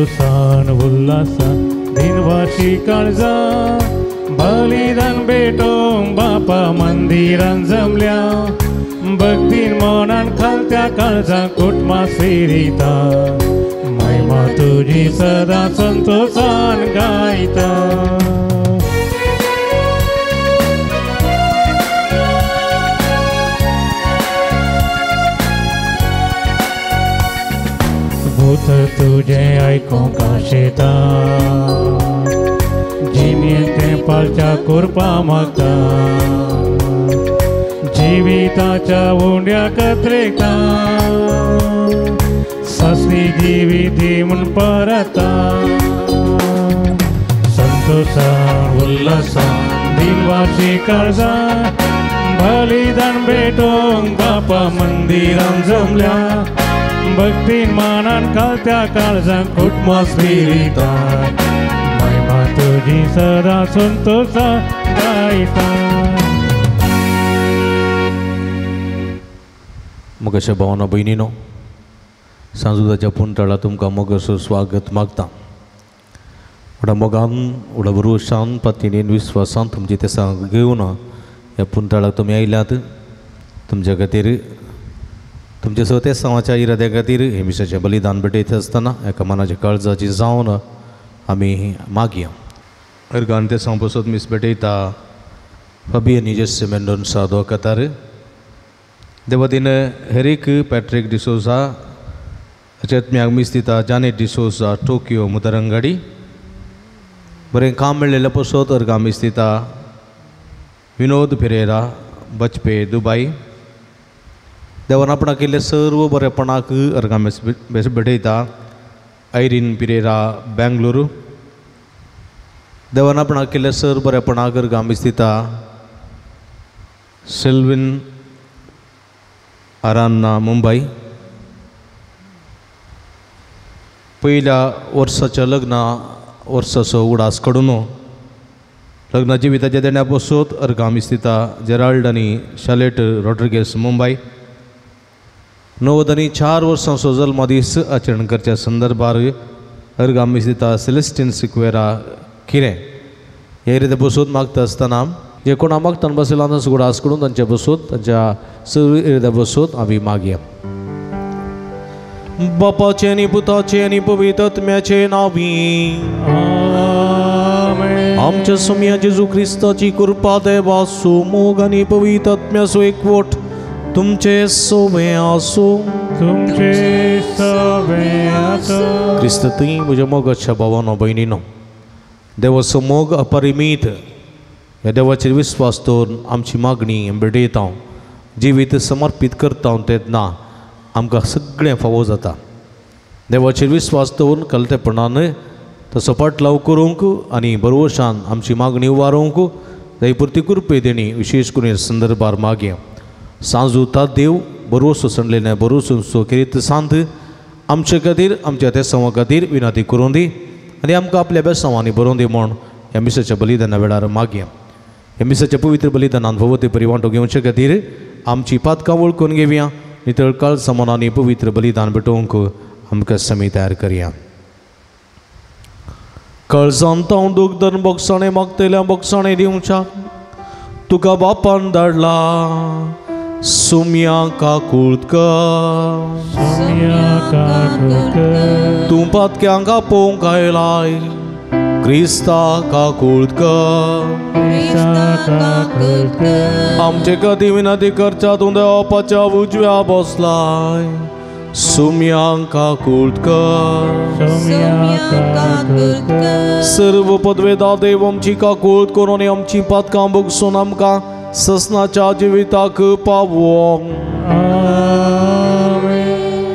संतोषान उल्हासान दिनवाशी काळजा बलिदान भेटोवंक बापा मंदिरान जमल्या भक्तीन मनान खालत्या काळजा कुटुंबा सेरिता महिमा तुजी सदा संतोषान गायता. उतर तुझें आयकूंक आशेता जिणेंत तें पालच्या कुरपा मागता जिविताच्या उंड्या कत्रेता सासणी जिवीत दी म्हूण परता संतोषान उल्हासान दिनवाशी काळजा बलिदान भेटोवंक बापा मंदिरान जमल्या भक्तीन मानान खालत्या काळजान कुटुंबा स्पिरिता महिमा तुजी सदा संतोषान गायता. मोगाच्या भावना भयणीनो, सांजुदाच्या पुंटाळा तुमकां मोगाचो स्वागत मागता. व्हडा मोगान व्हडा भरवशान पातयेन विस्वासान तुमची तेसां घेवन ह्या पुंटाळाक तुमी आयल्यात. तुमच्या खातीर तुमच्या सो तेसांवाच्या इराद्या खातीर हे मिसाचें बलिदान भेटयता आसतना एका मनाच्या काळजाची जावन आमी मागया. अर्गान तेसांव पसत मीस भेटयता फाबियन जेसे मेंडोन्सा दोकातार देवादीन हेरीक पॅट्रीक डिसोजा अचेतम्याक मीस दिता जानेट डिसोजा टोकियो मुदरंगाडी. बरें काम मेळ्ळेलें पसत अर्गा मीस दिता विनोद फेरेरा बचपे दुबाय. देवान आपणाक केल्ले सर्व बरेपणाक अर्गां मीस भेटयता आयरीन पिरेरा बेंगलुरू. देवान आपणाक केल्ले सर्व बरेपणाक अर्गां मीस दिता सिल्विन आरान्ना मुंबय. पयल्या वर्साच्या लग्ना वर्साचो उडास काडून लग्ना जिविताच्या देण्या पसत अर्गां मीस दिता जेराल्ड आनी शालेट रॉड्रिगेस मुंबय. 94 वर्सांचो जल्मदीस आचरण करच्या संदर्भार अर्गां मीस दिता सेलेस्टीन सिक्वेरा किरें. हे रिते बसून मागता आसतना जे कोणा मागतान बसयला तांचो उगडास करून तांचे बसून तांच्या सर्व इराद्या बसून आमी मागया. बापाचे आनी पुताचे आनी पवित्र आत्म्याचे नांवी आमच्या सोम्या जेजू क्रिस्ताची कृपा देवाचो मोग आनी पवित्र आत्म्याचो एकवट तुमचे सोवे आसूं. तुमचे सोवे आसूं. क्रिस्त थंय म्हज्या मोगाच्या भावानो भयणीनो, देवाचो मोग अपरिमीत ह्या देवाचेर विस्वास दवरून आमची मागणी भेटयता जिवीत समर्पीत करता तेन्ना आमकां सगळें फावो जाता. देवाचेर विस्वास दवरून कलतेपणान तसो पाटलाव करूंक आनी भरवशान आमची मागणी उबारूंक दयपुरती कृपे देणी विशेश करून संदर्भार मागया. सांजू देव भरवसो सणलेले भरवसो खेरीत सांत आमचे खातीर आमच्या तेसांवा खातीर विनंती करूं दी आनी आमकां आपल्या बेसांवांनी बरोवन दी म्हूण ह्या मिसाच्या बलिदाना वेळार मागया. ह्या मिसाच्या पवित्र बलिदानान फावो ते परी वांटो घेवचे खातीर आमची पातकां वळखून घेवया नितळ काळ समानांनी पवित्र बलिदान भेटोवंक आमकां समी तयार करया. काळजांत हांव दूख धरून बोगसाणे मागतल्या बोगसाणे दिवच्या तुका बापान धाडला सुम्या काकूळत कर तूं पातक्यांक आपोवंक आयलाय क्रिस्ता काकूळत कर आमचे खातीर विनंती करच्या तूं देवाच्या उजव्या बसलाय सुम्यांक काकूळत कर सर्व पदवेदा देव आमची काकूळत करून आमची पातकां भोगसून आमकां ससनाच्या जिविताक पावोवंक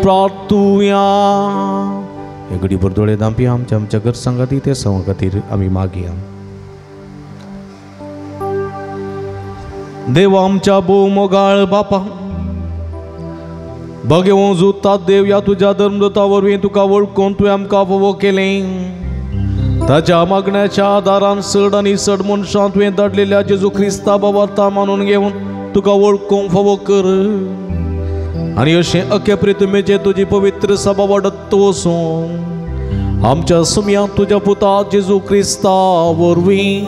प्रार्थुया. हे घडीभर दोळे धांपया आमच्या आमच्या गरजां खातीर ते सवां खातीर आमी मागया. देव आमच्या भोव मोगाळ बापा, भगेवं जुतात देव ह्या तुज्या धर्मदूता वरवीं तुका वळखून तुवें आमकां फावो केलें. ताच्या मागण्याच्या आदारान चड आनी चड मनशां तुवें धाडलेल्या जेजू क्रिस्ता बाबार्ता मानून घेवन तुका वळखूंक फावो कर आनी अशें अख्या प्रितुमेचेर तुजी पवित्र सभा वाडत वचूं. आमच्या सुमयांत तुज्या पुता जेजू क्रिस्ता वरवीं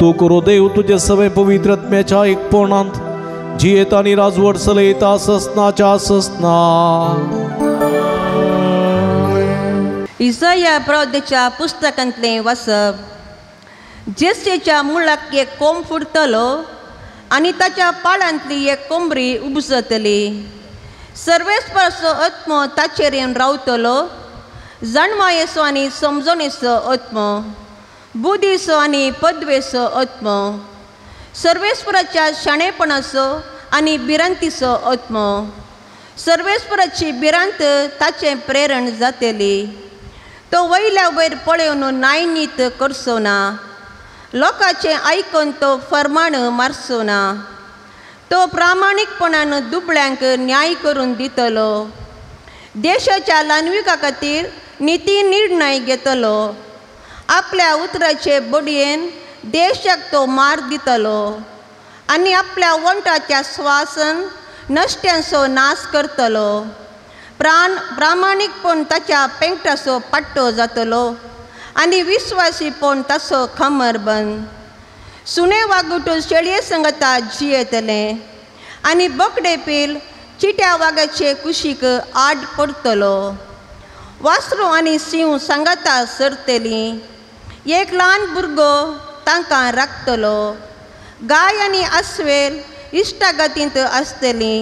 तूं करो देव तुजे सगळे पवित्र आत्म्याच्या एकपणांत जियेता आनी राजवट चलयता ससनाच्या ससना. इसाया प्रवक्त्याच्या पुस्तकांतलें वाचप. जेसेच्या मुळाक एक कोंब फुटतलो आनी ताच्या पाळांतली एक कोंबरी उपजतली. सर्वेस्पराचो आत्मो ताचेर येवन रावतलो, जाणवायेचो आनी समजणेचो आत्मो, बुद्धीचो आनी पदवेचो आत्मो, सर्वेस्पराच्या शाणेपणाचो आनी भिरांतीचो आत्मो. सर्वेस्पराची भिरांत ताचें प्रेरण जातली. तो वयल्या वयर पळोवन नायनीत करचो ना, लोकांचें आयकून तो फर्माण मारचो ना. तो प्रामाणीकपणान दुबळ्यांक न्याय करून दितलो, देशाच्या ल्हानविका खातीर निती निर्णय घेतलो. आपल्या उतराचे बडयेन देशाक तो मार दितलो आनी आपल्या वंटाच्या श्वासन नश्ट्यांचो नाश करतलो. प्रामाणीकपण ताच्या पेंकटाचो पाट्टो जातलो आनी विस्वासीपण ताचो कमरबंद. सुणे वागुटून शेळये संगता जियेतलें आनी बोकडे पील चिट्या वागाचे कुशीक आड पडटलो. वासरू आनी सिंव सांगाता सरतली, एक ल्हान भुरगो तांकां राखतलो. गाय आनी आस्वेल इश्टागतींत आसतली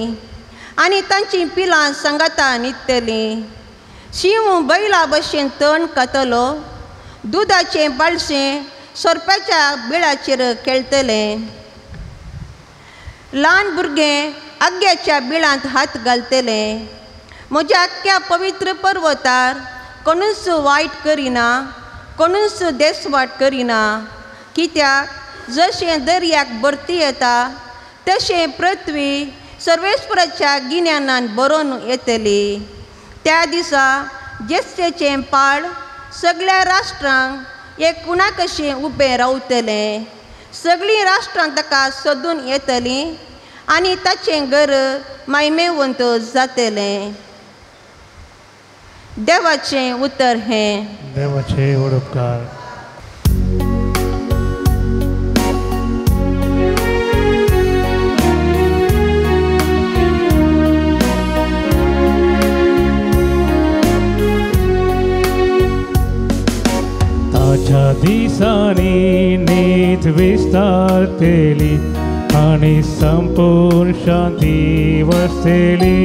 आनी तांचीं पिलां सांगाता न्हिदतलीं. शिंव बैला भशेन तण खातलो, दुदाचें बाळशें सोरपाच्या बिळाचेर खेळटलें. ल्हान भुरगें आग्याच्या बिळांत हात घालतलें. म्हज्या आख्ख्या पवित्र पर्वतार कोणूच वायट करिना, कोणूच देसवाट करिना. कित्याक जशें दर्याक भरती येता तशें पृथ्वी सर्वेस्पराच्या गिन्यानान बरोवन येतली. त्या दिसा जेस्तेचें पाळ सगळ्या राष्ट्रांक एक कुणा कशें उबें रावतलें. सगळीं राष्ट्रां ताका सोदून येतलीं आनी ताचें घर मायमेवंत जातलें. देवाचें उतर हें. देवाचे व्हड उपकार. ताच्या दिसांनी नीत विस्तारतली आनी संपूर्ण शांती वसतली.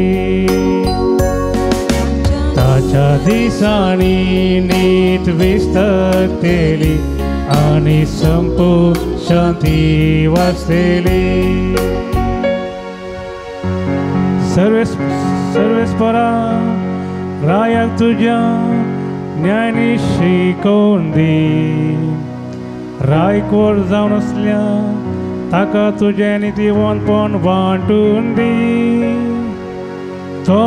ताच्या दिसांनी नीत विस्तारतली आनी संपूर्ण शांती वसतली. सर्वेस्परा रायाक तुज्या ज्ञानी शिकोवन दी, रायकोर जावन आसल्या ताका तुजें नितीवंतपण वांटून दी. तो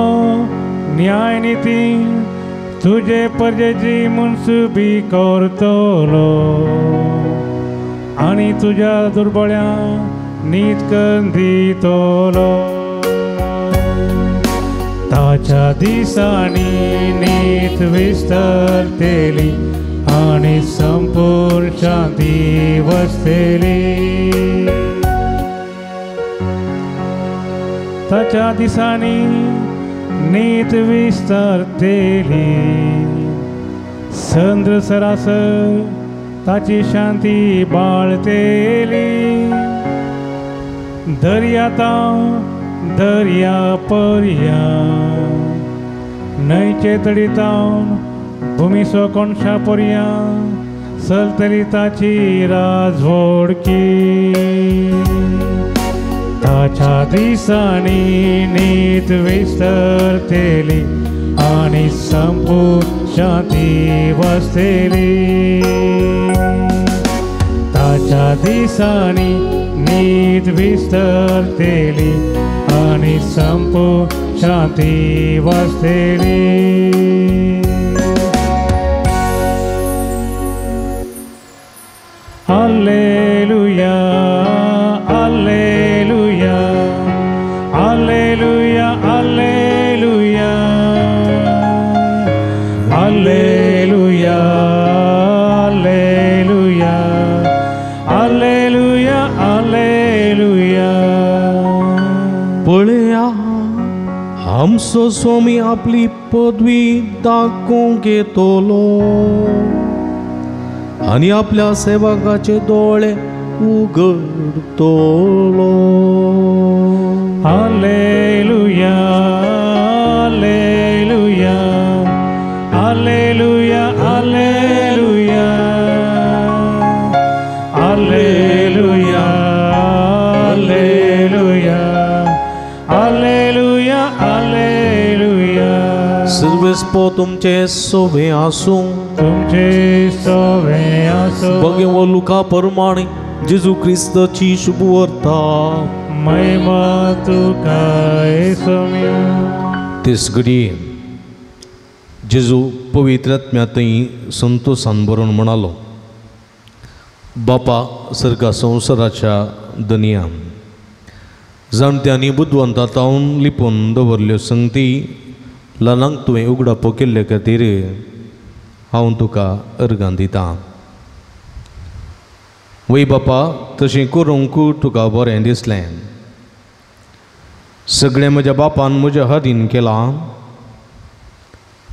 न्याय निती तुजे परजेची मुनसुबी करतलो आनी तुज्या दुर्बळ्यांक नीत करून दितलो. ताच्या दिसांनी नीत विस्तारतली आनी संपूर्ण शांती वसतली. ताच्या दिसांनी नीत विस्तारतली, संद्र सरासर ताची शांती बाळतली. दर्या तावन दर्या पर्या न्हंयचे तडी तावन भुमीचो कोणशा पर्या चलतली ताची राजवडकी. ताच्या दिसांनी नीत विस्तारतली आनी संपूर्ण शांती वसतली. ताच्या दिसांनी नीत विस्तारतली आनी संपूर्ण शांती वसतली. Alleluia, alleluia, alleluia, alleluia, alleluia. Hallelujah. पळया आमचो स्वामी आपली पदवी दाखोवंक येतलो आनी आपल्या सेवकाचे दोळे उगडतलो. Hallelujah hallelujah hallelujah hallelujah hallelujah hallelujah hallelujah hallelujah. सर्वेस्पो तुमचे सोवे आसूं, तुमचे सोवे आसूं. भगवो लुका परमाणे जेजू क्रिस्ताची शुभवार्ता. महिमा तुका येसुम्या. तेच घडये जेजू पवित्र आत्म्यांतय संतोसान बरोवन म्हणालो, बापा सर्गा संवसाराच्या दनया, जाणट्यांनी बुदवंता तावन लिपून दवरल्यो संगती ल्हानांक तुवें उगडापो केल्ले खातीर हांव तुका अर्गां दितां. वय बापा, तशें करूंक तुका बरें दिसलें. सगळें म्हज्या बापान म्हज्या हातीन केलां.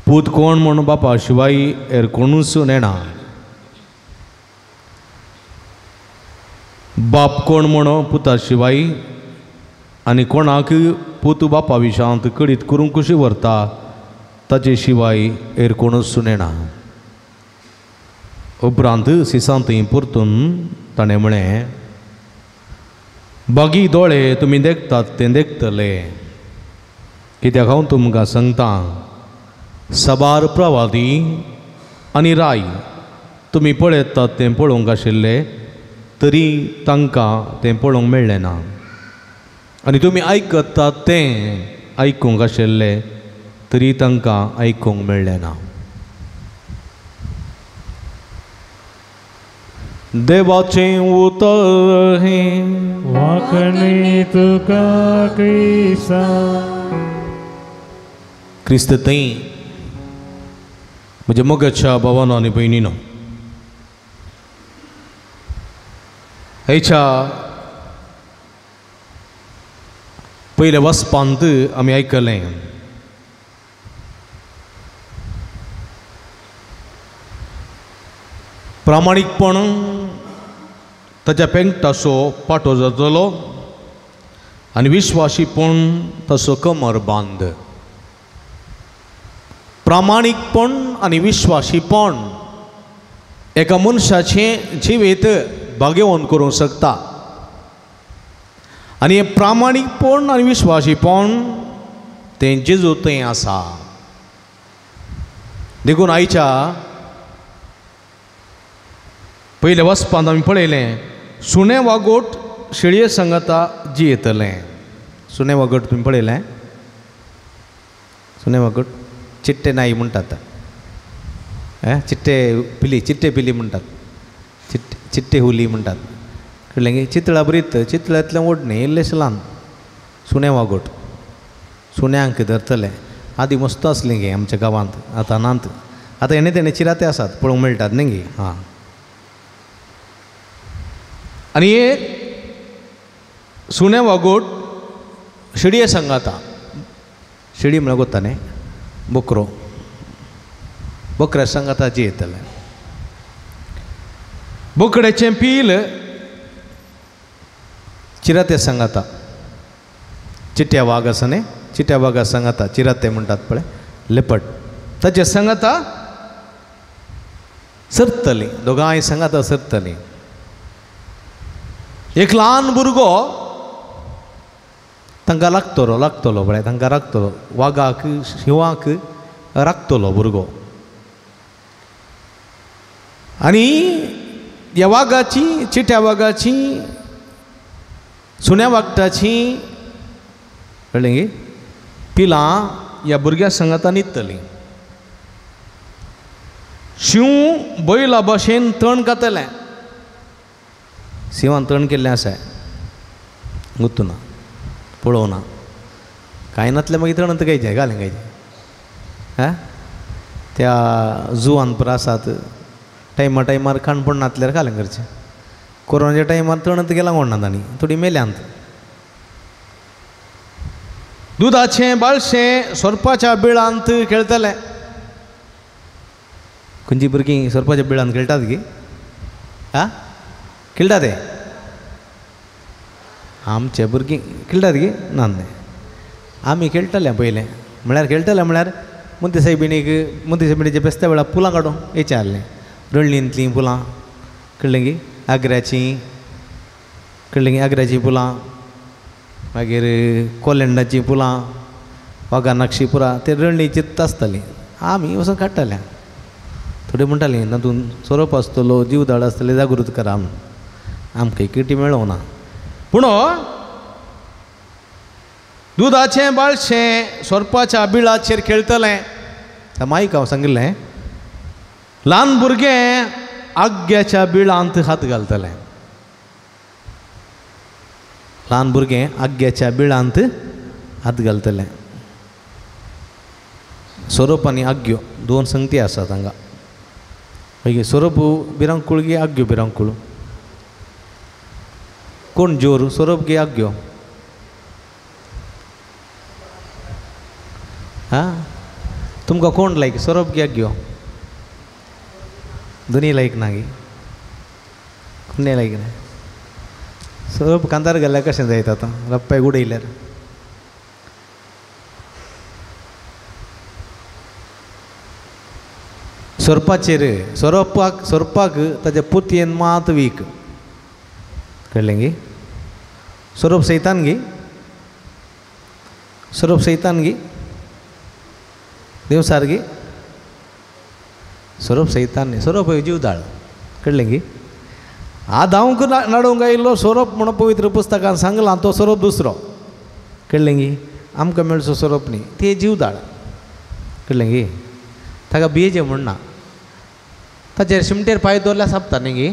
पूत कोण म्हूण बापा शिवाय हेर कोणूच नेणा. बाप कोण म्हूण पुता शिवाय आनी कोणाक पूत बापा विशांत कळीत करूंक कशी व्हरता ताचे शिवाय हेर कोणूच नेणा. उपरांत सिसांत परतून ताणें म्हळें, बागी दोळे तुमी देखतात तें देखतले, कित्याक हांव तुमकां सांगतां, साबार प्रवादी आनी राय तुमी पळयतात तें पळोवंक आशिल्ले तरी तांकां तें पळोवंक मेळ्ळें ना, आनी तुमी आयकतात तें आयकूंक आशिल्ले तरी तांकां आयकूंक मेळ्ळें ना. देवाचें उतर हें. वाखणी तुका क्रिस्ता. क्रिस्त थंय म्हज्या मोगाच्या भावानो आनी भयणीनो, हेच्या पयल्या वचपांत आमी आयकलें, प्रामाणीकपण ताच्या पेंकटाचो पाटो जातलो आनी विश्वासीपण ताचो कमर बांद. प्रामाणीकपण आनी विश्वासीपण एका मनशाचें जिवीत भाग्यवंत करूंक शकता, आनी हें प्रामाणीकपण आनी विश्वासीपण तें जेजू थंय आसा. देखून आयच्या पयल्या वचपांत आमी पळयलें, सुणें वागोट शेळये सांगाता जियेतलें. सुणें वागोट तुमी पळयलें? सुणें वागोट चिट्टे नाई म्हणटात, चिट्टे पिली, चिट्टे पिली म्हणटात, चिट्टे हुली म्हणटात. कळ्ळें गे? चितळा बरीत, चितळ्यांतलें ओडणें इल्लेशें ल्हान सुणें वागोट सुण्यांक धरतलें. आदीं मस्त आसलें गे आमच्या गांवांत, आतां नात. आतां हेणे तेणे चिराते आसात पळोवंक मेळटात न्ही गे. हां, आनी हे सुणें वागोट शेडये सांगाता. शेडी म्हळ्यार गोता न्ही, बोकरो, बोकऱ्या सांगाता जियेतलें. बोकड्याचें पील चिराते सांगाता. चिट्या वाग आसा न्ही, चिट्या वागा सांगाता, चिराते म्हणटात पळय, लेपट, ताचे सांगाता सरतलीं, दोगांय सांगाता सरतलीं. एक ल्हान भुरगो तांकां लागतलो, लागतलो पळय, तांकां राखतलो, वागाक शिंवाक राखतलो भुरगो. आनी ह्या वागाची, चिट्या वागाची, सुण्या वागटाची, कळ्ळें गे, पिलां ह्या भुरग्या सांगाता न्हिदतलीं. शींव बैला भाशेन तण खातलें. शिंवान तण केल्लें आसा, गुत्तू ना, पळोवना, कांय नातलें मागीर तण गायचें घालें गायचें. हा, त्या जुवान पर आसात, टायमा टायमार काणपण नातल्यार घालें करचें. कोरोनाच्या टायमार तणत गेला कोण ना तांणी थोडी मेल्यांत. दुदाचें बाळशें सोरपाच्या बिळांत खेळटलें. खंयची भुरगीं सोरपाच्या बिळांत खेळटात गी? आ खेळटा ते आमचे भुरगीं खेळटात गी? ना न्हय, आमी खेळटाले पयलें. म्हळ्यार खेळटाले म्हळ्यार मुंती सायबिणीक, मुंती सायबिणीच्या बेस्त्या वेळार फुलां काडूंक येचें आहलें. रळणींतलीं फुलां कळ्ळें गी, आग्र्याचीं कळ्ळें गी, आग्र्याचीं फुलां, मागीर कोलेंडाचीं फुलां, वागानाक्षी पुरां, ते रळणीचीच आसतालीं. आमी वचून काडटाले. थोडे म्हणटालीं तातूंत सोरोप आसतलो, जीवदाळ आसतले, जागृत करा म्हूण. आमकां किटी मेळोंक ना. पूण दुदाचें बाळशें सोरपाच्या बिळाचेर खेळटलें. माईक हांव सांगिल्लें, ल्हान भुरगें आग्याच्या बिळांत हात घालतलें. ल्हान भुरगें आग्याच्या बिळांत हात घालतलें. सोरोप आनी आग्यो दोन संगती आसात हांगा. मागीर सोरोप भिरांकूळ गी आग्यो भिरांकूळ? कोण जोर, सोरोप गी आग्यो? आं, तुमकां कोण लायक, सोरोप गी आग्यो? दोनी लायक ना गी? कोणय लायक ना? सोरोप कांदार घाल्यार कशें जायत आतां, रप्पाय उडयल्यार. सोरपाचेर सोरोपाक, सोरपाक ताच्या पुतयेन मात वीक. कळ्ळें गी? सोरोप सैतान गी? सोरोप सैतान गी? देवसार गी? सोरोप सैतान न्ही, सोरोप जीवदाळ. कळ्ळें गी? आदांवक नाडूंक आयिल्लो सोरोप म्हणून पवित्र पुस्तकान सांगलां, तो सोरोप दुसरो. कळ्ळें गी? आमकां मेळचो सोरोप न्ही, ते जीवदाळ. कळ्ळें गी? ताका भियेचें म्हूण ना. ताचेर शिमटेर पांय दवरल्यार सापता न्ही गी?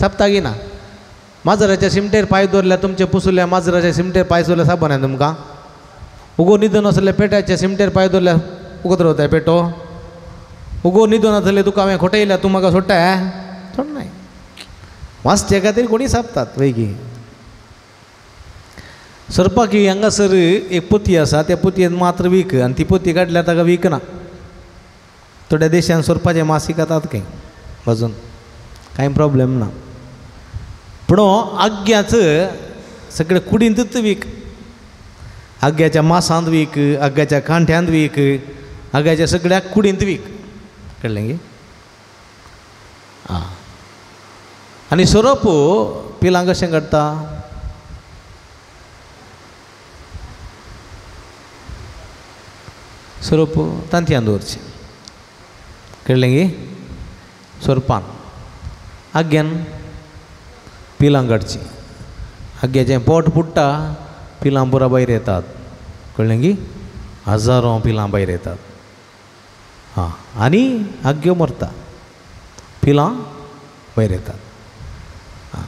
सापता गी ना? माजराच्या शिमटेर पांय दवरल्यार तुमचे पुसुल्या माजराच्या शिमटेर पांय दवरल्यार सापना तुमकां? उगो न्हिदून आसले पेट्याच्या शिमटेर पांय दवरल्यार उगत रावता पेटो? उगो न्हिदून आसले तुका हांवें खोटयल्या, तूं म्हाका सोडटा? सोडनाय. वाचचे खातीर कोणी सापतात वय गी? सोरपाक हांगासर एक पोती आसा, त्या पोतयेन मात्र वीक, आनी ती पोती काडल्यार ताका वीक ना. थोड्या देशान सोरपाचें मांस विकतात खंय भाजून, कांय प्रॉब्लेम ना. पूण आग्याच सगळे कुडींतूच वीक. आग्याच्या मासांत वीक, आग्याच्या कांठ्यांत वीक, आग्याच्या सगळ्या कुडींत वीक. कळ्ळें गी? आं, आनी सोरोप पिलां कशें काडटा? सोरोप तांतयां दवरचें. कळ्ळें गी? सोरपान आग्यान पिलां काडचीं. आग्याचें पोट फुट्टा, पिलां पुरा भायर येतात. कळ्ळें गी? हजारो पिलां भायर येतात. आं, आनी आग्यो मरता, पिलां भायर येतात. आं,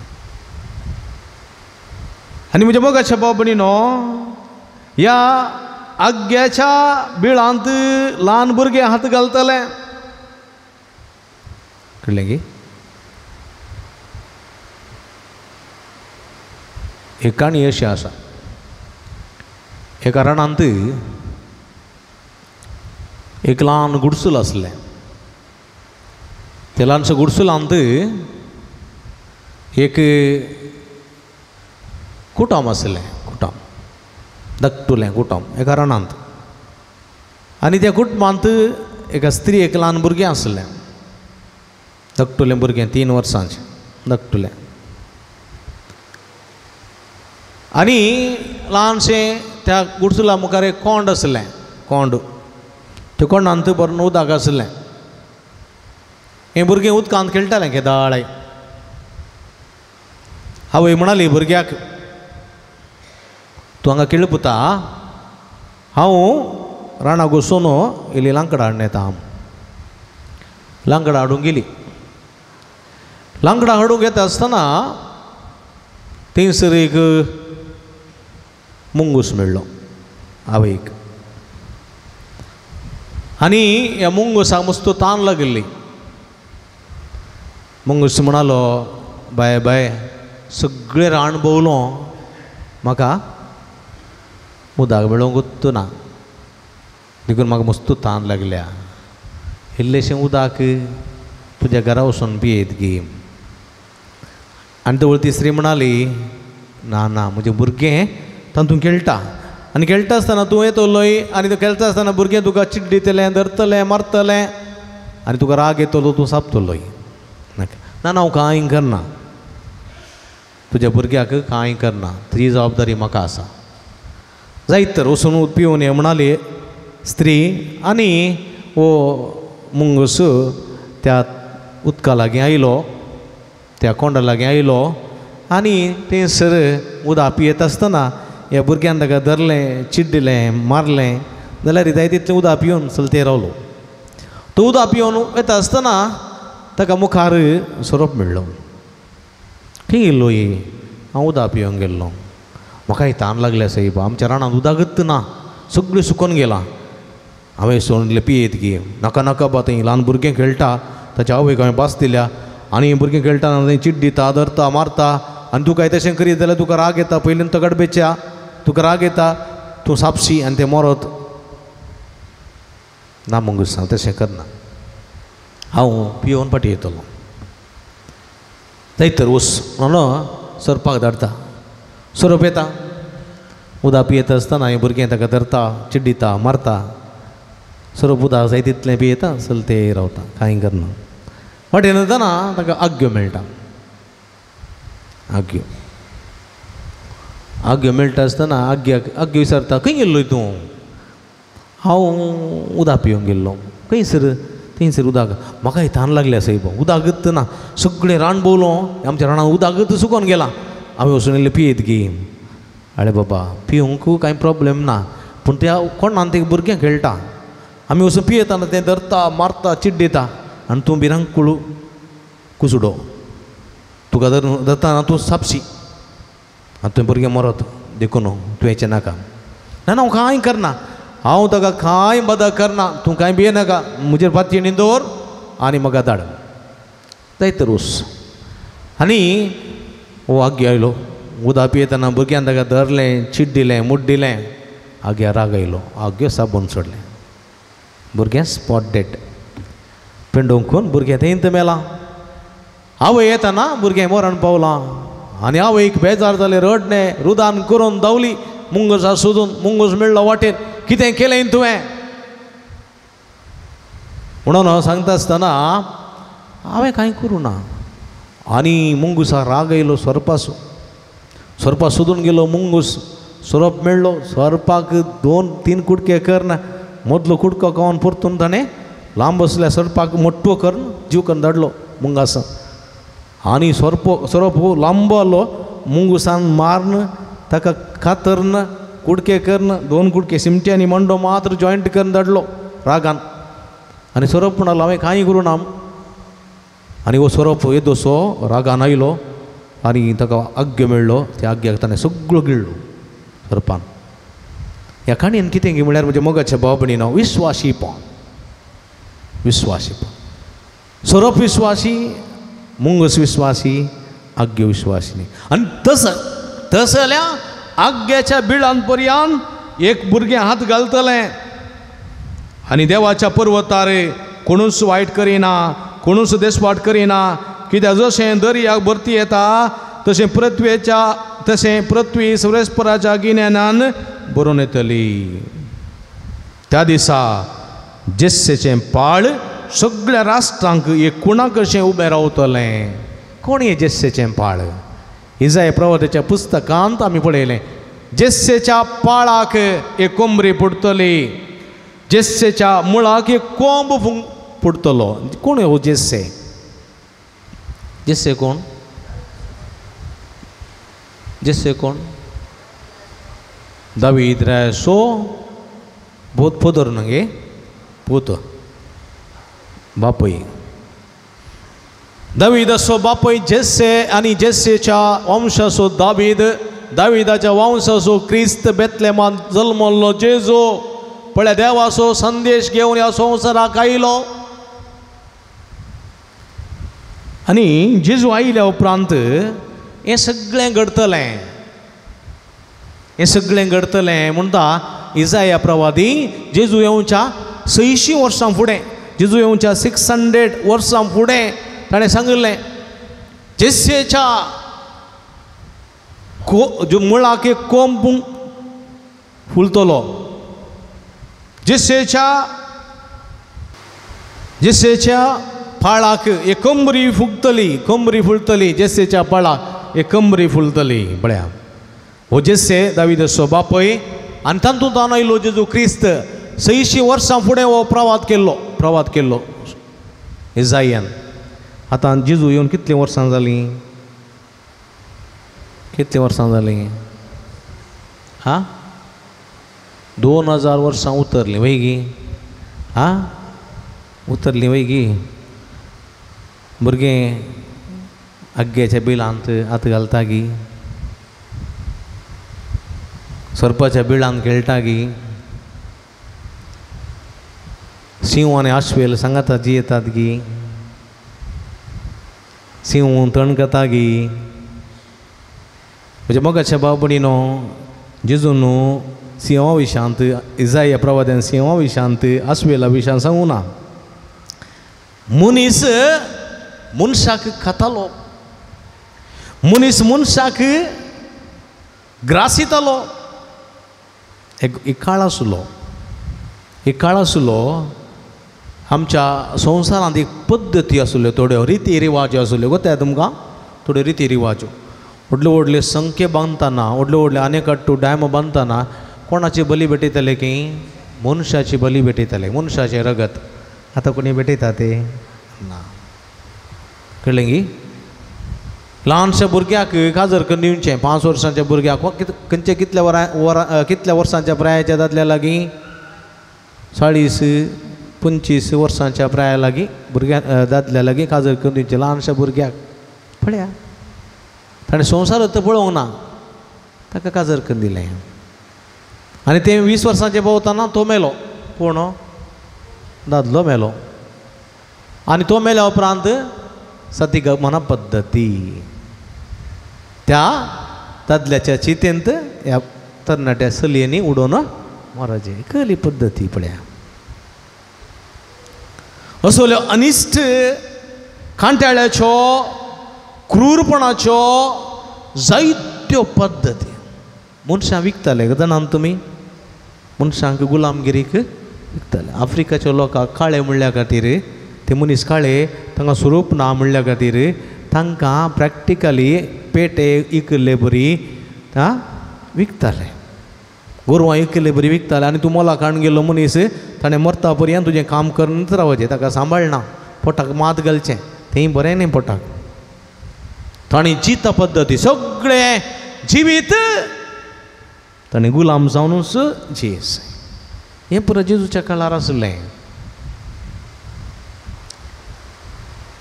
आनी म्हज्या मोगाच्या भाव भयणीनो, ह्या आग्याच्या बिळांत ल्हान भुरगें हात घालतलें. कळ्ळें गी? एक काणी अशी आसा. एका रानांत एक ल्हान गुडसूल आसलें. त्या ल्हानशा गुडसुलांत एक कुटुंब आसलें. कुटुंब, धाकटुलें कुटुंब एका रानांत. आनी त्या कुटुंबांत एका स्त्री एक ल्हान भुरगें आसलें. धाकटुलें भुरगें, 3 वर्सांचें धाकटुलें. आनी ल्हानशें त्या गुडसुला मुखार एक कोंड आसलें. कोंड, त्या कोंडांत भरून उदक आसलें. हें भुरगें उदकांत खेळटालें केदाळाय. आवय म्हणाली भुरग्याक, तूं हांगा खेळ पुता, हांव रानाक वचून इल्ली लांकडां हाडून येता. हांव लांकडां हाडूंक गेली. लांकडां हाडूंक येता आसतना थंयसर एक मुंगूस मेळ्ळो आवयक. आनी ह्या मुंगुसाक मस्त तान लागिल्ली. मुंगूस म्हणालो, बाय बाय सगळें रान भोंवलो म्हाका उदक मेळोवंक ना देखून म्हाका मस्त तान लागल्या इल्लेशें उदक तुज्या घरा वचून पियेत गी. आनी तवळ तिसरी म्हणाली ना ना म्हजें भुरगें तातूंत खेळटा आनी खेळटा आसतना तूं येतलोय आनी तूं खेळटा आसतना भुरगें तुका चिड्डितलें धरतलें मारतलें आनी तुका राग येतलो तूं सापतलोय. ना ना हांव कांय करना तुज्या भुरग्याक कांय करना तुजी जबाबदारी म्हाका आसा. जायत तर वचून पिवन ये म्हणाली स्त्री आनी हो मुंगूस त्या उदका लागीं आयलो त्या कोंडा लागीं आयलो आनी थंयसर उदक पियेत आसतना ह्या भुरग्यान ताका धरलें चिड्डिलें मारलें जाल्यार जाय तितलें उदक पिवन चलते रावलो. तो उदक पिवन वता आसतना ताका मुखार सोरोप मेळ्ळो. खंय गेल्लो ही हांव उदक पिवंक गेल्लो म्हाकाय तान लागल्या सायब आमच्या रानांत उदकच ना सगळें सुकोन गेलां हांवें सोडलें पियेत गी. नाका नाका बा थंय ल्हान भुरगें खेळटा ताच्या आवयक हांवें भास दिल्या आनी भुरगीं खेळटा थंय चिड्डिता धरता मारता आनी तुका तशें करीत जाल्यार तुका राग येता पयलीं तगडबेच्या तुका राग येता तूं सापशी आनी तें मरत. ना मुंगूस हांव तशें करना हांव पियोवन फाटीं येतलो. जायत तर वच म्हणून सोरपाक धाडटा. सोरोप येता उदक पियेता आसतना हें भुरगें ताका धरता चिड्डिता मारता. सोरोप उदक जाय तितलें पियेता चलते रावता कांय करना. वाटेन वतना ताका आग्यो मेळटा. आग्यो आग्यो मेळटा आसतना आग्याक आग्यो विचारता खंय गेल्लो तूं. हांव उदक पिवंक गेल्लो. खंयसर थंयसर उदक म्हाकाय तान लागल्या सायब उदकच ना सगळें रान भोंवलो आमच्या रानांत उदकच सुकोन गेलां हांवें वचून इल्लें पियेत गी. आरे बाबा पिवंक कांय प्रोब्लेम ना पूण त्या कोणान ते भुरगें खेळटा आमी वचून पियेतना तें धरता मारता चिड्डिता आनी तूं भिरांकूळ कुसडो तुका धरतना तूं सापशी आनी तुवें भुरगें मरत देखून तूं हेचें नाका. ना ना हांव कांय करना हांव ताका कांय बदल करना तूं कांय भिये नाका म्हजेर पातयेणी दवर आनी म्हाका धाड. जायत तर वच. आनी हो आग्यो आयलो उदक पियेतना भुरग्यान ताका धरलें चिड्डिलें मुड्डिलें आग्या राग आयलो आग्यो साबून सोडलें भुरगें स्पॉट डेड पेंडोवंक भुरगें थंयत मेलां. आवय येतना भुरगें मरण पावलां आनी आवयक बेजार जालें रडणें रुदान करून धांवली मुंगसा सोदून मुंगूस मेळ्ळो वाटेर कितें केलें तुवें म्हणून हांव सांगता आसतना हांवें कांय करूं ना. आनी मुंगुसा राग आयलो सोरपाचो सोरपा सोदून गेलो मुंगूस सोरोप मेळ्ळो सोरपाक 2-3 कुडके करना मदलो कुडको खावन परतून ताणें लांब आसल्या सोरपाक मोट्टो करून जीव करून धाडलो मुंगासा. आनी सोरपो सोरोप लांबो आसलो मुंगुसान मारून ताका कातरन कुडके करून 2 कुडके सिमटे आनी मांडो मात्र जॉयंट करून धाडलो रागान. आनी सोरोप म्हणालो हांवें कांय करूं ना. आनी हो सोरोप येदोसो रागान आयलो आनी ताका आग्यो मेळ्ळो त्या आग्याक ताणें सगळो गिळ्ळो सोरपान. ह्या काणयेन कितें गी म्हळ्यार म्हज्या मोगाच्या भाव भयणीनो विस्वाशीपण विस्वाशीपण सोरोप विस्वासी मुंगस विस्वासी आग्यो विस्वासी न्ही. आनी तसं तसं जाल्यार आग्याच्या बिळान पर्यान एक भुरगें हात घालतलें आनी देवाच्या पर्वतार कोणूच वायट करिना कोणूच देसवाट करिना कित्याक जशें दर्याक भरती येता तशें पृथ्वेच्या तशें पृथ्वी सुरेस्पराच्या गिन्यानान भरून येतली. त्या दिसा जेस्सेचें पाळ सगळ्या राष्ट्रांक एक कुणा कशें उबें रावतलें. कोण हें जेस्सेचें पाळ? इजाय प्रवक्त्याच्या पुस्तकांत आमी पळयलें जेस्सेच्या पाळाक एक कोंबरी पुडटली जेस्सेच्या मुळाक एक कोंब पुडटलो. कोण हो जेस्से? जेस्से कोण? जेस्से कोण? दावीद रायाचो पोदर न्हू गे पूत बापूय दावीदाचो बापूय जेस्से आनी जेस्सेच्या वंशाचो दावीद दावीदाच्या वंशाचो क्रिस्त बेतलेमान जल्मल्लो जेजू पळय देवाचो संदेश घेवन ह्या संवसाराक आयलो. आनी जेजू आयल्या उपरांत हें सगळें घडतलें, हें सगळें घडतलें म्हणटा इजाया प्रवादी. जेजू येवच्या 600 वर्सां फुडें, जेजू येवच्या 600 वर्सां फुडें ताणें सांगिल्लें, जेसेच्या मुळाक एक कोंब फुलतलो, जेसेच्या जेसेच्या पाळाक एक कंबरी फुगतली, कंबरी फुलतली, जेसेच्या पाळाक एक कंबरी फुलतली. पळया हो जेसे दाविदाचो बापय आनी तातूंत आयलो जेजू क्रिस्त. 600 वर्सां फुडें हो प्रवाद केल्लो, प्रवाद केल्लो इजायान. आतां जेजू येवन कितलीं वर्सां जालीं, कितलीं वर्सां जालीं? हा, 2000 वर्सां उतरलीं वय गी? हा, उतरलीं वय गी? भुरगें आग्ग्याच्या बिळांत हात घालता गी, सोरपाच्या बिळांत खेळटा गी, सिंव आनी आश्वेल सांगाता जियेतात गी, सिंव तणकता गी. म्हज्या मोगाच्या भाव भयणीनो, जेजून सिंवा विशांत, इजाया प्रवाद्यान सिंवा विशांत, आश्वेला विशांत सांगूं ना. मनीस मनशाक खातालो, मनीस मनशाक ग्रासितालो. एक काळ आसलो, एक काळ आसलो आमच्या संवसारांत एक पद्दती आसल्यो, थोड्यो रिती रिवाज आसल्यो. गोताय तुमकां थोड्यो रिती रिवाज. व्हडले व्हडले संखे बांदतना, व्हडले व्हडले आनेकट्टू डॅम बांदतना कोणाची बली भेटयतले की मनशाची बली भेटयतले, मनशाचें रगत. आतां कोणी भेटयता ते ना, कळ्ळें गी? ल्हानशा भुरग्याक काजर करून दिवचें, 5 वर्सांच्या भुरग्याक, खंयच्या कितल्या वरां कितल्या वर्सांच्या प्रायाच्या दादल्या लागीं, 40 25 वर्सांच्या प्राया लागीं भुरग्या दादल्या लागीं काजर करून दिवचें ल्हानशा भुरग्याक. पळया ताणें संवसार तर पळोवंक ना, ताका काजर करून दिलें. आनी तें 20 वर्सांचें पावतना तो मेलो. कोण? दादलो मेलो. आनी तो मेल्या उपरांत सतीगमना पद्दती त्या दादल्याच्या चितेंत ह्या तरणाट्या चलयांनी उडोवन माराचें कहली पद्दती. पळया असल्यो अनिश्ट कांटाळ्याच्यो क्रूरपणाच्यो जायत्यो पद्दती मनशां विकताले. जाणात तुमी, मनशांक गुलामगिरीक विकताले. आफ्रिकाच्या लोकांक काळे म्हणल्या खातीर, ते मनीस काळे तांकां स्वरूप ना म्हणल्या खातीर तांकां प्रॅक्टिकली पेटे इकल्ले बरी आं विकताले, गोरवां इकल्ले बरी विकताले. आनी तूं मोलाक हाडून गेल्लो मनीस ताणें मरता पर्यंत तुजें काम करूनच रावचें, ताका सांबाळना, पोटाक मात घालचें, तेंय बरें न्ही पोटाक. ताणें जिता पद्दती सगळें जिवीत ताणें गुलाम जावनूच जियेस. हें पुरो जेजूच्या काळार आसलें.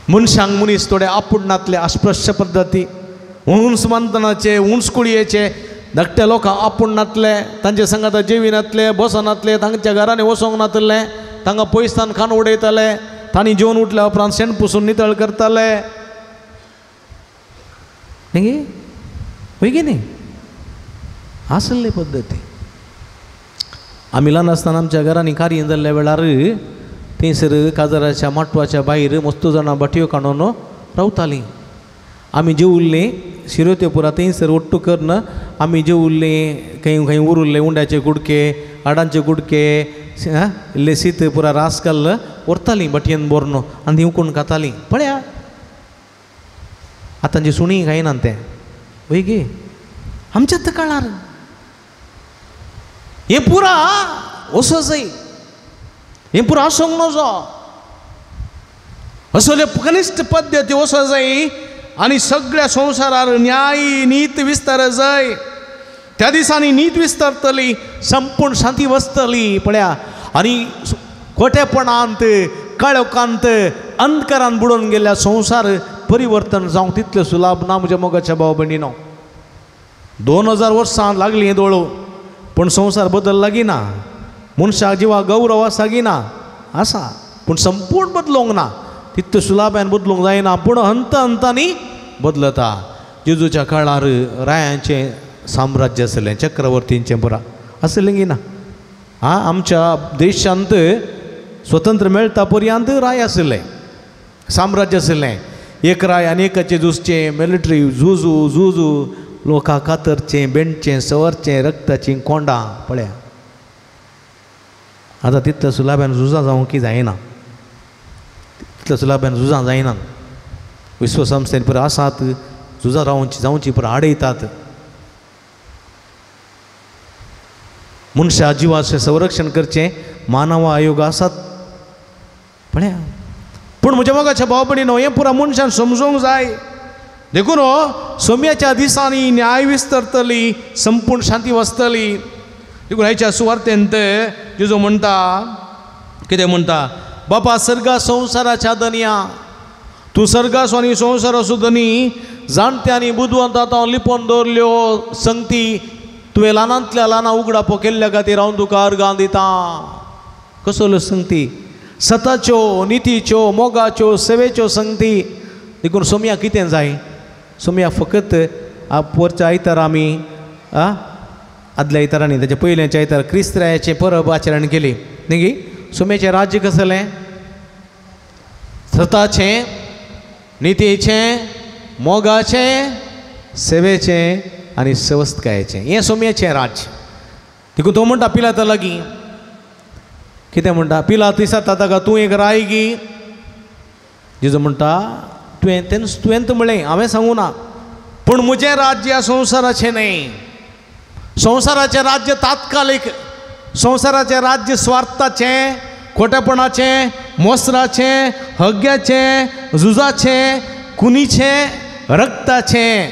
मनशांक मनीस थोडे आपुडनातले अस्पृश्य पद्दती, उंच मानतनाचे, उंच कुळयेचे धाकट्या लोकांक आपुडनातले, तांचे सांगाता जेविनातले, बसनातले, तांच्या घरांनी वचोंक नातले, तांकां पयसान खाण उडयताले, तांणी जेवन उठल्या उपरांत शेण पुसून नितळ करताले. न्ही वय की न्ही आसले पद्दती. आमी ल्हान आसतना आमच्या घरांनी कार्य जाल्ल्या वेळार थंयसर काजराच्या माटवाच्या भायर मस्त जाणां भाटयो काडून रावतालीं. आमी जेवल्लीं शिरोत्यो पुरा थंयसर ஒட்டு करून आमी जेवल्लीं, खंय खंय उरुल्ले उंड्याचे कुडके, हाडांचे कुडके, इल्लें शीत पुरा रास घाल व्हरतालीं भाटयेन भरून आनी ती उकडून खातालीं. पळया आतांची सुणीं खायना तें वय गे आमच्याच काळार. हें पुरा वचो जाय, हें पुरा आसूंक नजो. असले कनिश्ठ पद्दती वचो जाय आनी सगळ्या संवसारार न्याय नीत विस्तार जाय. त्या दिसांनी नीत विस्तारतली, संपूर्ण शांती वसतली. पळया आनी खोटेपणांत, काळोखांत, अंधकारान बुडोवन गेल्ल्या संवसार परिवर्तन जावंक तितलें सुलाभ ना म्हज्या मोगाच्या भाव भयणीनो. 2000 वर्सां लागलीं हें दोळो, पूण संवसार बदल लागीना. मनशाक जिवा गौरव आसा गी ना आसा, पूण संपूर्ण बदलोवंक ना. तितलो सुलाब्यान बदलूंक जायना, पूण हंत हंतांनी बदलता. जेजूच्या काळार रायांचें साम्राज्य आसलें, चक्रवर्तींचें पुरा आसलें की ना? आं, आमच्या देशांत स्वतंत्र मेळटा पर्यंत राय आसलें, साम्राज्य आसलें. एक राय आनी एकाचें झुजचें, मिलिटरी झुजू झुजू, लोकां कातरचें, बेणचें, सवरचें, रक्ताचीं कोंडां पळया. आतां तितल्या सुलाब्यान झुजां जावंक की जायना, तितल्या सुलाब्यान झुजां जायना. विश्वसंस्थेन पुरा आसात, झुजां रावची जावची पुरा आडयतात. मनशा जिवाचें संरक्षण करचें मानव आयोग आसात पळया. पूण म्हज्या मोगाच्या भाव भयणीनो, हें पुरा मनशान समजूंक जाय. देखून सोम्याच्या दिसांनी न्याय विस्तरतली, संपूर्ण शांती वसतली. देखून आयच्या सुवार्तेंत जेजू म्हणटा, कितें म्हणटा? बापा सर्गा संवसाराच्या धनया, तूं सर्गासो आनी संवसाराचो धनी, जाणट्या आनी बुदवंत हांव लिपोवन दवरल्यो संगती तुवें ल्हानांतल्या ल्हाना उगडापो केल्ल्या खातीर हांव तुका अर्गां दितां. कसल्यो संगती? सताच्यो, नितीच्यो, मोगाच्यो, सेवेच्यो संगती. देखून सोमया कितें जाय? सोमया फकत पोरच्या आयतारा आमी आदल्या आयतारांनी, ताच्या पयल्याच्या आयतारा क्रिस्त्रायाचें परब आचरण केली न्ही गी? सोम्याचें राज्य कसलें? सताचें, नितीचें, मोगाचें, सेवेचें आनी सवस्तकायेचें. हें सोम्याचें राज्य. देखून तो म्हणटा पिलाता लागीं, कितें म्हणटा? पिलात दिसता ताका, तूं एक राय गी? जेजू म्हणटा, तुवें तेन्ना तुवें म्हणलें, हांवें सांगूं ना, पूण म्हजें राज्य संवसाराचें न्हय. संवसाराचें राज्य तात्कालीक, संवसाराचें राज्य स्वार्थाचें, खोटेपणाचें, मोसराचें, हग्ग्याचें, झुजाचें, कुनीचें, रक्ताचें.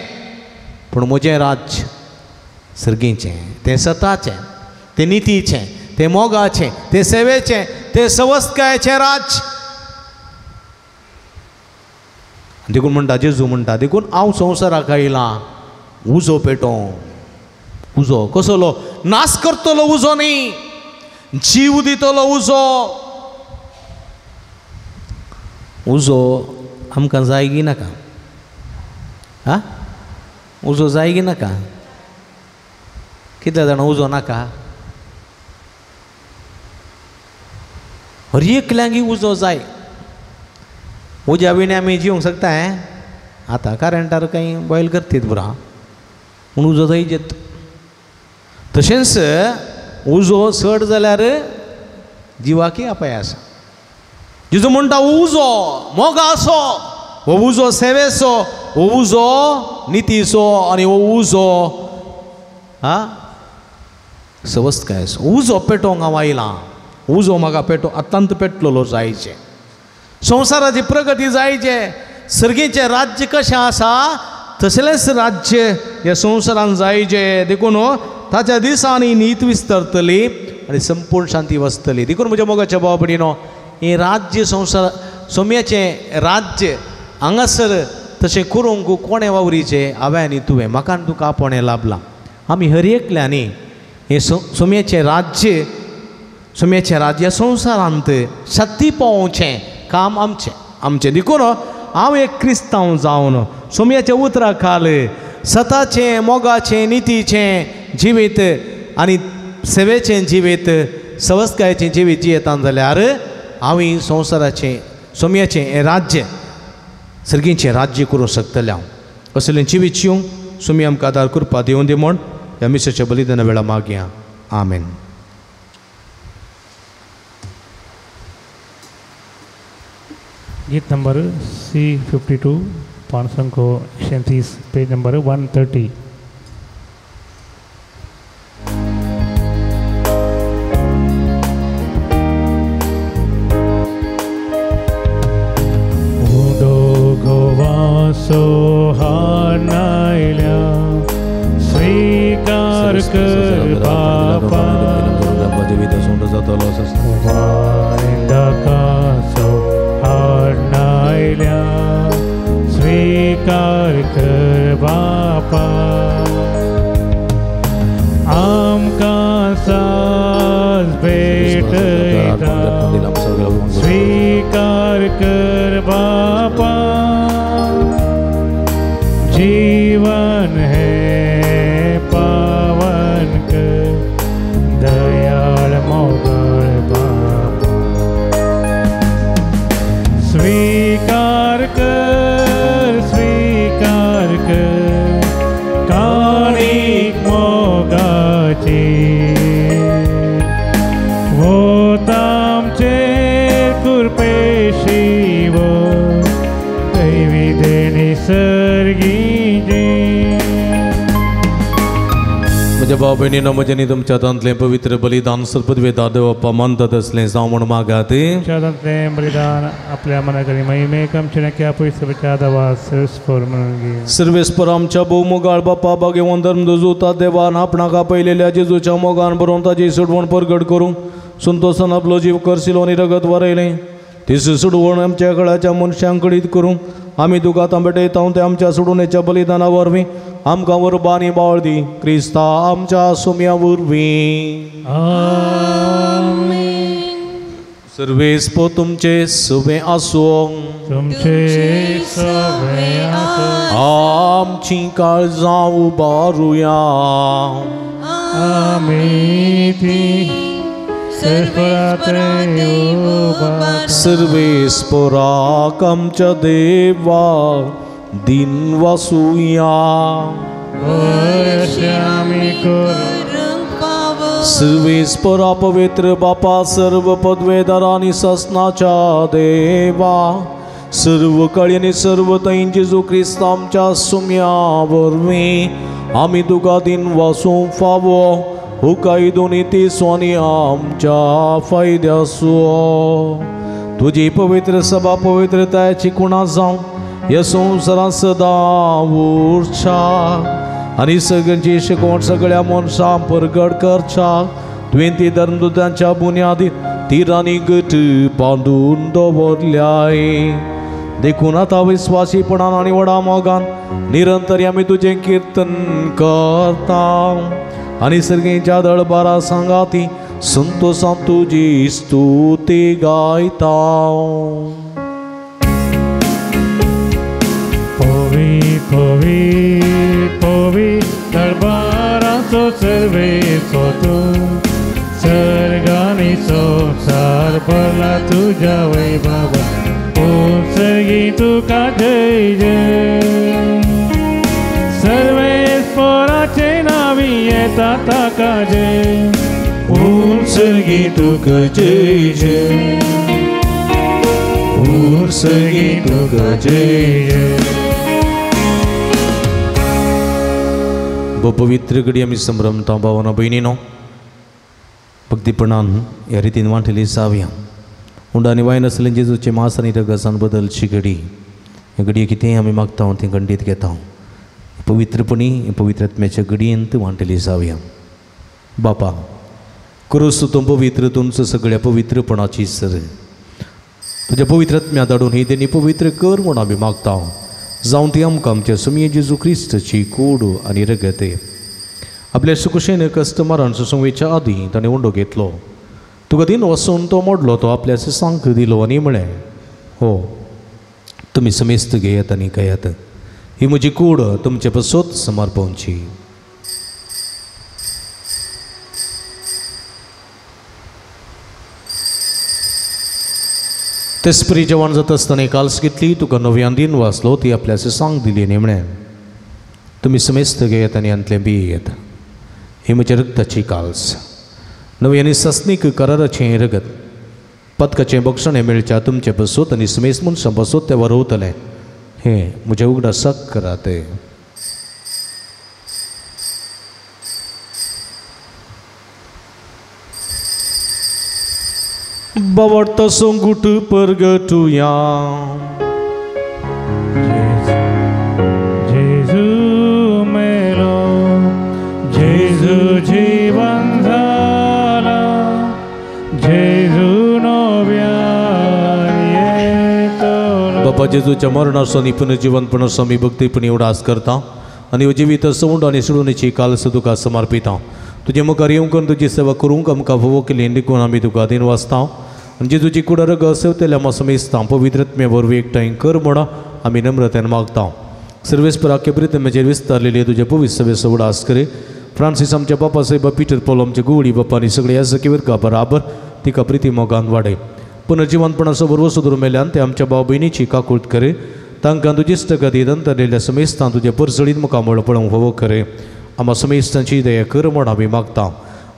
पूण म्हजें राज्य सर्गीचें, तें सताचें, तें नितीचें, तें मोगाचें, तें सेवेचें, तें सवस्तकायेचें राज्य. देखून म्हणटा जेजू म्हणटा, देखून हांव संवसाराक आयलां उजो पेटोवंक. उजो कसलो? नाश करतलो उजो न्ही, जीव दितलो उजो. उजो आमकां जाय की नाका? आं, उजो जाय की नाका? कितले जाणां उजो नाका? हर एकल्यांक उजो जाय. उज्या विणे आमी जिवंक शकता हें? आतां करंटार कांय बॉयल करतीत पुरा, पूण उजो जायजेत. तशेंच उजो चड जाल्यार जिवाकय अपाय आसा. जेजू म्हणटा उजो मोगाचो, हो उजो सेवेचो, हो उजो नितीचो आनी हो उजो सवस्तकायेचो. उजो पेटोवंक हांव आयलां, उजो म्हाका पेटो आतांत पेटलेलो जायचे. संवसाराची प्रगती जायचे, सर्गीचें राज्य कशें आसा तसलेंच राज्य ह्या संवसारान जायचे. देखून ताच्या दिसांनी नीत विस्तरतली आनी संपूर्ण शांती वसतली. देखून म्हज्या मोगाच्या भाव भयणीनो, हें राज्य संवसार सोम्याचें राज्य हांगासर तशें करूंक कोणें वावरीचें? हांवें आनी तुवें, म्हाका आनी तुका आपोवणें लाभलां. आमी हर एकल्यांनी हें सोम्याचें राज्य, सोम्याचें राज्य संवसारांत शक्ती पावोवचें काम आमचें आमचें. देखून हांव एक क्रिस्तांव जावन सोम्याच्या उतरा खाल सताचें, मोगाचें, नितीचें जिवीत आनी सेवेचें जिवीत, सवस्तकायेचें जिवीत जियेता जाल्यार हांव संवसाराचें सोम्याचें हें राज्य, सर्गीचें राज्य करूंक शकतलें हांव. असलें जिवीत जिवंक सोमी आमकां आदार करपा दिवं दी म्हूण ह्या मिसाच्या बलिदाना वेळा मागया. आमेन. गीत नंबर C52, 530, page number 130. उडो गोवासो हाणायल्या स्वीकार कर बापा, वांदाकासो हाणायल्या स्वीकार कर बापा. आमकां साज भेटयता स्वीकार कर बापा. म्हज्या भाव भयणीनो म्हज्यांनी तुमच्या हातांतलें पवित्र बलिदान सर्पद्वेदा देवप्पा मानतात असलें जावं म्हूण मागात. तुमच्या बलिदान आपल्या मनाकडे महिमेक आमच्या नक्या पयसच्या दवा सर्वेस्पर म्हणून. सर्वेस्पर आमच्या भोवमोगाळ बापा भाग्यवंत धर्मदुजूता देवान आपणाक आपयलेल्या जेजूच्या मोगान बरोवन ताजी सोडवण परगट करूंक संतोसान आपलो जीव करसिलो आनी रगत वारयलें. ती सोडवण आमच्या कळाच्या मनशांक कळीत करूंक आमी तुका तांबेटयता ते आमच्या सोडवणेच्या बलिदाना वरवीं आमकां वरबा आनी बाळ दी क्रिस्ता आमच्या सुम्या वरवीं. सर्वेस्पर तुमचे सुबें आसूं. तुमचे सवे आसूं. आमची काळजां उबारुया. आमी ती सर्वेस्पराक आमच्या देवा दिन वासुया. सर्वेस्परा पवित्र बापा सर्व पदवेदार आनी ससनाच्या देवा सर्व कळी आनी सर्व तैन जेजू क्रिस्त आमच्या सुम्या वरवीं आमी तुका दिन वासूंक फावो हुकाय दोनी ती आनी आमच्या फायद्यासो. तुजी पवित्र सभा पवित्रतायेची कुणा जावं ह्या संवसारांत सदां उरच्या आनी सगळ्यांची शिकवण सगळ्या मनशां परगट करच्या. तुवें ती धर्मदुतांच्या बुन्यादीत तिरांनी गट बांदून दवरल्याय. देखून आतां विस्वासीपणान आनी व्हडा मोगान निरंतर आमी तुजें किर्तन करता आनी सर्गेच्या दळबारा सांगाती संतोसान तुजी स्तुती गायता. पवी पवी पवी दरबाराचो सर्वेचो तूं सर्गानी संवसार भरला तुज्या वय बाबा ओ सर्गी तुका जय जय. सर्वेस्पराचे नावी येता ताका जय उत्सर्गी तुका जय जय उत्सर्गी तुका जय जय. पवित्र घडी आमी संभ्रमता भावना भयणीनो भक्तीपणान ह्या रितीन वांटली जावया. उंड आनी वायन आसलें जेजूचे मास आनी रगसान बदलची घडी. ह्या घडये कितेंय आमी मागता तें खंडीत घेता. पवित्रपणी पवित्र आत्म्याच्या घडयेंत वांटली जावया. बापा क्रूस तूं पवित्र तुमचो सगळ्या पवित्रपणाची सर तुज्या पवित्र आत्म्या धाडून ही तेणी पवित्र कर म्हूण आमी मागता. जावं ती आमकां आमच्या सुमये जेजू क्रिस्ताची कूड आनी रगत. आपल्या सुकुशेन कस्टमरान सुसंवेच्या आदीं ताणें उंडो घेतलो. तुका दिन वचून तो मोडलो तो आपल्या सांक दिलो आनी म्हळें हो तुमी समेस्त घेयात आनी खायात. ही म्हजी कूड तुमचे पसत समर्पणची. तेसपरी जेवण जाता आसतना काल्स घेतली तुका नव्यान दिन वाचलो ती आपल्या सांग दिली आनी म्हळें तुमी समेस्त घेयात आनी हांतलें पियेत. ही म्हज्या रक्ताची काल्स नवी आनी सस्नीक कराराचें रगत पदकाचें बक्षणें मेळच्या तुमचे बसोत आनी समेस्त मनशां बसोत तें वरवतलें. हें म्हज्या उगडासाक करात. बावडतो संगूट परगटुया. जेजू मेलो जेजू जीवन झाला जेजू नव्यान येतलो. बापा जेजूच्या मरणाचो आनी पुनर्जिवनपणाचो आमी भक्तीपणी उडास करता आनी जिवीत सवंड आनी सोडूनची कालस तुका समर्पिता. तुजे मुखार येवंक आनी तुजी सेवा करूंक आमकां फावो केली देखून आमी तुका दिन वाचता आनी जेजूची कुडा रगत सेवतल्या आमकां समेस्तां पवित्र आत्म्या वरवीं एकठांय कर म्हूण आमी नम्रतेन मागता. सर्वेस्पराक प्रितमेचेर विस्तारलेली तुजे पवित्र सभेचो उडास करे. फ्रांसीस आमच्या बापा साहेबा पीटर पॉल आमचे गुवडी बापा आनी सगळे ह्या वर्गा बराबर तिका प्रिती मोगान वाडय. पुनर्जिवनपणाचो भरवसो धरून मेल्यान ते आमच्या भाव भयणीची काकूट करे. तांकां तुजी इश्टगती दंतरलेल्या समेस्तां तुजे परजळीत मुखामळ पळोवंक फावो करे. आमकां समेस्तांची दया कर म्हूण आमी मागता.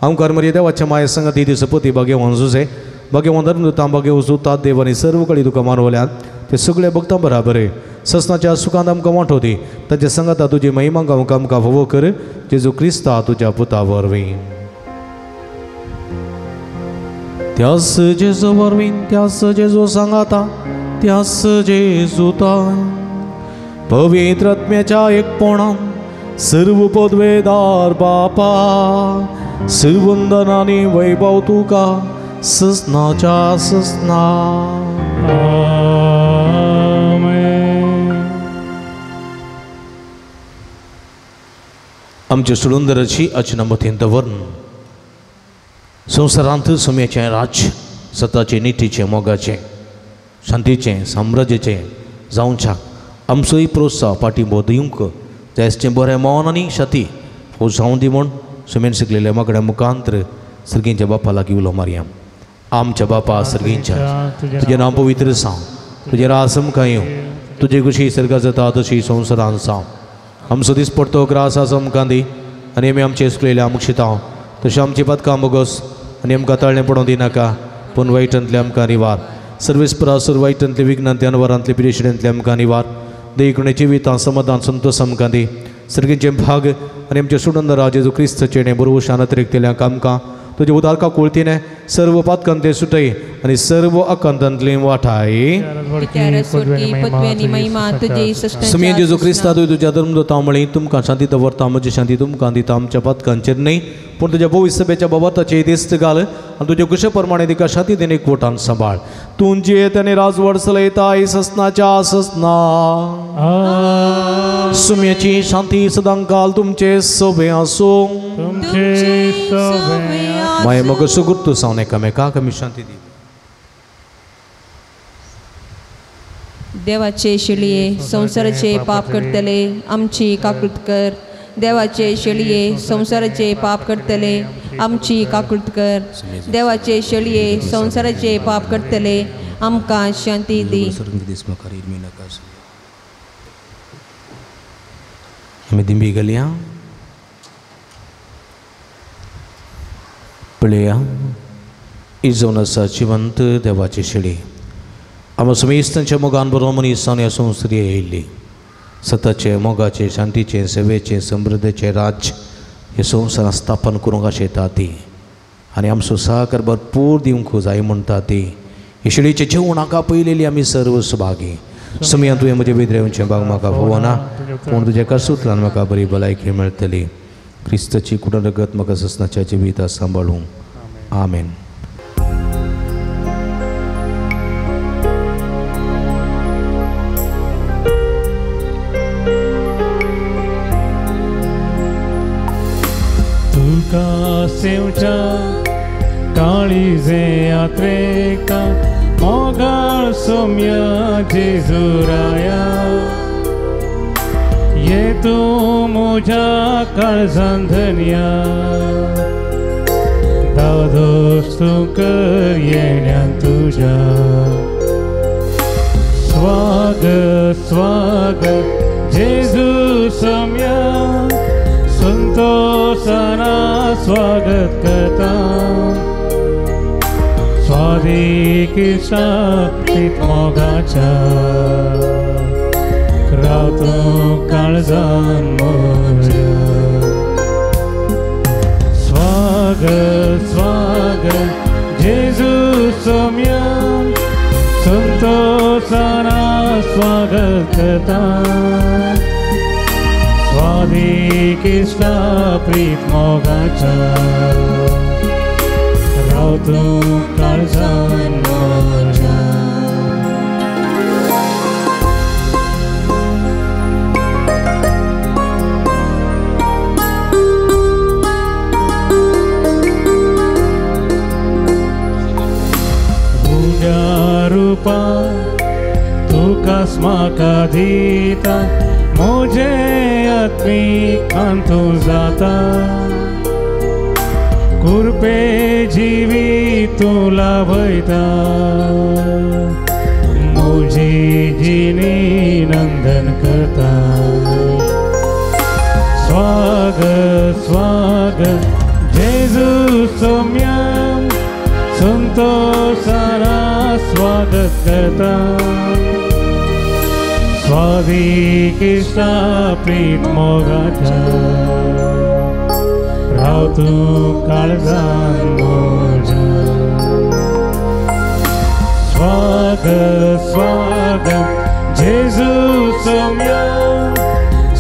आमकार मरे देवाच्या माये संगती ती सपती भाग्यवान जुजे भाग्यवान धर्मदुतां भाग्यवजुता देव आनी सर्व कडेन तुका मानवल्यात ते सगळे भक्तां बराबर. ससनाच्या सुखांत आमकां वांटो दी ताच्या संगाता तुजी महिमा गावंक आमकां फावो कर जेजू क्रिस्ता तुज्या पुता वरवीं. त्यास जेजू वरवीं त्यास जेजू सांगाता त्यास जेजूता पवित्र आत्म्याच्या एकपणान सर्व पदवेदार बापा सर्वंदनानी वैभव तुका ससनाच्या ससना. आमेन. आमचे सुळुंदराची अचनमतीन दवरून संवसारांत सम्याचें राज्य सताचें नितीचें मोगाचें शांतीचें साम्राज्याचें जावच्याक आमचोय प्रोत्साह पाठिंबो दिवंक जायचें बरें मौन आनी शाती हो जावं दी म्हूण सुमेन शिकलेल्या मागण्या मुखांतर सर्गींच्या बापा लागीं उलो मारया. आमच्या बापा सर्गींच्या तुजें नांव पवित्र जावं, तुजें राज आमकां येवं, तुजे खुशी सर्गा जाता तशी संवसारांत जावं. आमचो दीस पडतो ग्रास आज आमकां दी आनी आमी आमचे सुकलेले आमकां शितांव तशें आमची पदकां बोगस आनी आमकां ताळणें पडोवंक दिनाका पूण वायटांतले आमकां निवार. सर्वेस परासर वायटांतले विघ्नांतले अनवरांतले पिरेशेंतले आमकां निवार. देखणे जिवितां समाधान संतोष आमकां दी. सर्गींचे भाग आनी आमचे सुडंदरा जेजू क्रिस्तचें बरोवशान अतिरिक्तल्या आमकां तुजे उदारका कुळतीने सर्व पातकांतले सुटय आनी सर्व आकांतांतले वाठाय. सुमी जेजू क्रिस्ता तुज्या धर्मदूता म्हळी तुमकां शांती दवरता म्हजी शांती तुमकां दिता आमच्या पातकांचेर न्हय पूण तुज्या भोव सभेच्या बाबताचे दिस्त घाल आनी तुज्या कुशे प्रमाणे तिका शांती देणे कोटान सांबाळ. तूं जियेत आनी राजवड चलयता ससनाच्या ससना. सुम्याची शांती सदांकाल तुमचे सोबे आसूं. माये मग सुगुर्तू सावन एकामेकाक आमी शांती दी. देवाचे शेळये संवसाराचे पाप करतले आमची काकूत कर. देवाचे शेळये संवसाराचे पाप करतले आमची काकूत कर. देवाचे शेळये संवसाराचे पाप करतले आमकां शांती दी. आमी दिंबी घालया पळया ही जावन आसा जिवंत देवाची शेळी. आमकां समेस्तांच्या मोगान बरो मनीस ह्या संवसारी येयल्ली सताचें मोगाचें शांतीचें सेवेचें समृद्धीचें राज्य हे संवसारांत स्थापन करूंक आशेता ती आनी आमचो सहकार भरपूर दिवंक जाय म्हणटा ती. हे शेळीचें जेवण हाका पयलेली आमी सर्व सुभागी. समया तुवें म्हजें बेद्रेवचें भाग म्हाका फावना पूण तुज्या कसूंतल्यान म्हाका बरी भलायकी मेळटली. क्रिस्ताची कुडण रगत म्हाका ससनाच्या जिविता सांबाळूं. आमेन. तुका सेवच्या काळीजे यात्रेका मोगाळ सोम्या जेजुराया ये तूं म्हज्या काळजान धनया दादोस तूं कर येण्यान तुज्या. स्वागत स्वागत जेजू सोम्या संतोषाना स्वागत करता. स्वादिकीच्या मोगाच्या रावतो काळजान म्हज्या. स्वागत स्वागत जेजू सोम्या संतोषाना स्वागत करता. स्वादिकीच्या प्रीत मोगाच्या रावतो काळजान म्हज्या. तुज्या रुपा तुका म्हाका दिता म्हजें आत्मीक अंतू जाता. कुरपे जिवी तूं लाभयता म्हजी जिणी नंदन करता. स्वागत स्वागत जेजू सोम्या संतोषाना स्वागत करता. स्वादीक इश्टा प्रीत मोगाच्या राव तूं काळजान म्हज्या. स्वागत स्वागत जेजू सोम्या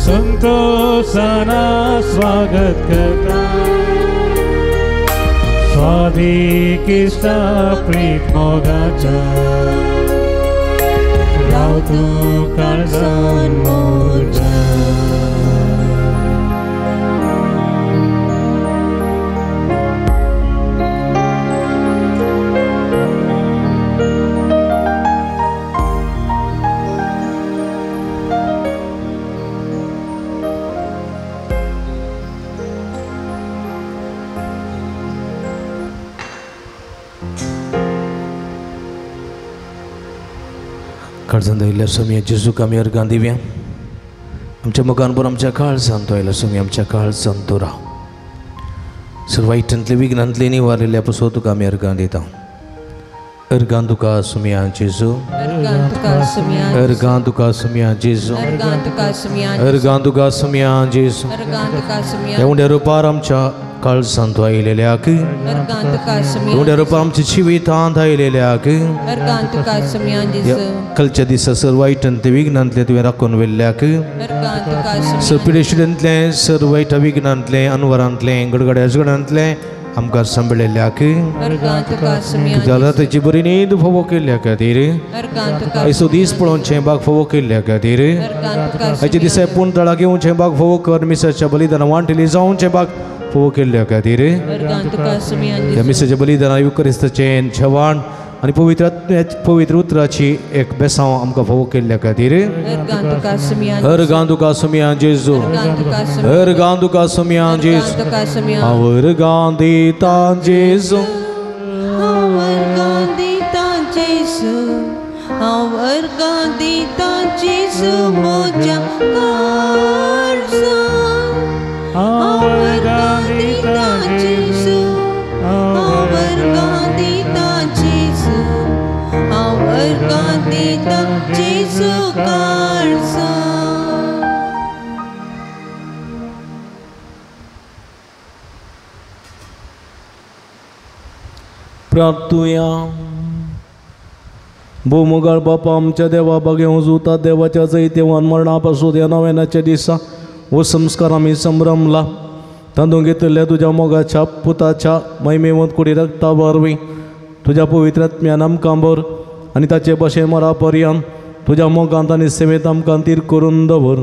संतोषाना स्वागत करता. स्वादीक इश्टा प्रीत मोगाच्या राव तूं काळजान म्हज्या. काळजान आयिल्ल्या स्वामी जेजूक आमी अर्गां दिवया. आमच्या मुखार आमच्या काळजान तो आयला स्वामी आमच्या काळजान तो राव. सर वायटांतले विघ्नांतले निवारिल्ल्या पसो तुका आमी अर्गां दिता. अर्गां तुका स्वामी जेजू, अर्गां तुका स्वामी जेजू, अर्गां तुका स्वामी जेजू. ह्या उंड्या रुपार आमच्या काळजान तो आयिल्ल्याक, उंड्या रुपार आमच्या जिवितांत आयिल्ल्याक, कलच्या दिसा सर वायटांतले विघ्नांतले तुवें राखून व्हेल्ल्याक, सर पिडेशिडेंतलें सर वायट विघ्नांतलें अनवरांतलें गडगड्या झगड्यांतलें आमकां सांबाळिल्ल्याक, तुज्या बरी न्हीद फावो केल्ल्या खातीर, आयचो दीस पळोवचें बाग फावो केल्ल्या खातीर, आयच्या दिसा पूण तळा घेवचें बाग फावो कर मिसाच्या बलिदान वांटली जावचें बाग फावो केल्ल्या खातीर, ह्या मिसाच्या बलिदाना युक्रिस्ताचें जेवण आनी पवित्र पवित्र उतराची एक बेसांव आमकां फावो केल्ल्या खातीर. अर्गां तुका सोम्या जेजू, अर्गां तुका सोम्या जेजू, हांव अर्गां दिता जेजू, हांव अर्गां दिता जेजू, हांव अर्गां दिता जेजू म्हज्या काळजान. हांव अर्गां दिता जेजू, हांव अर्गां दिता जेजू, हांव अर्गां दिता जेजू काळजान. प्रार्थुया. भोवमोगाळ बापा आमच्या देवा बागे उजुता देवाच्या जैतेवान मरणा पासून ह्या नव्यानाच्या दिसा हो संस्कार आमी संभ्रमला. तांदून घेतिल्ल्या तुज्या मोगाच्या पुताच्या महिमेवंत कुडी रक्ता वरवीं तुज्या पवित्र आत्म्यान आमकां भर आनी ताचे भशेन मरा पर्यंत तुज्या मोगांत आनी सेवेंत आमकां तीर करून दवर.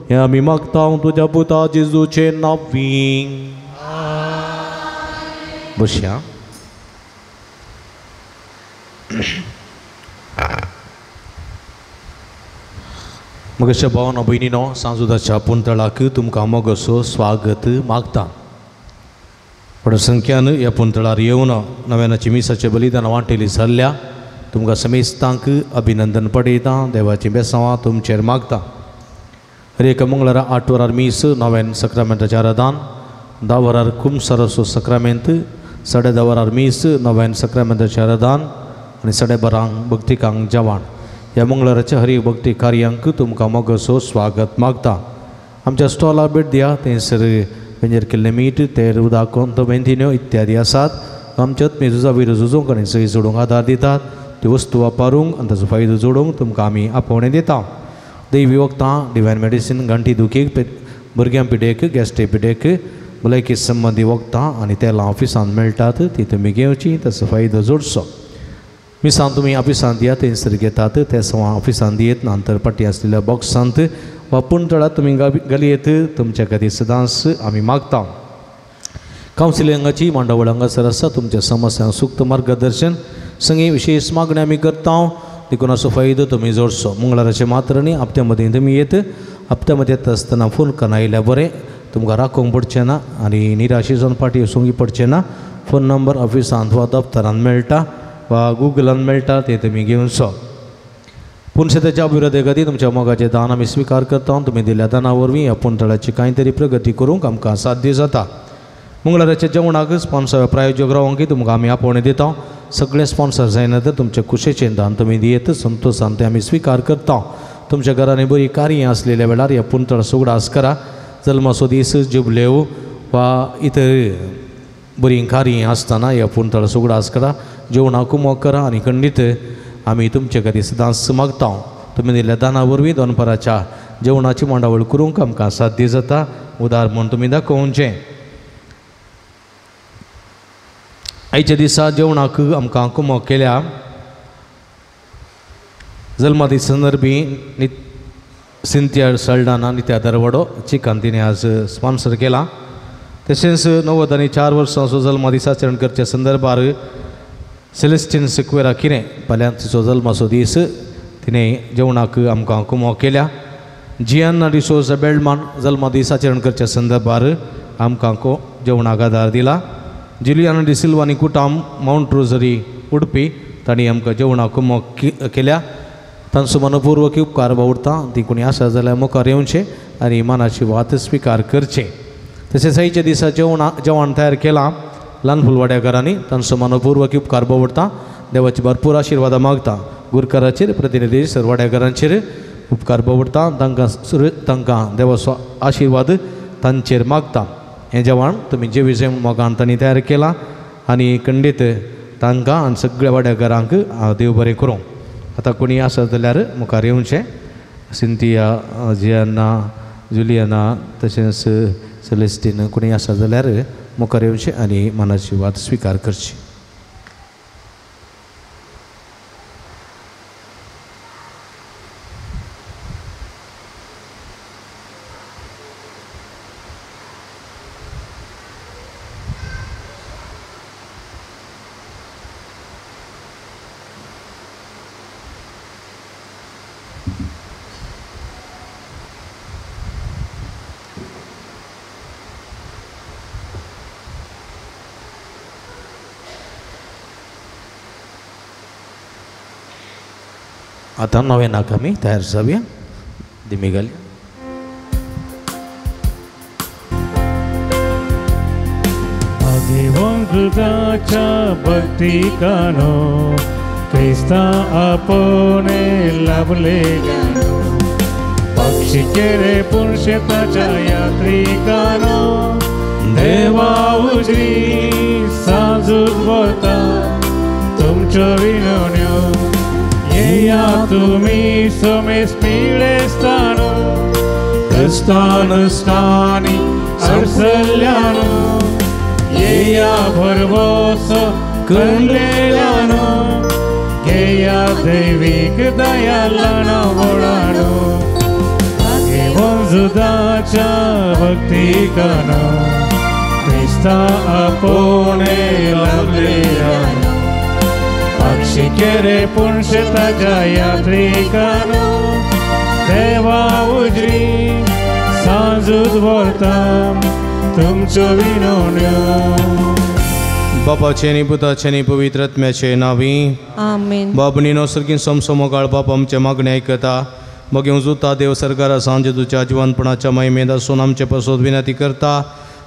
हें आमी मागता तुज्या पुता जेजूचे नांवी. बसया. मगेच्या भावना भयणीनो, सांजुदाच्या पुंतळाक तुमकां मोगसो स्वागत मागता. व्हड संख्यान ह्या पुंतळार येवन नव्यानाची मिसाचे बलिदान वांटेली जाल्ल्या तुमकां समेस्तांक अभिनंदन पडयता. देवाची बेसांवां तुमचेर मागता. हर एक मंगळारा 8 वरार मीस, नव्यान सक्रामेंताचें आराधन, 10 वरार कुमसराचो सक्रामेंत, 10:30 वरार मीस, नव्यान सक्रामेंताचें आराधन आनी 12:30 भक्तिकांक जेवण. ह्या मंगळाराच्या हर एक भक्ती कार्यांक तुमकां मोगसो स्वागत मागता. आमच्या स्टॉलार भेट दिया. थंयसर वेंजेर केल्लें मीठ, तेल, उदक, कोंतो, बेंतिन्यो इत्यादी आसात. आमच्या आत्मी झुजा विरो झुजूंक आनी सही जोडूंक आदार दितात. त्यो वस्तू वापरूंक आनी ताचो फायदो जोडूंक तुमकां आमी आपोवणें दिता. दैवी वखदां, डिवायन मेडिसीन, गांठी दुखीक, भुरग्यां पिडेक, गॅस्ट्रीक पिडेक, भलायकी संबंदी वखदां आनी तेलां ऑफिसांत मेळटात. ती तुमी घेवची, ताचो फायदो जोडचो. मिसां तुमी ऑफिसांत दिया, थंयसर घेतात ते सवां ऑफिसांत दियेत नंतर पाटी आसलेल्या बॉक्सांत वा पुणतळात तुमी घालयेत. तुमच्या खातीर सदांच आमी मागता. कावन्सिलिंगाची मांडावळ हांगासर आसा. तुमच्या समस्यांक सुक्त मार्गदर्शन संगी विशेष मागणी आमी करता. देखून असो फायदो तुमी जोडचो. मंगळाराचे मात्र न्ही, हप्त्या मदीं तुमी येत. हप्त्या मदीं येता आसतना फोन करून आयल्यार बरें, तुमकां राखूंक पडचें ना आनी निराशी जावन फाटीं वचूंक पडचें ना. फोन नंबर ऑफिसांत वा दफ्तरांत मेळटा वा गुगलान मेळटा, ते तुमी घेवचो. पुनशेताच्या अभिवृद्धी खातीर तुमच्या मोगाचें दान आमी स्विकार करता. तुमी दिल्ल्या दाना वरवीं ह्या पुंतळाची कांय तरी प्रगती करूंक आमकां साध्य जाता. मंगळाराच्या जेवणाक स्पॉन्सर प्रायोजक रावंक तुमकां आमी आपोवणें दिता. सगळे स्पॉन्सर जायना तर तुमचे कुशेचें दान तुमी दियेत संतोशान तें आमी स्विकार करता. तुमच्या घरांनी बरी कार्यां आसलेल्या वेळार ह्या पुंतळ सुगडास करा. जल्माचो दीस, जुबलेव वा इतर बरीं कार्यां आसतना ह्या पुंतळ सुगडास करा, जेवणाक कुमोक करा आनी खंडीत आमी तुमचे खातीर सदांच मागता. तुमी दिल्ल्या दाना वरवीं दनपाराच्या जेवणाची मांडावळ करूंक आमकां साध्य जाता. उदार म्हूण तुमी दाखोवचें. आयच्या दिसा जेवणाक आमकां कुमोक केल्या जल्मादीस संदर्भी सिंथिया सल्डाना नित्या दरवडो चिकन तिणें आज स्पॉन्सर केला. तशेंच 94 वर्सांचो जल्मादीस आचरण करच्या संदर्भार सेलेस्टीन सिक्वेरा किरें फाल्यां तिचो जल्माचो दीस तिणें जेवणाक आमकां कुमोक केल्या. जियान्ना डिसोजा बेल्डमान जल्मादीस आचरण करच्या संदर्भार आमकां जेवणाक आदार दिला. जुलियाना डिसिल्वा आनी कुटाम मावंट रोजरी उडपी तांणी आमकां जेवणाक कुमोक केल्या. तांचो मनपूर्वक उपकार बावडटा. ती कोणी आसा जाल्यार मुखार येवचें आनी मनाची वात स्विकार करचें. तशेंच आयच्या दिसा जेवण तयार केलां ल्हान फुलवाड्या घरांनी तांचो मनपूर्वक उपकार बावडटा. देवाची भरपूर आशिर्वादां मागता. गुरकाराचेर प्रतिनिधी सरवाड्या घरांचेर उपकार बावडटा. तांकां देवाचो आशिर्वाद तांचेर मागता. हें जेवण तुमी जेवी जेवण मोगान तांणी तयार केलां आनी खंडीत तांकां आनी सगळ्या वाड्या घरांक देव बरें करूं. आतां कोणी आसा जाल्यार मुखार येवचें. सिंथिया, जियाना, जुलियाना तशेंच सेलेस्टीन कोणी आसा जाल्यार मुखार येवचें आनी मनाची वात स्विकार करची. आतां नव्यानाक आमी तयार जावया. दिमी घाली. आदिवंताच्या भक्तिकानो क्रिस्ता आपोने लाभलेल्यानो पक्षी केरे पुरुषताच्या यात्रिकानो देवा उजरी साजूक वता तुमच्यो विनवण्यो येया तुमी समेस पिळेस्तानो क्रिस्तानुष्ठानी अडसल्यानो येया भरवसो करलेल्यानो घेया दैवीक दया लाणो वळानो जुदाच्या भक्तिकानो क्रिस्ता आपोने लाभलेल्यानो पक्षी केरे पुणशेताच्या यात्रिकानो देवा उजरी सांजूच व्हरता तुमच्यो विनवण्यो. बापाचे आनी पुताचे आनी पवित्र आत्म्याचे नांवी आमेन. बाबणीनो सर्गीन समसमोगाळ बाप आमचे मागणे आयकता. मग जुता देव सरकारा सांजे तुज्या जिवनपणाच्या महिमेंत आसून आमचे पासत विनंती करता.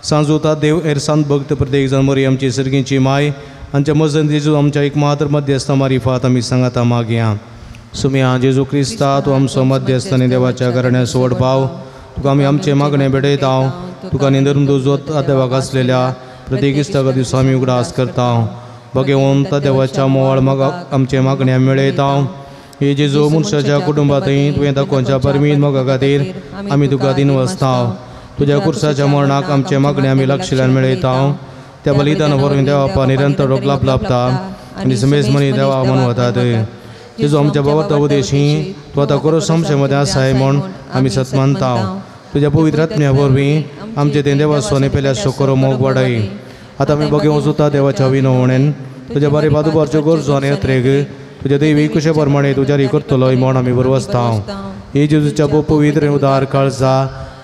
सांजुता देव एरसान भक्त प्रत्येक जण मरी आमची सर्गींची माय आमच्या मजन जेजू आमच्या एक मात्र मध्यस्थ मारिफात आमी सांगाता मागया. सुमया जेजू क्रिस्ता तूं आमचो मध्यस्थ आनी देवाच्या घराण्या सोड पाव. तुका आमी आमचे मागणे भेटयता. तुका निंदरून जोत देवाक आसलेल्या प्रत्येक इश्टा दिसा आमी उगडास करता. बगेवन त्या देवाच्या मोवाळ आमचे मागण्या मेळयता. हे जेजू मनशाच्या कुटुंबांतय तुवें दाखोवच्या परमीत मोगा खातीर आमी तुका दिनवासता. तुज्या कुर्साच्या मरणाक आमचे मागणे आमी लक्षल्यान मेळयता. त्या बलिदान वरवीं देवापा निरंतर लाभ लाभता आनी समेज मनी देवा म्हूण वतात. जेजू आमच्या बाबा उदेशी तूं आतां करो आमचे मदें आसाय म्हूण आमी सत मानता. तुज्या पवित्र आत्म्या वरवीं आमचे तें देवाचो आनी पेल्याचो करो मोग वाडय. आतां आमी बगेवन सुद्दां देवाच्या विनवणेन तुज्या बारी बादुबारच्यो गरजो आनी अत्रेग तुज्या दैवी कुशे प्रमाणे तुज्या करतलोय म्हूण आमी बरवसता. हे जेजूच्या पवित्र उदार काळजा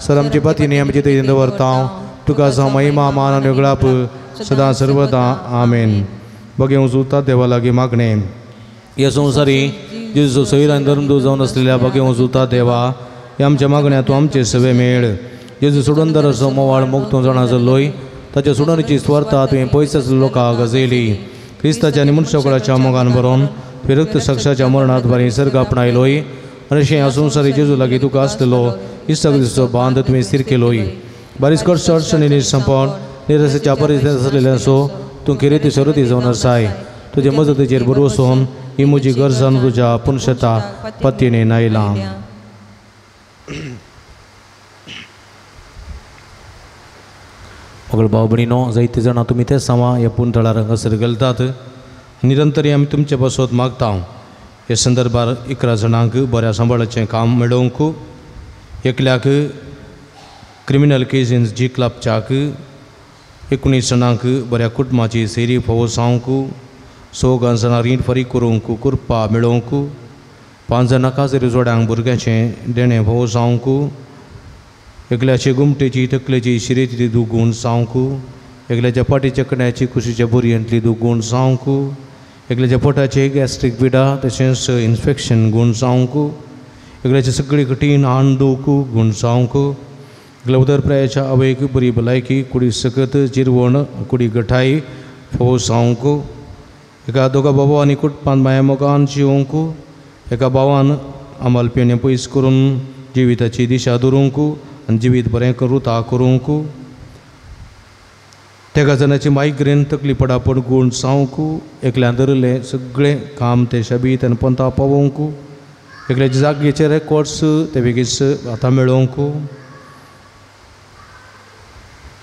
सर आमची पतीनी आमची थंय दवरता. तुका जावं महिमा मान आनी उगडाप सदां सर्वदा आमेन. बगेवन सुद्दां देवा लागीं मागणें. ह्या संवसारी जेजूचो सैर आनी धर्मदूत जावन आसलेल्या बगेवन सुद्दां देवा ह्या आमच्या मागण्या तूं आमचे सवे मेळ. जेजू सोडून मोवाळ मुक्त जाणा जाल्लोय ताच्या सोडणीची स्वार्था तुवें पयस आसलेल्या लोकांक गजयली. क्रिस्ताच्या आनी मनशाकुळाच्या मोगान बरोवन फिरक्त साक्षाच्या मरणात बरी सर्ग आपणायलोय. आनी अशें ह्या संवसारी जेजू लागीं तुका आसलेलो इश्टागतीचो बांद तुवें स्थीर केलोय. बारीस करचो अडचणींनी संपोवन निरसेच्या परिस्थितींत आसलेल्यांचो तूं खेरीत सरुती जावन आसाय. तुजे मजतीचेर भरवसून ही म्हजी गरजान तुज्या पुनशता पतीने आयलां. मगळ भाव भयणीनो, जायते जाणां तुमी ते सांवा ह्या पुंतळार हांगासर घालतात. निरंतर आमी तुमचे पासत मागता. हे संदर्भार 11 जाणांक बऱ्या सांबाळाचें काम मेळोवंक, एकल्याक क्रिमिनल केसीन जीक लाबच्याक, 19 जाणांक बऱ्या कुटुंबाची सेरी फावो जावंक, 4 जाणां रीण फारीक करूंक कृपा मेळोवंक, 5 जाणां काजरी जोड्यांक भुरग्यांचें देणें फावो जावंक, एकल्याचे गुमटेची तकलेची शिरेची दुगूण जावंक, एकल्याच्या पाटीच्या कण्याची कुशीच्या बोरयेंतली दुगूण जावंक, एकल्याच्या पोटाचे गॅस्ट्रीक पिडा तशेंच इन्फेक्शन गूण जावंक, एकल्याचे सगळी कठीण आन दूख गूण जावंक, एकल्या उदरप्रायाच्या आवयक बरी भलायकी कुडी सकत जिरवण कुडी गठाय फोव जावंक, एका दोगा बाबा आनी कुटुंबान माया मोगान जिवंक, एका भावान आमाल पिणे पयस करून जिविताची दिशा दवरूंक आनी जिवीत बरें करुता करूंक, तेगा जाणाची मायग्रेन तकली पडापड गूण जावंक, एकल्यान धरिल्लें सगळें काम तें शबीत आनी पंथा पावोवंक, एकल्याच्या जागेचे रेकॉर्ड्स ते बेगीच आतां मेळोवंक,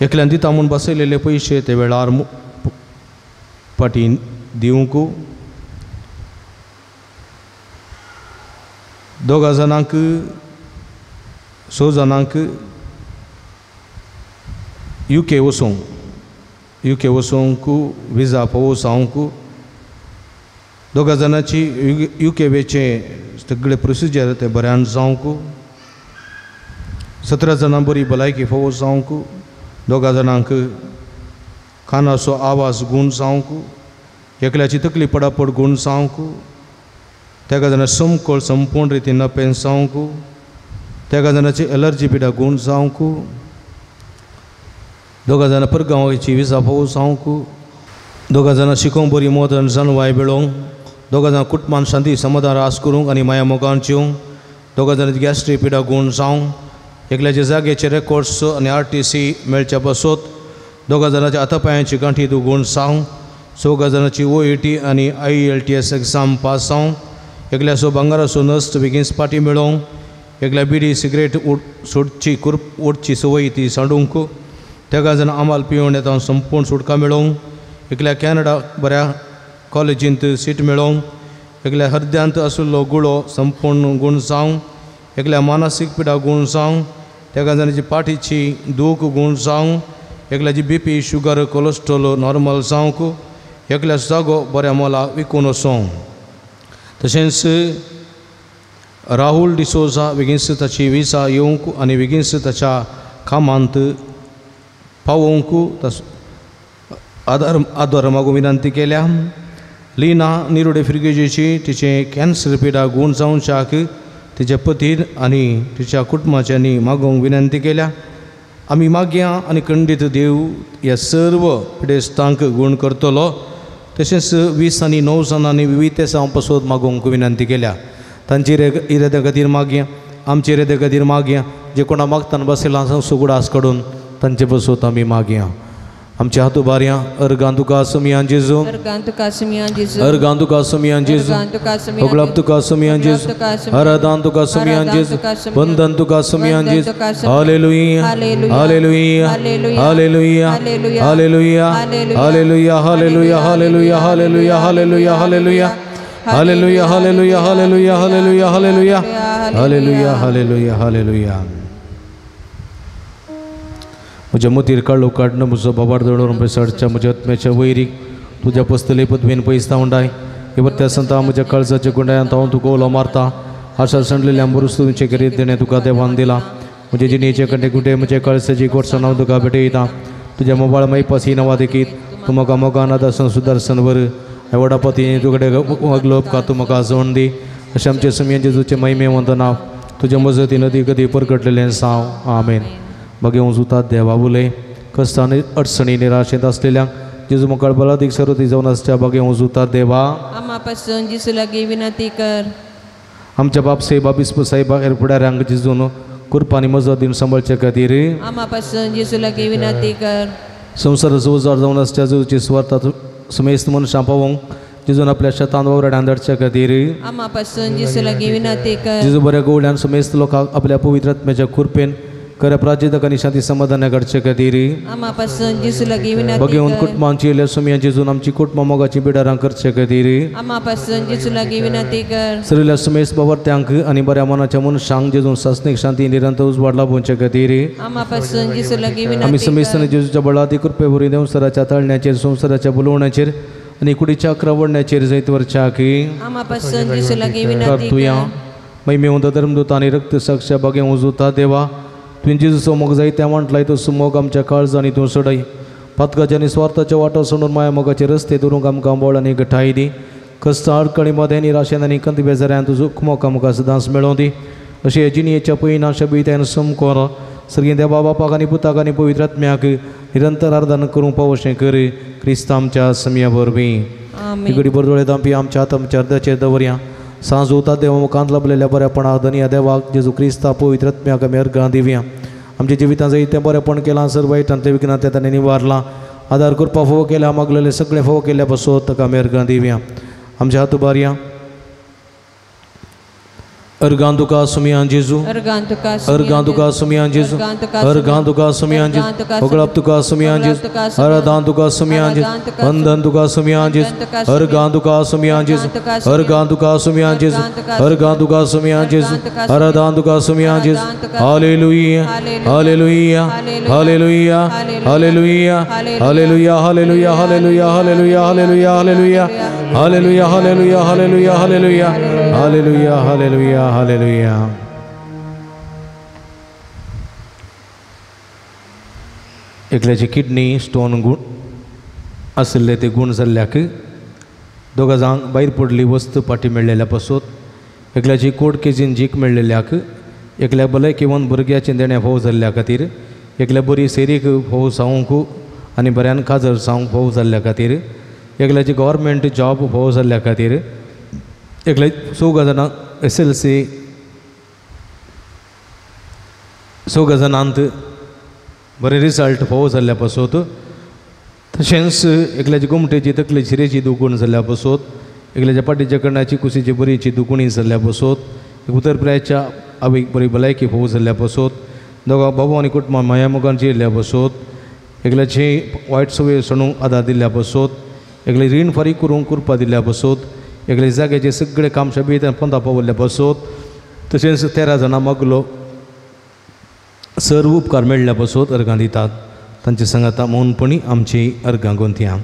एकल्यान दिता म्हूण बसयलेले पयशे ते वेळार फाटीं दिवंक, 2 जाणांक 6 जाणांक युके वचूंक विजा फावो जावंक, 2 जाणांची युके वेचे सगळे प्रोसिजर ते बऱ्यान जावंक, 17 जाणां बरी भलायकी फावो जावंक, 2 जाणांक कानाचो आवाज गूण जावंक, एकल्याची तकली पडापड गूण जावंक, तेगा जाणां समकळ संपूर्ण रितीन नपेन जावंक, तेगा जाणांची एलर्जी पिडा गूण जावंक, 2 जाणां परगांवाची विजा फावो जावंक, 2 जाणां शिकोवंक बरी मोद आनी जाणवाय मेळोवंक, 2 जाणां कुटुंबान शांती समाधान रास करूंक आनी माया मोगान जिवंक, 2 जाणांची गॅस्ट्री पिडा गूण जावंक, एकल्याच्या जागेचे रेकॉर्ड्स आनी RTC मेळच्या पासत, 2 जाणांच्या हातापायांची गांठी गूण जावंक, 4 जाणांची OET आनी IELTS exam pass जावंक, एकल्याचो भांगराचो नस्ट बेगीन पाटी मेळोवंक, एकल्या बिडी सिगरेट सोडची कुर्प ओडची संवय ती सांडूंक, तेगा जाणां आमाल पिवन येता संपूर्ण सुटका मेळोवंक, एकल्या कॅनडा बऱ्या कॉलेजींत सीट मेळोवंक, एकल्या हृदयांत आशिल्लो गुळो संपूर्ण गूण जावंक, एकल्या मानसीक पिडा गूण जावंक, तेगा जाणांची पाठीची दूख गूण जावंक, एकल्याची BP sugar cholesterol normal जावंक, एकल्या जागो बऱ्या मोला विकून वचोंक. तशेंच राहुल डिसोजा बेगीनच ताची विजा येवंक आनी बेगीनच ताच्या कामांत पावोवंक आदार मागूंक विनंती केल्या. लिना निरोडे फिरगेजीची तिचें कॅन्सर पिडा गूण जावच्याक तिच्या पतीन आनी तिच्या कुटुंबाच्यांनी मागोवंक विनंती केल्या. आमी मागया आनी खंडीत देव ह्या सर्व पिडेस्तांक गूण करतलो. तशेंच 20 आनी 9 जाणांनी विविध देसां पासत मागोवंक विनंती केल्या. तांची इराद्या खातीर मागया, आमचे इराद्या खातीर मागया, जे कोणा मागताना बसयलां सुगडास काडून तांचे पासत आमी मागया. आमच्या हात उबारया. अर्गां तुका सुमियां जेजू, अर्गां तुका सुमियां जेजू, अर्गां तुका सुमियां जेजू, अगलाब तुका सुमियां जेजू, आराधन तुका सुमियां जेजू, वंदन तुका सुमियां जेजू. Hallelujah, hallelujah, hallelujah, hallelujah, hallelujah, hallelujah, hallelujah, hallelujah, hallelujah, hallelujah, hallelujah, hallelujah, hallelujah, hallelujah, hallelujah, hallelujah, hallelujah, hallelujah. म्हज्या मतीर काडलो काडणं म्हजो बाबार दळून पैसाडच्या म्हज्या आत्म्याच्या वैरीक तुज्या पसतले पदवेन पैसा उंडाय हे संता म्हज्या काळजाच्या गुंडायान हांव तुका उलो मारता. आशा सांडलेल्या बरुस तुमचे करीत देणें तुका देवान दिला. म्हजे जिणेचे कंटे कुटे म्हज्या काळजाची गोडसाण हांव तुका भेटयता. तुज्या मोबाळ मायपासी नवा देखीत तूं म्हाका मोगान आदासन सुदारसन वर एवडा पती तुकडे वागलो उपकार तूं म्हाका जोड दी. अशें आमचे सुमयेन जेजूचे महिमे वंदना तुज्या मजती नदी कदी परगटलेलें साव. आमेन. बगे जुतात देवा उलय कश्ट आनी अडचणी निराशेंत आसलेल्यांक जेजू मुखार बलादीक सरोती जावन आसच्या बागे जुतात देवा आमा पासून जेजू लागीं विनंती कर. आमच्या बाप साहेबा बिस्प साहेबा हेर फुडाऱ्यांक जेजून कृपा आनी मजत दिवन सांबाळचे खातीर आमा पासून जेजू लागीं विनंती कर. संवसाराचो उजवाड जावन आसच्या जेजूची सुवार्थ समेस्त मनशां पावोवंक जेजून आपल्या शेतान वावराड्यान धाडचे खातीर आमा पासून जेजू लागीं विनंती कर. जेजू बऱ्या गोवल्यान समेस्त लोकांक आपल्या पवित्र आत्म्याच्या कृपेन खऱ्या प्राजितक आनी शांती समाधान घडचे खातीर आमा पासून जेजू लागीं विनंती बघेवन कर. कुटुंबांची येयल्या सुमया जेजून आमची कुटुंबां मोगाची बिडारां करचे खातीर आमा पासून जेजू लागीं विनंती कर. सरिल्ल्या समेस्त बावर्त्यांक आनी बऱ्या मनाच्या मनशांक जेजून सासणीक शांती निरंतर उजवाड लाभोवचे खातीर आमा पासून जेजू लागीं आमी विनंती समेस्तांनी कर. जेजूच्या बळादी कृपे वरवीं देंवसराच्या ताळण्याचेर संवसाराच्या बोलोवण्याचेर आनी कुडीच्या क्रवडण्याचेर जैत वरच्या की आमा पासून जेजू लागीं विनंती प्रार्थुया. कर. महिमेवंत धर्मदूत आनी रक्त साक्ष्या बागे उजुता देवा तुवें जेजूचो मोग जायत्या म्हटलाय तो सुमोग आमच्या काळजांनी तूं सोडय. पातकाच्या आनी स्वार्थाच्या वाटो सोडून माया मोगाचे रस्ते धरूंक आमकां बळ आनी घटाय दी. कश्ट अडकणी मदें निराशेन आनी कंत बेजाऱ्यान तुजो मोग आमकां सदांच मेळोवं दी. अशें हे जिणयेच्या पयना शबितायन समकोर सर्गीं देवा बापाक आनी पुताक आनी पवित्र आत्म्याक निरंतर आराधना करूंक पावोशें कर क्रिस्त आमच्या समया वरवीं. आमेन. इगडी बरदोळे दांपी आमच्या हात आमच्या अर्द्याचेर दवरया. सांज उता देवा मुखांत लाभलेल्या बऱ्यापणा धनया देवाक जेजू क्रिस्ता पवित्र आत्म्याक आमी अर्घां दिवया. आमच्या जिवितांत जायतें बरेपण केलां सर वायटांतलें विघ्नांतलें ताणें निवारलां. आदार करपा फोव केल्या मागलेले सगळें फोव केल्या बसोत ताका आमी अर्घां दिवया. आमच्या हात उबारया. अर्घां तुका सुमयान जेजू अर्घां तुका अर्घां तुका सुमयान जेजू अर्घां तुका सुमयान जेजू होगळप तुका सुमयान जेजू आराधान तुका सुमयान जेजू वंदन तुका सुमयान जेजू अर्घां तुका सुमयान जेजू अर्घां तुका सुमयान जेजू अर्घां तुका सुमयान जेजू आराधान तुका सुमयान जेजू. Hallelujah hallelujah hallelujah hallelujah hallelujah hallelujah hallelujah hallelujah hallelujah hallelujah hallelujah hallelujah hallelujah hallelujah hallelujah hallelujah hallelujah. एकल्याची किडनी स्टोन गुण आशिल्ले ते गुण जाल्ल्याक दोगा जाणांक भायर पडली वस्त पाटी मेळ्ळेल्या पासून एकल्याची कोर्ट केजीन जीक मेळ्ळेल्याक एकल्या भलायकेवन भुरग्याचें देणें फोव जाल्ल्या खातीर एकल्या बरी सेरीक फोव जावंक आनी बऱ्यान काजर जावंक फोव जाल्ल्या खातीर एकल्याची गव्हर्मेंट जॉब फोव जाल्ल्या खातीर एकल्या चौगा जाणांक SLC चौगा जाणांत बरे रिजल्ट फोव जाल्ल्या पासून तशेंच एकल्याची गोमटेची तकले शिरेची दुखून जाल्ल्या पासून एकल्याच्या पाटीच्या कणाची कुशीची बरीची दुखणी जाल्ल्या पासून उतरप्रायच्या आवयक बरी भलायकी फोव जाल्ल्या पासून दोगां बाबू आनी कुटुंबां माया मोगान जियेल्ल्या पासून एकल्याची वायट संवय सणूंक आदार दिल्ल्या पासून एकले रीण फारीक करूंक कृपा दिल्ल्या पासून एकले जाग्याचे सगळे काम शबीत पंदा पावल्ल्या पासून तशेंच 13 जाणां मागलो सर्व उपकार मेळ्ळ्या पासून अर्घां दितात. तांचे सांगाता मौनपणी आमची अर्घां गोंतया.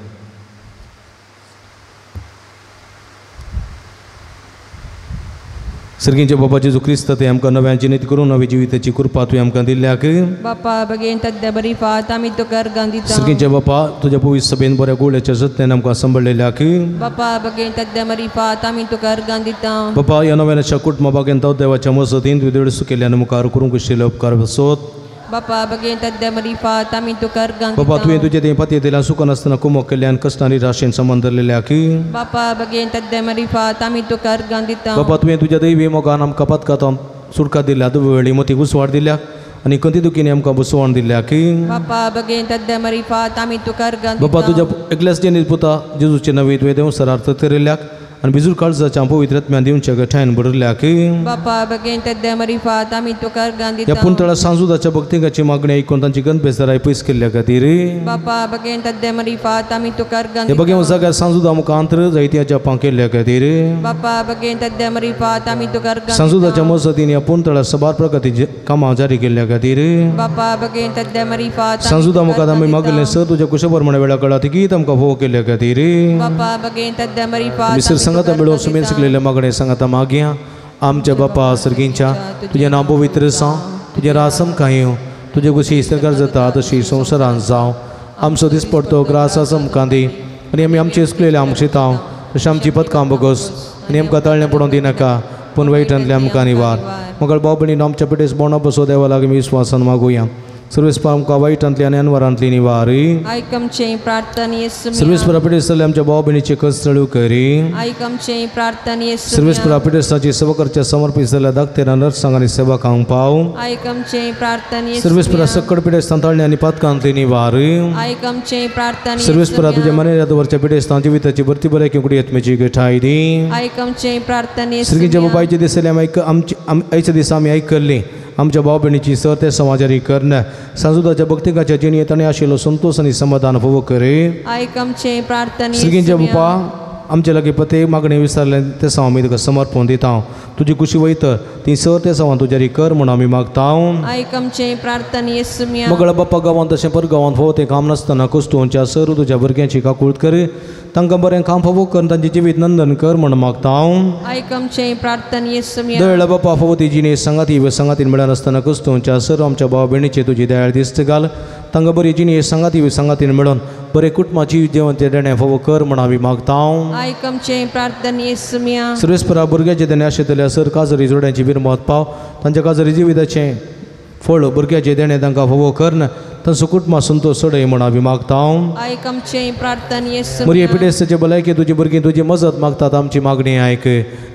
सर्गींच्या बाबा जेजू क्रिस्त ते आमकां नव्या जिणेंत करून नव्या जिविताची कृपा तुवें आमकां दिल्ल्याक बापा बगेन तद्या बरी फात आमी तुका अर्घां दिता. सर्गींच्या बापा तुज्या पवित्र सभेन बऱ्या गोळ्याच्या जतनेन आमकां सांबाळ्ळेल्याक बापा बगेन तद्या बरी फात आमी तुका अर्घां दिता. बापा ह्या नव्याच्या कुटुंबा बागेन तो देवाच्या मजतीन तुवें देडसू केल्ल्यान मुखार करूंक आशिल्ले उपकार बसोत बापा बगेन तद्या बरी फात आमी तुका अर्घां दिता. बापा तुवें तुजे तें पातये दिल्या सुखान आसतना कुमोक केल्ल्यान कश्टांनी राशेन संबंद धरलेल्याक बापा बगेन तद्या बरी फात आमी तुका अर्घां दिता. बापा तुवें तुज्या दैवी मोगान आमकां पातकांत सुटका दिल्या दुवेळी मोती उसवाड दिल्या आनी कंती दुखीनी आमकां बसवण दिल्या की बापा बगेन तद्या बरी फात आमी तुका अर्घां दिता. बापा तुज्या एकल्याच जेनीत पुता जेजूचे नवी तुवें देंवसरार्थ थरयल्याक आनी बिजूर काळजाच्या पवित्र आत्म्यान दिवच्या गठायन भरल्याक बापा बगेन तद्या बरी फात आमी तुका अर्घां दिता. ह्या पुंतळा सांजुदाच्या भक्तिंगाची मागणी आयकून तांची गंत बेजाराय पयस केल्ल्या खातीर बापा बगेन तद्या बरी फात आमी तुका अर्घां हे बगेन दिता. जाग्यार सांजुदा मुखांत जायत्या जापां केल्ल्या खातीर बापा बगेन तद्या बरी फात आमी तुका अर्घां सांजुदाच्या दिता. मजतीन ह्या पुंतळा सबार प्रगतीची कामां जारी केल्ल्या खातीर बापा बगेन तद्या बरी फात आमी सांजुदा तुका मुखार अर्घां आमी मागिल्लें दिता. सर तुज्या कुशबर म्हण वेळा कळा तिगीत आमकां फोव केल्ल्या खातीर बापा बगेन तद्या बरी फात मिसर आमी सांगाता तुका मेळोवन अर्घां सुमेन दिता. शिकलेल्या मागणे सांगाता मागया. आमच्या बापा सर्गींच्या तुजें नांव पवित्र जावं तुजें राज आमकां येवं तुजे कुशी सरकार जाता तशी संवसारांत जावं. आमचो दिसपडतो ग्रास आमकां दी आनी आमी आमचे चुकलेले आमकां शितांव तशें आमची पदकां बगस आनी आमकां ताळणें पडोवंक दिनाका पूण वायटांतलें आमकां निवार. मगळ भाव भयणीन आमच्या पिटेस बोंडा बसो देवा लागीं विस्वासान मागुया. सर्वेस्पर आमकां वायटांतली आनी अनवरांतली निवारी. आयक आमचें प्रार्थना येसुम्या. सर्वेस्परा पिडेस्तांतले आमच्या भाव भयणीचे कश्ट चळू करी. आयक आमचें प्रार्थना येसुम्या. सर्वेस्परा पिडेस्तांची सेवा करच्या समर्पीत जाल्ल्या दाक्तेरां नर्सांक आनी सेवकांक पाव. आयक आमचें प्रार्थना येसुम्या. सर्वेस्परा सक्कड पिडेस्तां ताळणी आनी पातकांतली निवारी. आयक आमचें प्रार्थना. सर्वेस्परा तुज्या मनेर दवरच्या पिडेस्तां जिविताची भरती बऱ्या कुडी आत्म्याची गठाय दी. आयक आमचें प्रार्थना. सर्गीच्या बापायचे दिसले आमी आयच्या दिसा आमी आयकल्ली आमच्या भाव भयणीची सर ते समाजारी कर्ण सांजुदाच्या भक्तिकाच्या जिणेंत ताणें आशिल्लो संतोश आनी समाधान फावो करे. आयक आमचें प्रार्थना. सर्गीच्या बापा आमच्या लागीं पते मागणें विसरलें ते साव आमी तुका समर्पण दिता. तुजी कुशी वयत ती सर ते सावान तुज्यारी कर म्हूण आमी मागता. आयक आमचें प्रार्थना येसुम्या. मगळ बाप्पा गांवांत तशें पर गांवांत फावो तें काम नासतना कोस्तूंच्या सर तुज्या भुरग्यांची काकूळत कर. तांकां बरें काम फावो कर तांचें जिवीत नंदन कर म्हूण मागता. आयक आमचें प्रार्थना येसुम्या. दयाळ बाप्पा फावो ती जिणे सांगाती व सांगातीन मेळना आसतना कोस्तूंच्या सर आमच्या भाव भयणीचे तुजी दयाळ दिस्त घाल. तांकां बरी जिणे सांगाती व सांगातीन मेळोन बरें कुटुंबाची जेवण ते देणें फावो कर म्हूण आमी मागता. आयक आमचें प्रार्थना येसुम्या. सर्वेस्परा भुरग्याचे देणें आशिल्ल्या सर काजरी जोड्यांची बिरमत पाव. तांच्या काजरी जिविताचें फळ भुरग्याचें देणें तांकां फावो कर तांचो कुटुंबा संतोश चडय म्हूण आमी मागता. आयक आमचें प्रार्थना येसुम्या. मरिये पिडेस्ताचे भलायकी तुजी भुरगीं तुजी मजत मागतात. आमची मागणी आयक.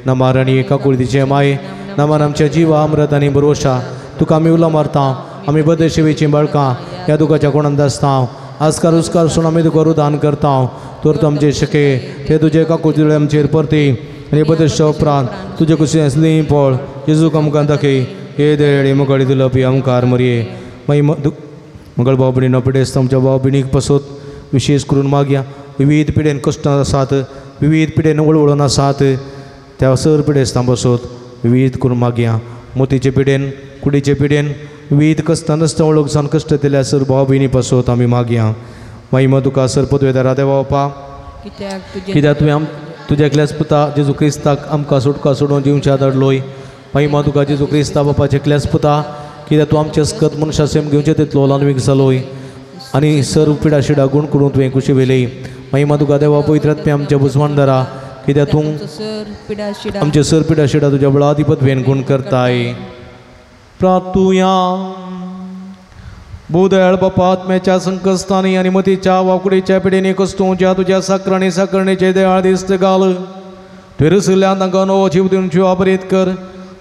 नमार आनी काकुळतीचे माये नमान आमच्या जिवा अमृत आनी भरोशा तुका आमी उलो मारता. आमी बदशेवेचीं बाळकां ह्या दुखाच्या कोणांत आसता. आजकार उस्कार सून आमी तुका रुदान करता. तर तूं आमचे शके ते तुजे काकुळती आमचेर परती आनी बदशा उपरांत तुजे कुशी आसली पळ जेजूक आमकां दाखय. हे दयाळी मुखाडी दिलपी आमकार मरये मागीर मंगळ भाव भयणीनो पिडेस्त आमच्या भाव भयणीक पसत विशेष करून मागया. विविध पिडेन कश्टां आसात, विविध पिडेन वळवळून आसात त्या सर पिडेस्तां बसत विविध करून मागया. मोतीचे पिडेन कुडीचे पिडेन विविध कश्टां नासता वळख जावन कश्ट दिल्या सर भाव भयणी पसत आमी मागया. मागीर मग तुका सर पदवेदारा देवा बापा कित्याक तुवें तुज्या एकल्याच पुता जेजू क्रिस्ताक आमकां सुटका सोडून दिवच्या धाडलोय. मागीर मग तुका जेजू क्रिस्ता बापाचे एकल्याच पुता कित्याक तूं आमचे अस्कत मनशा सेम घेवचें तितलो लानवीक जालोय आनी सर्व पिडा शिडा गूण करून तुवें कुशी वेली. मागीर मग तुका देवा पवित्र आत्म्या आमच्या बुजवानदारा कित्याक तूं आमचे सर पिडा शिडा तुज्या बळादी पदवेन गूण करताय. प्रार्थुया. भूदयाळ बापा आत्म्याच्या संकश्टांनी आनी मतीच्या वाकुडीच्या पिडेनी कस्तुंच्या तुज्या साकरांनी साकरणेचे दयाळ दिस्त घाल. तुवें रसिल्ल्यान तांकां नवो जीव दिवन जीव अपरीत कर.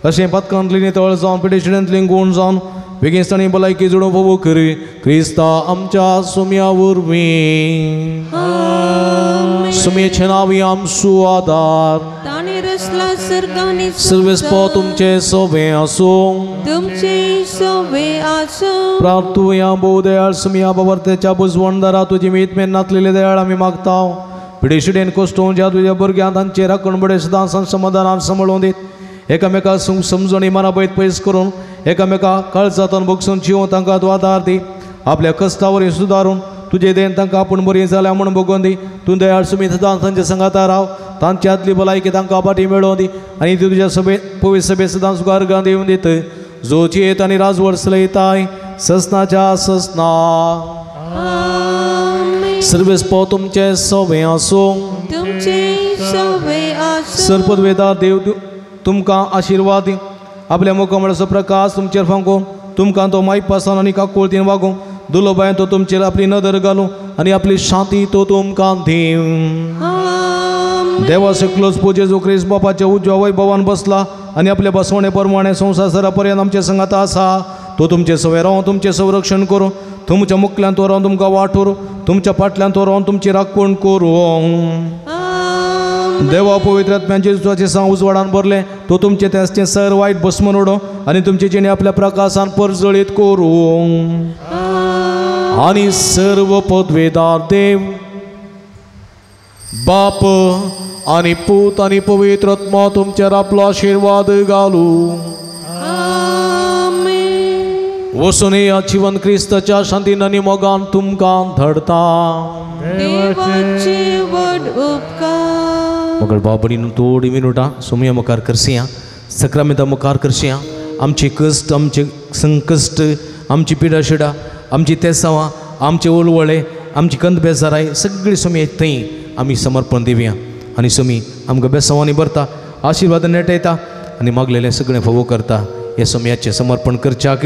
अशें पातकांतली नितळ जावन पिडेशिडेंतली गूण जावन बेगीनसाणी भलायकी जोडून फावो कर क्रिस्ता आमच्या सुम्या वरवीं. सुम्येचे नांव आमचो आदार. सर्वेस्पर तुमचे सोबे आसूं. तुमचे सोबे आसूं. प्रार्थुया. भोव दयाळ सुम्या बाबरतेच्या बुजवणदारा तुजी मीत मेन नातलेले दयाळ आमी मागता. पिडेशिडेन कोश्टोवच्या तुज्या भुरग्यांक तांचे राखण बडे सदां समाधानान सांबाळून दीत एकामेका समजणी मना बैत पयस करून एकामेका काळजांतून बगसून जिवन तांकां तूं आदार दी. आपल्या कश्टावरी सुदारून तुजे देन तांकां आपूण बरी जाल्या म्हूण बगोवन दी. तूं दयाळ सुमी सदां तांच्या सांगाता राव. तांची आदली भलायकी तांकां फाटी मेळोवन दी आनी ती तुज्या सभे पवित्र सभे सदां सुगार दिवन दीत. जो जियेत आनी राजवट चलयताय ससनाच्या ससना. सर्वेस्पर तुमचे सवे आसूं. तुमचे सवे आसूं. सर्पदवेदार देव तुमकां आशिर्वाद दी. आपल्या मुखामळाचो प्रकाश तुमचेर फांकूं. तुमकां तो मायपासान आनी काकुळतीन वागूं. दुलोबायन तो तुमचेर आपली नदर घालूं आनी आपली शांती तो तुमकां दिवं. देवा सकलोच जेजू क्रिस्त बापाच्या उजव्या वैभवान बसला आनी आपल्या बसवणे प्रमाणे संवसार सरा पर्यंत आमचे संगात आसा. तो तुमचे सवे रावन तुमचें संरक्षण करूं. तुमच्या मुखल्यान तो रावन तुमकां वाट व्हरूं. तुमच्या फाटल्यान तो रावन तुमची राखण करूं. देवा पवित्र आत्म्याचे जेजूचे सांग उजवाडान भरलें तो तुमचें तें सर वायट भस्मन उडोवं आनी तुमचे जिणे आपल्या प्रकाशान परजळीत करूं. आनी सर्व पदवेदार देव बाप आनी पूत आनी पवित्र आत्मा तुमचेर आपलो आशिर्वाद घालूं. वचून या जिवन क्रिस्ताच्या शांतीन आनी मोगान तुमकां धाडता. देवाचे व्हड उपकार. मगळ भाव भयणीनो थोडी मिनुटां सोमया मुखार करसया, सक्रामेंता मुखार करसया. आमचे कश्ट, आमचे संकश्ट, आमची पिडाशिडा, आमची तेसावां, आमचे ओलवळे, आमची कंद बेजाराय सगळी सोमी थंय आमी समर्पण दिवया. आनी सोमी आमकां बेसांवांनी भरता, आशिर्वाद नेटयता आनी मागलेलें सगळें फावो करता. हे सोमयाचें समर्पण करच्याक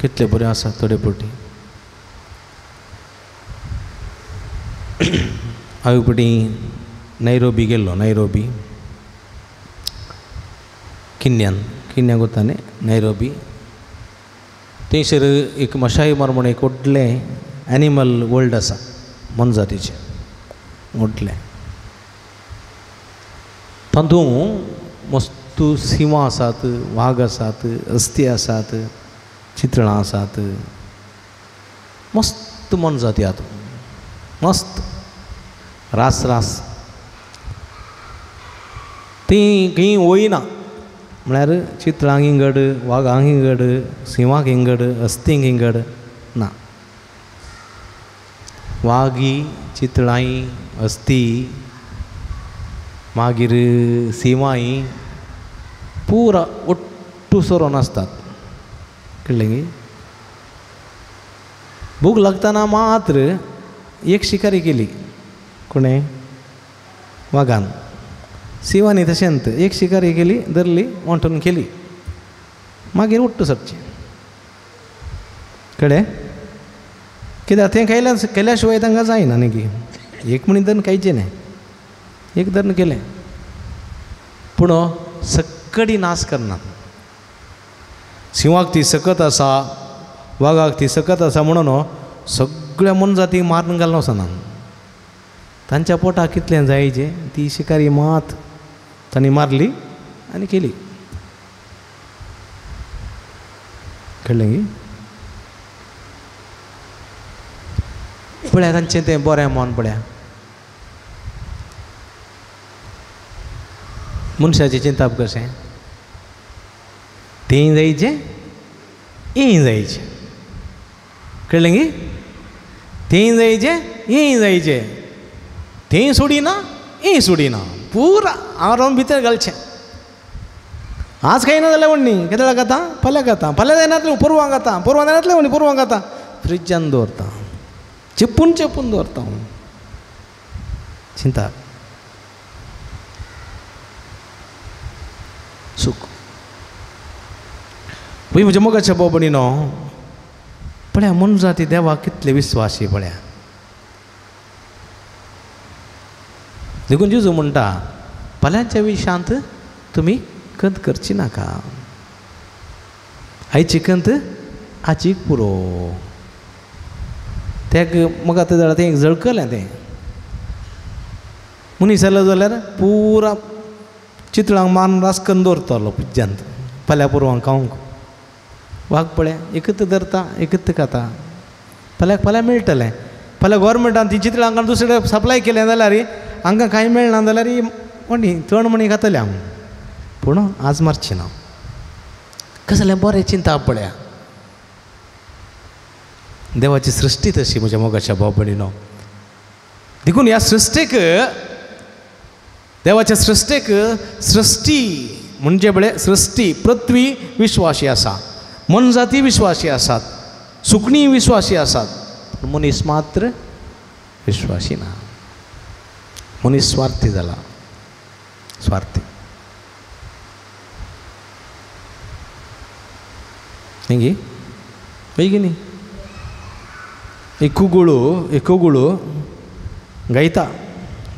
कितले बरें आसा थोडे पटी. हांव पटी नैरोबी गेल्लो, नैरोबी किन्यान, किन्या वता न्ही नैरोबी. थंयसर एक मशाई मार म्हूण एक व्हडलें एनिमल वर्ल्ड आसा, मोनजातीचें व्हडलें. तातूंत मस्त सिंवां आसात, वाग आसात, हस्ती आसात, चितळां आसात, मस्त मोनजाती आतां मस्त रास रास. तीं खंय वयना म्हळ्यार चितळांक हिंगड, वागांक हिंगड, सिंवाक हिंगड, हस्तींक हिंगड ना. वागी, चितळांय, हस्ती, मागीर सिंवांय पुरा ఒట్టు सोरोन आसतात. कळ्ळें गी? भूक लागतना मात्र एक शिकारी केली कोणें, वागान. सिंवांनी तशेंच एक शिकारी केली, धरली, वांटून केली, मागीर उट्टू सरचें. कळ्ळें? कित्याक तें केल्या केल्या शिवाय तांकां जायना न्ही की एक म्हणीन धरून खायचें न्ही, एक धरून केलें पूण सक्कडी नाश करना. सिंवाक ती सकत आसा, वागाक ती सकत आसा म्हणून सगळ्या मोनजातीक मारून घालून वचना. तांच्या पोटाक कितलें जायचें ती शिकारी मात तांणी मारली आनी केली. कळ्ळें गी? पळया तांचें तें बरें मन पळया. मनशाचें चिंतप कशें, तें जायचें हें जायचें. कळ्ळें गी? तें जायचें हें जायचें, तें सोडिना हें सोडिना, पुरा हांव भितर घालचें. आज खायना जाल्यार व्हडली केदळा खाता, फाल्यां खाता, फाल्यां जायनातलें पोरवां खाता, पोरवां जायनातलें व्हडली पोरवां खाता, फ्रिजान दवरता, चेपून चेपून दवरता. चिंता सुख पळय म्हज्या मोगाच्या भाव भयणीनो, पळया मनजाती देवाक कितले विस्वासी पळया. देखून जेजू म्हणटा फाल्यांच्या विशांत तुमी खंत करची नाका, आयची खंत आजीक पुरो. तेक म्हाका तें जाल्यार तें जळकलें तें मनीस जालो जाल्यार पुरा चितळांक मारून रास करून दवरतलो पुज्यांत फाल्यां पुरवांक खावंक. वाग पळय एकच धरता एकच खाता, फाल्यां फाल्यां मेळटलें. फाल्यां गोवोरमेंटान ती चितळांक दुसरे सप्लाय केलें जाल्यार हांकां कांय मेळना जाल्यार म्हणी तण म्हणी खातलें हांव, पूण आज मारचें ना. कसलें बरें चिंता पळया. देवाची सृश्टी तशी म्हज्या मोगाच्या भाव भयणीनो. देखून ह्या सृश्टीक, देवाच्या सृश्टीक सृश्टी म्हणजे पळय सृश्टी पृथ्वी विश्वासी आसा, मोनजाती विश्वासी आसात, सुकणीं विश्वासी आसात, पूण मनीस मात्र विश्वासी ना. मनीस स्वार्थी जाला, स्वार्थी. न्ही गी? हय की न्ही? एक कुगुळू गायता,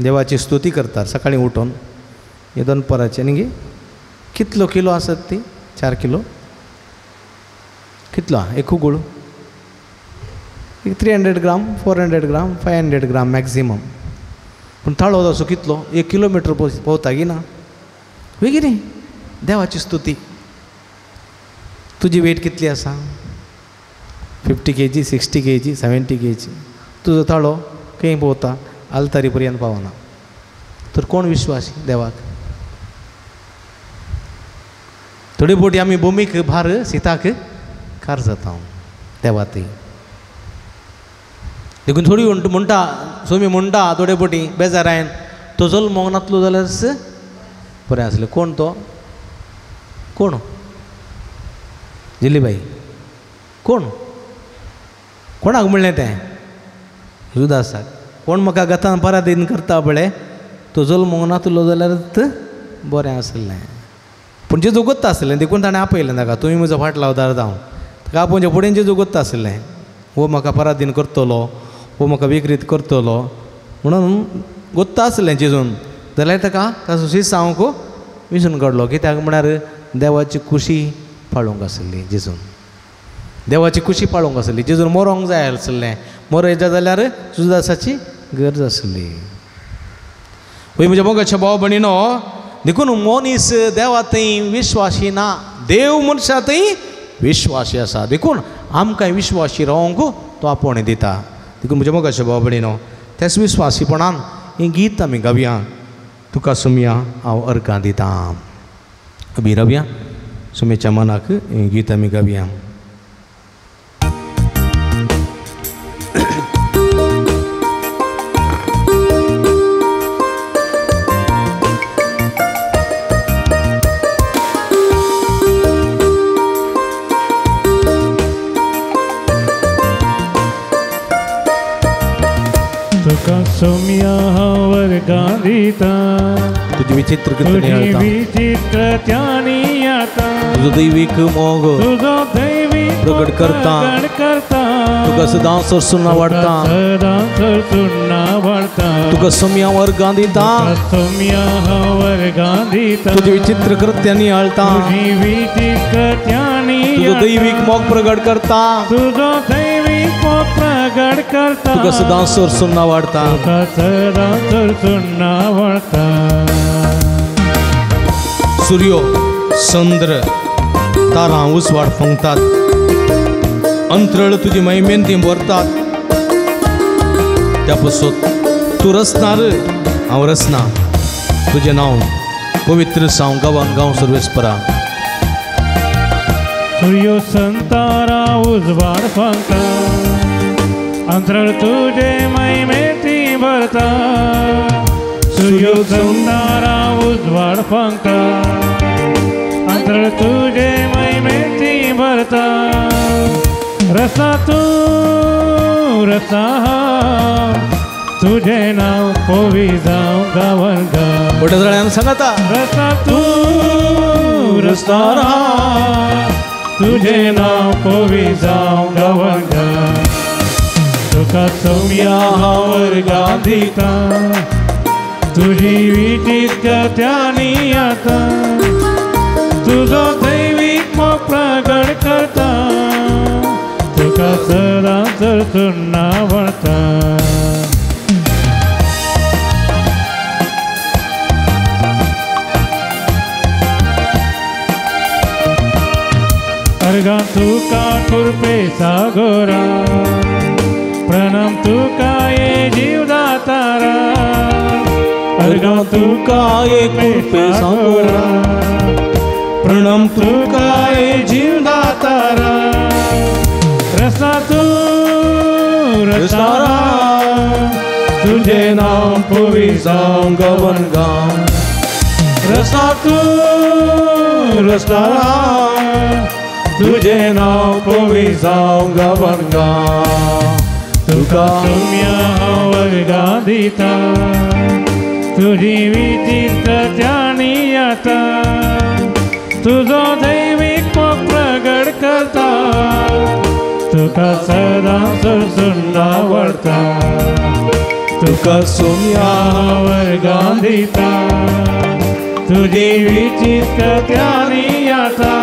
देवाची स्तुती करतात सकाळीं उठून, हे दनपराचें न्ही गी? कितलो किलो आसत ती? 4 किलो कितलो एक कुगुळू? एक 300 ग्राम, 400 ग्राम, 500 ग्राम मॅक्सिमम. पूण ताळो असो कितलो? 1 किलोमिटर पोवता की ना? हय की न्ही? देवाची स्तुती. तुजी वेट कितली आसा? 50 kg, 60 kg, 70 kg. तुजो ताळो खंय पोवता? आलतारी पर्यंत पावना. तर कोण विश्वासी देवाक? थोडी बोटी आमी भुमीक भार सिताक कार जाता देवाती. देखून थोडी म्हणटा सोमी म्हणटा थोडे बोटी बेजारायन तो जल्मोंक नातलो जाल्यार बरें आसलें. कोण तो? कोण? जिल्लीबाई. कोण? कोणाक म्हणलें तें? जुदासाक. कोण म्हाका गतान पराधीन करता पळय तो जल्मोंक नातलो जाल्यार बरें आसलें. पूण जेजू गोत्ता आसलें देखून ताणें आपयलें ताका, तुमी म्हजो फाट लावदार जावं. ताका आपोवच्या फुडें जेजू गोत्ता आशिल्लें हो म्हाका पराधीन करतलो, हो म्हाका विकृत करतलो म्हणून गोत्ता आसलें जेजून. जाल्यार ताका ताचो शिसांवक विसून काडलो. कित्याक म्हळ्यार देवाची खुशी पाळूंक आसली जेजून, देवाची खुशी पाळूंक आसली. जेजून मरोंक जाय आसलें, मरयता जाल्यार जुदासाची गरज आसली. वय म्हज्या मोगाच्या भाव भयणीनो, देखून मनीस देवा थंय विश्वासी ना, देव मनशा थंय विश्वासी आसा. देखून आमकां विश्वासी रावंक तो आपोवणें दिता. देखून म्हज्या मोगाच्या भाव भयणीनो, त्याच विश्वासीपणान हें गीत आमी गावया, तुका सुमया हांव अर्गां दिता. अभी रावया सुमेच्या मनाक हें गीत आमी गावया. तुका सोम्या हांव अर्गां दिता, तुजी विचित्र कृत्यांनी आता, तुजो दैवीक मोग तुजो दैवीक प्रगट करता, तुका सदां सरसून वाडटा, सदां सरसून वाडटा. तुका सोम्या हांव अर्गां दिता, सोम्या हांव अर्गां दिता, तुजी विचित्र कृत्यांनी आळता, तुजी विचित्र कृत्यांनी, तुजो दैवीक मोग प्रगट करता, तुजो दैवीक मोग प्रगट करता, तुका सदां सरसून वाडटा, तुका सदां सरसून वाडटा. सूर्यो चंद्र तारां उजवाड फंगतात, अंतरळ तुजी महिमेन ती भरतात. त्या पसत तूं रचणार हांव रचना, तुजें नांव पवित्र साव गांवान गांव सर्वेस्परा. सूर्यो संतारा उजवाड फांकता, अंतरळ तुजे महिमेती भरता, सूर्यो संतारा उजवाड फांकता, अंतरळ तुजे महिमेती भरता. रसा तूं रसा तुझे नाव पोवी जावं गांवान गांव. मोठ्या जाणांना सांगता, रसा तूं रसा तुझे नाव पोवी जावं गांवान गांव. तुका सोम्या हांव अर्गां दिता, तुजी विचित्र कृत्यांनी आता, तुजो दैवीक मोग प्रगट करता, तुका सदां सरसून वळता. अर्गां तुका कृपे सागोरा, प्रणाम तुका ये जीवदातारा, अर्गां तुका ये कृपे सागोरा, प्रणाम तुका ये जीवदातारा. रसा तूं रसा तुझे नाव पोवी जावं गांवान गांव, रसा तूं रसा तुझे नाव पोवी जावं गांवान गांव. तुका सोम्या हांव अर्गां दिता, तुजी विचित्र कृत्यांनी आता, तुजो दैवीक मोग प्रगट करता, तुका सदां सरसून वळता. तुका सोम्या हांव अर्गां दिता, तुजी विचित्र कृत्यांनी आता,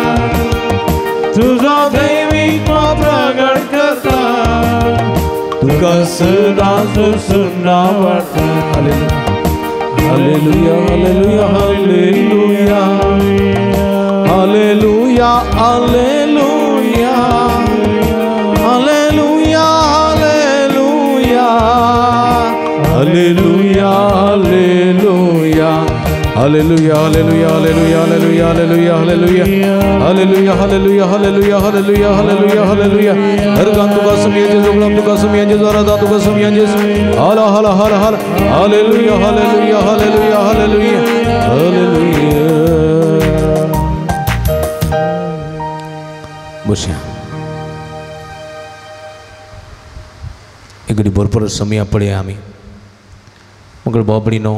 तुजो दैवीक मोग प्रगट करता, तुका सदां सरसून वळता. Hallelujah hallelujah hallelujah hallelujah hallelujah hallelujah hallelujah hallelujah hallelujah hallelujah hallelujah hallelujah hallelujah hallelujah hallelujah hallelujah hallelujah hallelujah hallelujah hallelujah. हर गान तुका सुमिया जेजू, गुलाम तुका सुमिया जेजू, आराधा तुका सुमिया जेजू. हाला हाला हाला हाला hallelujah hallelujah hallelujah hallelujah hallelujah. बसया एक घडी भरपूर समया पळया आमी. मगळ बाबडीनो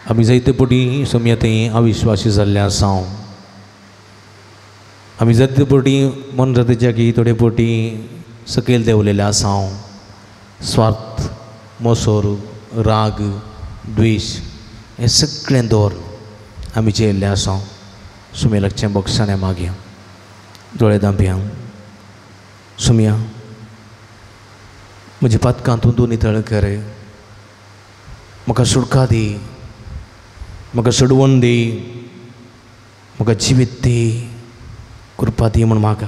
आमी जायते पटी समया थंय अविश्वासी जाल्ले आसा. आमी जायते पटी मन जातीच्या की थोडे पटी सकयल देंवलेले आसा. स्वार्थ, मोसोर, राग, द्वेश हें सगळें दवर आमी जेयल्लें आसा. सुमे लागचें बक्षाणें मागया, दोळे धांपया. सुमया म्हज्या पातकां तूं नितळ कर, म्हाका सुटका दी, म्हाका सोडवण दी, म्हाका जिवीत दी, कृपा दी म्हूण म्हाका.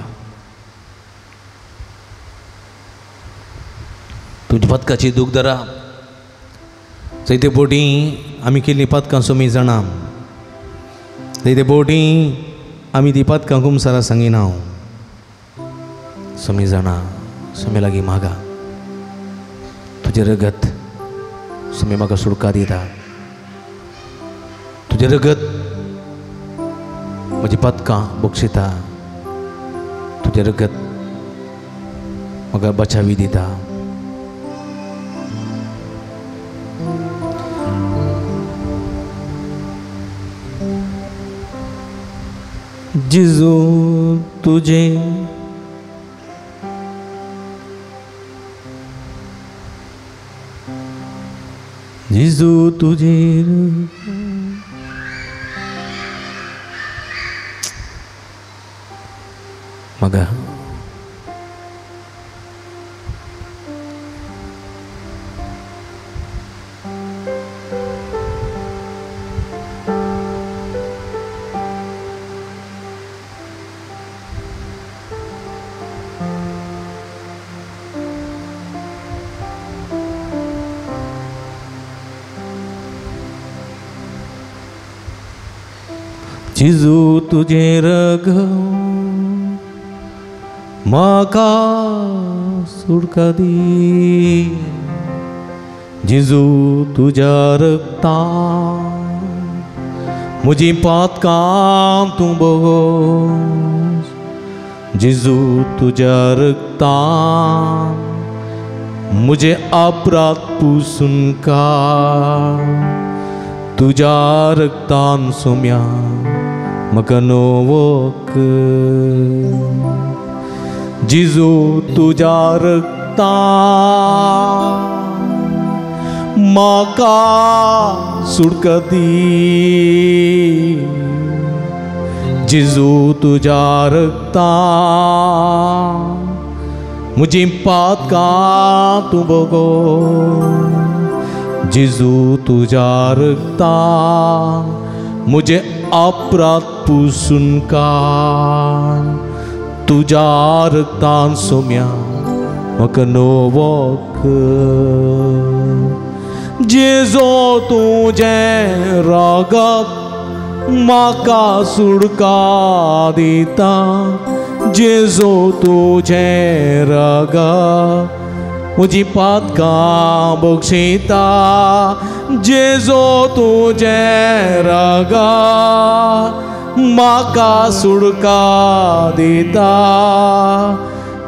तुमच्या पातकाची दूख धरा. जायते बोटी आमी केल्ली पातकां सुमी जाणा, जायते बोटी आमी ती पातकां कुमसारा सांगिना. सुमी जाणा, सुमी लागीं मागा. तुजें रगत सुमी म्हाका सुटका दिता. तुजें रगत म्हजी पातकां बक्षिता. तुजें रगत म्हाका बचावी दिता. जेजू तुझे जेजू तुझे मगा जेजू तुझे रग म्हाका सुटका दी. जेजू तुज्या रगतान म्हजी पातकां तूं बगोस. जेजू तुज्या रगतान म्हजे अपराध पुसून काड. तुज्या रगतान सोम्या म्हाका नवो कर. जेजू तुज्या रगतान म्हाका सुटका दी. जेजू तुज्या रगतान म्हजी पातकां तूं बगोस. जेजू तुज्या रगतान म्हजे अपराध पुसून काड. तुज्या रगतान सोम्या म्हाका नवो कर. जेजू तुजें रगत म्हाका सुटका दिता. जेजू तुजें रगत म्हजी पातकां बक्षिता. जेजू तुजें रगत म्हाका सुटका दिता.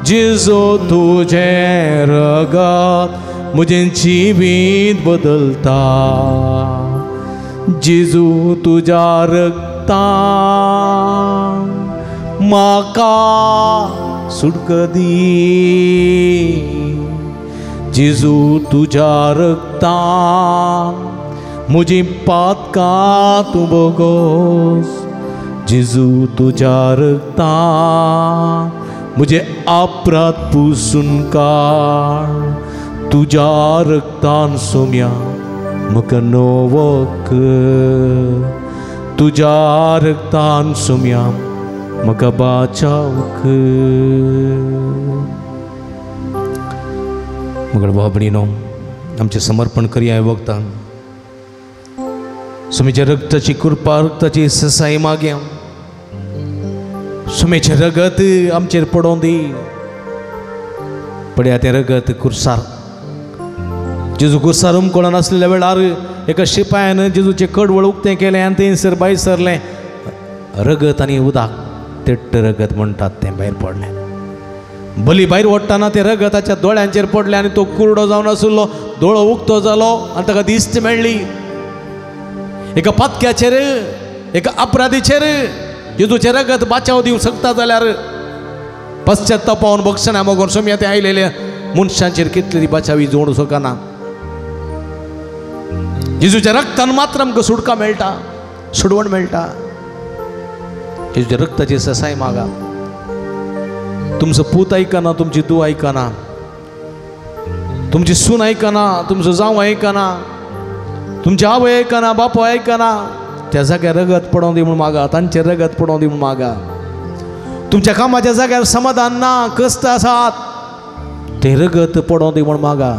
जेजू तुजें रगत म्हजें जिवीत बदलता. जेजू तुज्या रगतान म्हाका सुटका दी. जेजू तुज्या रगतान म्हजी पातकां तूं बगोस. जेजू तुज्या रगतान म्हजे अपराध पुसून काड. तुज्या रगतान सोम्या म्हाका नवो कर. तुज्या रगतान सोम्या म्हाका बाचाव कर. मगळ भाव भयणीनो, आमचें समर्पण करया ह्या वखदान. सुमेच्या रगताची कृपा, रगताची ससाई मागया. सुमेचें रगत आमचेर पडों दी. पडया तें रगत कुर्सार. जेजू कुर्सार उमकोळून आसलेल्या वेळार एका शिपायान जेजूचें कडवळ उक्तें केलें आनी थंयसर भायर सरलें रगत आनी उदक, तेट्ट रगत म्हणटात तें भायर पडलें. बली भायर ओडटना तें रगताच्या दोळ्यांचेर पडलें आनी तो कुरडो जावन आशिल्लो, दोळो उक्तो जालो आनी ताका दिश्ट मेळ्ळी. एका पातक्याचेर, एका अपराधीचेर जेजूचें रगत बाचाव दिवंक शकता जाल्यार पश्चातापावन बक्षणा मगोन सोम्या ते आयलेले मनशांचेर कितली बाचावी जोडूं शकना. जेजूच्या रक्तान मात्र आमकां सुटका मेळटा, सुडवण मेळटा. जेजूच्या रक्ताची ससाय मागा. तुमचो पूत आयकना, तुमची धूव आयकना, तुमची सून आयकना, तुमचो जांव आयकना, तुमची आवय आयकना, बापूय आयकना, त्या जाग्यार रगत पडोवं दी म्हूण मागा, तांचें रगत पडोवं दी म्हूण मागा. तुमच्या कामाच्या जाग्यार समाधान ना, कश्ट आसात, तें रगत पडोवं दी म्हूण मागा.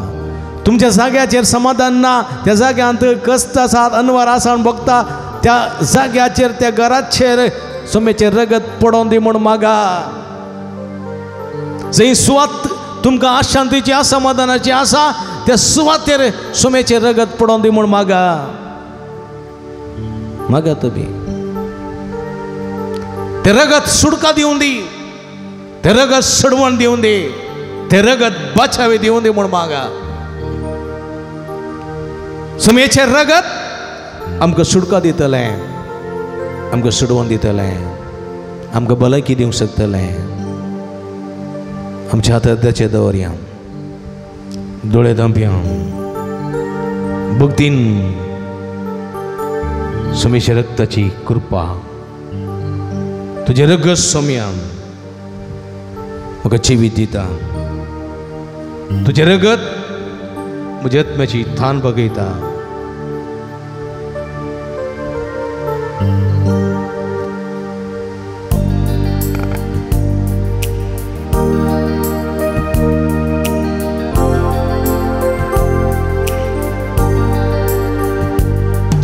तुमच्या जाग्याचेर समाधान ना, त्या जाग्यांत कश्ट आसात, अनवर आसा म्हूण भोगता, त्या जाग्याचेर त्या घराचेर सोमेचें रगत पडोवं दी म्हूण मागा. जंय सुवात तुमकां अशांतीची असमाधानाची आसा त्या सुवातेर सोमेचें रगत पडोवं दी म्हूण मागा. मागा तुमी तें रगत सुटका दिवन दी, तें रगत सडवण दिवन दी, तें रगत बाचावे दिवन दी म्हूण मागा. सोमेचें रगत आमकां सुटका दितलें, आमकां सुडवण दितलें, आमकां भलायकी दिवंक शकतलें. आमच्या हातार त्याचे दवरया, दोळे धांपया, भक्तीन सोमेच्या रक्ताची कृपा, तुजें रगत सोम्या म्हाका जिवीत दिता, तुजें रगत म्हज्या आत्म्याची थान बगयता.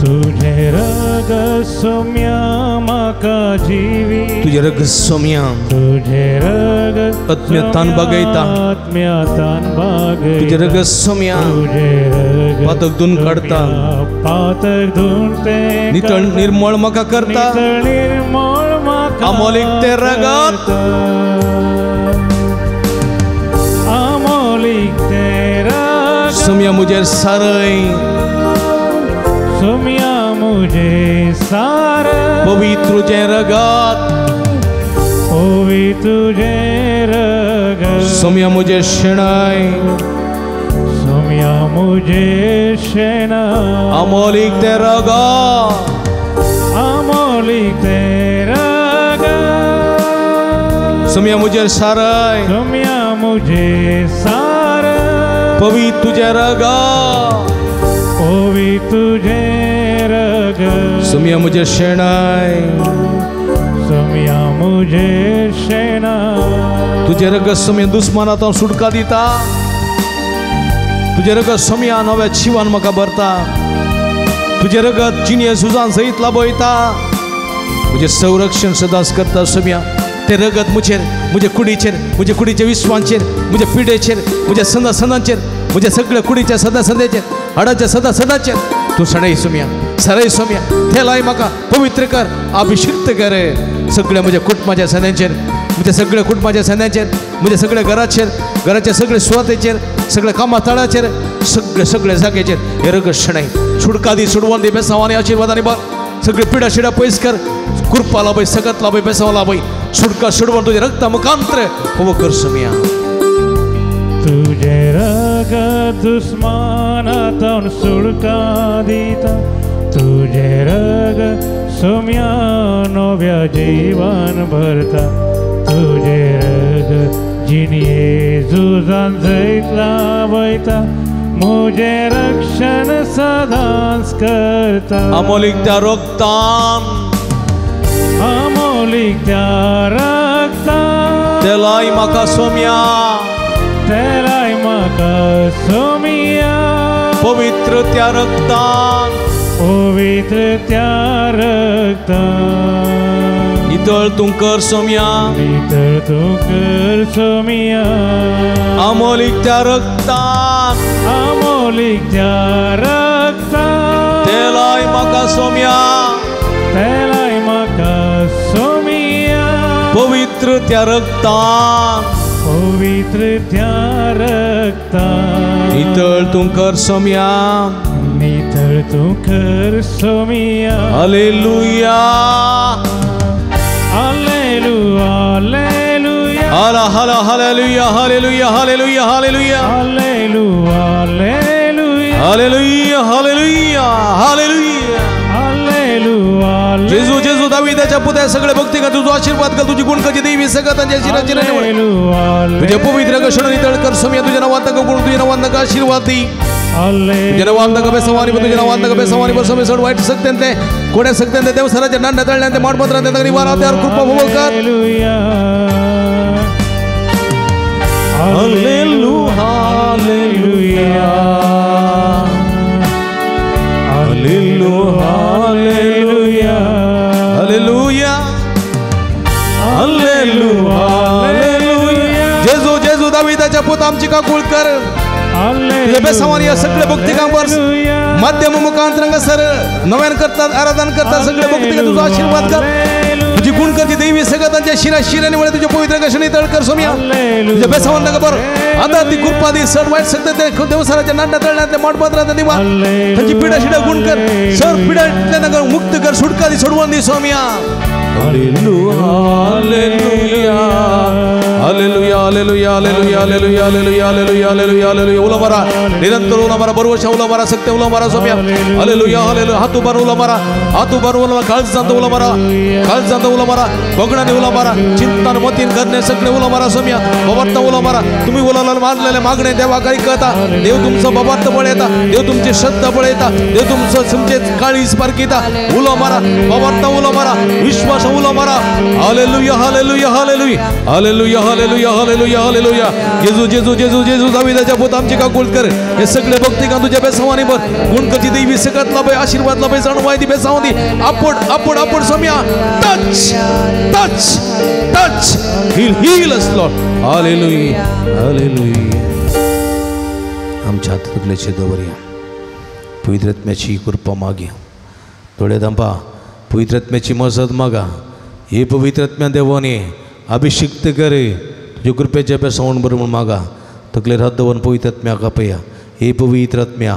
तुझे रगत सोम्या म्हाका जिवी, तुझे रगत सोम्या, तुझे रगत आत्म्या तान बगयता, आत्म्या तान बगयता, तुझे रगत सोम्या तुझे रगत पातक धुवन काडता, पातक धुवन ते नितळ निर्मळ म्हाका करता, नितळ निर्मळ म्हाका अमोलीक तें रगत, अमोलीक तें रगत सोम्या म्हजेर सारय, सोम्या मुझे सार, पवित्र तुझें रगत, पवित्र तुझें रगत सोम्या मुझे शेणाय, सोम्या मुझे शेणाय, अमोलीक तें रगत, अमोलीक तें रगत सोम्या मुझे सारय, सोम्या मुझे सार, पवित्र तुझें रगत, पवित्र तुझें रगत सोम्या मुझे शेणाय, सोम्या मुझे शेणाय, तुझे रगत सोम्या दुस्मनांत सुटका दिता, तुझे रगत सोम्या नव्या जिवान म्हाका भरता, तुझे रगत जिणे सुजान सहित लाभयता, म्हजें संरक्षण सदांच करता सोम्या. तें रगत म्हजेर, म्हजे कुडीचेर, म्हजे कुडीच्या विस्वांचेर, म्हज्या पिडेचेर, म्हज्या सदा सदांचेर, म्हज्या सगळ्या कुडीच्या सदा सदांचेर, हाडाच्या सदा सदांचेर तूं सणय सोम्या, सरय सोम्या, थेलाय म्हाका पवित्र कर, अभिषिक्त कर. सगळ्या म्हज्या कुटुंबाच्या सण्यांचेर, म्हज्या सगळ्या कुटुंबाच्या सण्यांचेर, म्हज्या सगळ्या घराचेर, घराच्या सगळ्या सुवातेचेर, सगळ्या कामा थळाचेर, सगळे सगळ्या जाग्याचेर हे रगत शणय सुटका दी, सुडवण दी, बेसांव आनी आशिर्वादांनी भर. सगळे पिडा शिडा पयस कर, कृपा लाभय, सगत लाभय, बेसांव लाभय, सुटका सुडवण तुझ्या रक्ता मुखांतर हो कर सोम्या. तुझे रगत दुस्मनांतून सुटका दिता, तुझे रगत सोम्या नव्या जीवन भरता, तुझे रगत जिणये झुजान जैत लावयता, मुझे रक्षण सदांच करता, अमोलीक त्या रक्तान, अमोलीक त्या रक्तान तेलाय म्हाका सोम्या, तेलाय म्हाका सोम्या, पवित्र त्या रक्तान, पवित्र त्या रक्तान नितळ तूं कर सोम्या, नितळ तूं कर सोम्या, अमोलीक त्या रक्तान, अमोलीक त्या रक्तान तेलाय म्हाका सोम्या, तेलाय म्हाका सोम्या, पवित्र त्या रक्तान, पवित्र त्या रक्तान नितळ तूं कर सोम्या, नितळ तूं कर सोम्या. हालेलुया. Hallelujah. हाला हाला hallelujah hallelujah hallelujah hallelujah hallelujah hallelujah hallelujah hallelujah hallelujah. जेजू जेजू दावीदाच्या पुत्या सगळे भक्ती का तुझा आशीर्वाद कर तुझी गुणकाची देवी सगळ्यांच्या शिराची तुझे पवित्र कषण नितळ कर स्वामी तुझ्या नावात गुण तुझ्या नावात आशीर्वाद दी तुझ्या नावात बेसवानी तुझ्या नावात बेसवानी बसमे सड वाईट सकते कोण्या सकते देव सराच्या नांड तळल्यान माडपत्रांत निवारा त्यावर कृपा भोग कर. Hallelujah hallelujah hallelujah hallelujah hallelujah hallelujah. जेजू जेजू दावीदाच्या पुत आमची काकूळ कर तुझ्या बेसवानी या सगळे भक्ती कामवर माध्यम मुखांतरंग सर नव्यान करतात आराधन करतात सगळे भक्ती तुझा आशीर्वाद कर तुझी गुण करती देवी सगळं त्यांच्या शिरा शिराने मुळे तुझ्या पवित्र कशाने तळ कर सोमिया तुझ्या बेसवान नका आता ती कृपा दे सर वाईट सगळं ते देवसराच्या नांडा तळण्यात माटपात्रात दिवा त्यांची पिढा शिडा गुण कर सर पिढा नगर मुक्त कर सुटका दे सोडवून दे सोमिया. Hallelujah hallelujah hallelujah hallelujah hallelujah hallelujah hallelujah hallelujah hallelujah. उला मारा निरंतर उला मारा बरोबर उला मारा सत्य उला मारा सोमिया. Hallelujah hallelujah. हात उभार उला मारा हात उभार उला मारा काळजांत उला मारा काळजांत उला मारा बघण्याने उला मारा चिंतन मतीन करणे सगळे उला मारा सोमिया. बाबार्थ उला मारा तुम्ही उलाला मारलेले मागणे देवा काही कळता देव तुमचं बाबार्थ पळयता देव तुमची श्रद्धा पळयता देव तुमचं तुमचे काळीज पारखिता. उला मारा बाबार्थ उला मारा विश्वास उला मारा. Hallelujah hallelujah hallelujah hallelujah hallelujah hallelujah hallelujah. जेजू जेजू जेजू जेजू दावीदाच्या पुत आमची काकूळ कर हे सगळे भक्ती का तुझ्या बेसवानी भर गुणकची देवी सगळ्यात लाभे आशीर्वाद लाभे जाणवाय दी बेसवानी आपण आपण आपण Saumya touch touch touch heal heal us Lord. Hallelujah hallelujah. आमच्या हातातल्याचे दवरया पवित्र आत्म्याची कृपा माग्या थोडे थांबा पवित्र आत्म्याची मजत मागा हे पवित्र आत्म्या देवाने अभिषिक्त करे तुझ्या कृपेच्या बेसवण बरोबर मागा तकलेर हात दवरून पवित्र आत्म्याक आपया हे पवित्र आत्म्या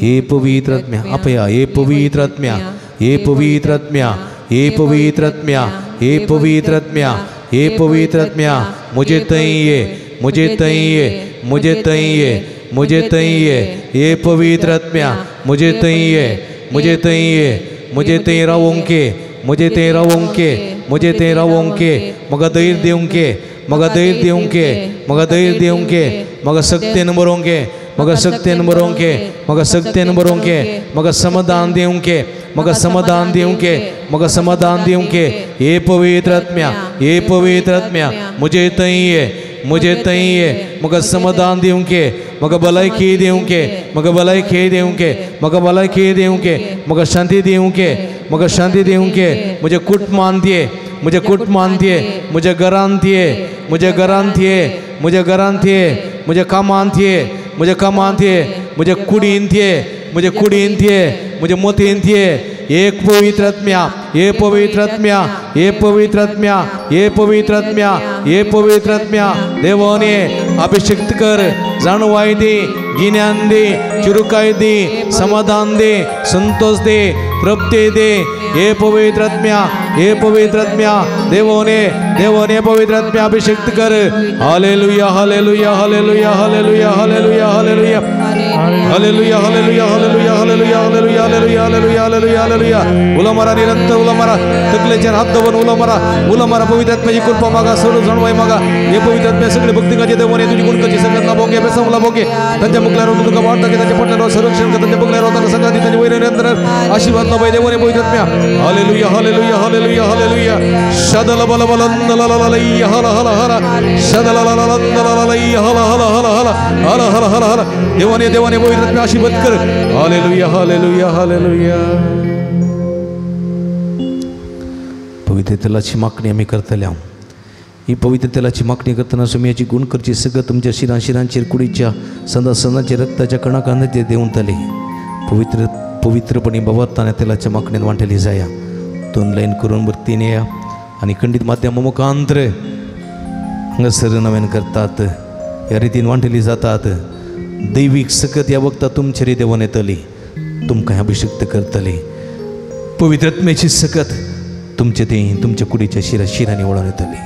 हे पवित्र आत्म्या आपया हे पवित्र आत्म्या हे पवित्र आत्म्या हे पवित्र आत्म्या हे पवित्र आत्म्या हे पवित्र आत्म्या मुझे तई ये मुझे तई ये मुझे तई ये मुझे तई ये हे पवित्र आत्म्या मुझे तई ये मुझे तई ये मुझे तई रावोंके मुझे ते रावोंके मुझे ते रावोंके मग धैर्य देवंके मग धैर्य देवंके मग धैर्य देवंके मग शक्तीन बरोंके मग शक्तीन बरोंके मग शक्तीन बरोंके मग समाधान देवंके मग समाधान देवंके मग समाधान देवंके हे पवित्र आत्म्या हे पवित्र आत्म्या मुझे तई ये मुझे तई ये मग समाधान दिवंके मग भलायकी दिवंके मग भलायकी दिवंके मग भलायकी दिवंके मग शांती दिवंके मग शांती दिवंके मुझे कुटुंबांत ये मुझे कुटुंबांत ये मुझे घरांत ये मुझे घरांत ये मुझे घरांत ये मुझे कामांत ये मुझे कामांत ये मुझे कुडींत ये मुझे कुडींत ये मुझे मोतींत ये एक पवित्र आत्म्या हे पवित्र आत्म्या हे पवित्र आत्म्या हे पवित्र आत्म्या हे पवित्र आत्म्या देवाने अभिषिक्त कर जाणवाय दे गिन्यान दे चिरुकाय दे समाधान दे संतोष दे तृप्ती दे हे पवित्र आत्म्या हे पवित्र आत्म्या देवाने देवाने पवित्र आत्म्या अभिषिक्त कर. Hallelujah hallelujah hallelujah hallelujah hallelujah hallelujah hallelujah hallelujah hallelujah hallelujah hallelujah hallelujah hallelujah hallelujah hallelujah. उला मारा निरंतर उला मारा तकलेचे हात दबून उला मारा उला मारा पवित्र आत्म्याची कृपा मागा सर्व जाणवाय मागा हे पवित्र आत्म्या सगळे भक्तिकाचे देवाने तुझी गुणकाची संगत लाभोगे बेसम लाभोगे त्यांच्या मुखल्यावर तुका वाढता की त्यांच्या पोटल्यावर संरक्षण कर त्यांच्या बगल्यावर होता संगाती त्यांच्या वैर निरंतर आशीर्वाद लाभाय देवाने पवित्र आत्म्या. हालेलुया हालेलुया हालेलुया हालेलुया शदल बल बल लललललई हल हल हल शदल लललललई हल हल हल हल हल हल हल हल देवाने देवाने पवित्र आत्म्या आशीर्वाद कर. Hallelujah hallelujah hallelujah. पवित्र तेलाची मागणी आम्ही करतले. ही पवित्र तेलाची मागणी करताना सुमियाची गुणकरची सगळं तुमच्या शिरां शिरांचेर कुडीच्या संदा संदांचे रक्ताच्या कणाकणाचे देवतले पवित्र पवित्रपणे बाबा तेलाच्या मागणीत वांटली जाया. दोन लाईन करून भरतीने या आणि खंडीत माध्यम मुखांतर हांगासर नव्यान करतात ह्या रितीन वांटली जातात. दैवीक सकत ह्या वखता तुमचेर देवान येतली तुमकां अभिषिक्त करतली. पवित्र आत्म्याची सकत तुमचे ते तुमच्या कुडीच्या शिरा शिरांनी वळून येतली.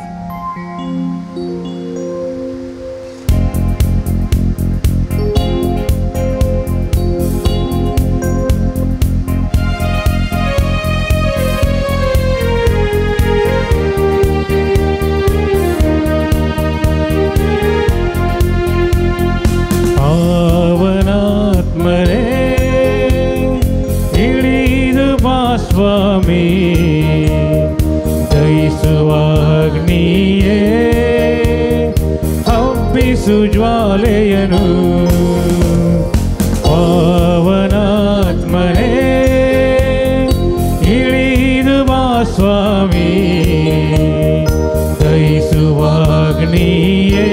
ಜ್ವಾಲೆಯನು ಪಾವನಾತ್ಮನೇ ಇಳಿದು ಬಾ ಸ್ವಾಮಿ, ದಯಿಸುವಾಗ್ನಿಯೇ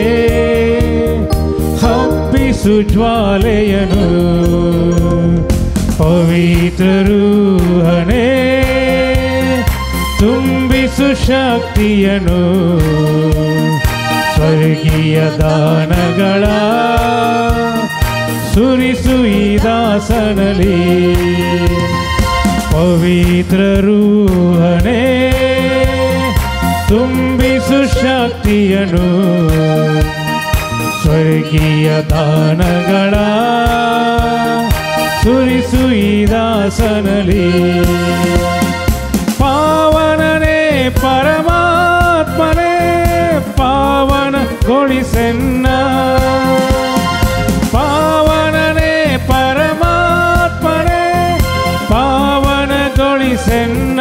ಹಬ್ಬಿಸು ಜ್ವಾಲೆಯನು. ಪವಿತ್ರರೂಹನೇ ತುಂಬಿಸು ಶಕ್ತಿಯನು, ಸ್ವರ್ಗೀಯ ದಾನಗಳ ಸುರಿಸು ಈ ದಾಸನಲ್ಲಿ. ಪವಿತ್ರರೂಹನೇ ತುಂಬಿಸು ಶಕ್ತಿಯನು, ಸ್ವರ್ಗೀಯ ದಾನಗಳ ಸುರಿಸು ಈ ದಾಸನಲ್ಲಿ. ಪಾವನನೇ ಪರಮಾತ್ಮನೇ ಪಾವನಗೊಳಿಸೆನ್ನ, ಪಾವನನೇ ಪರಮಾತ್ಮನೇ ಪಾವನಗೊಳಿಸೆನ್ನ.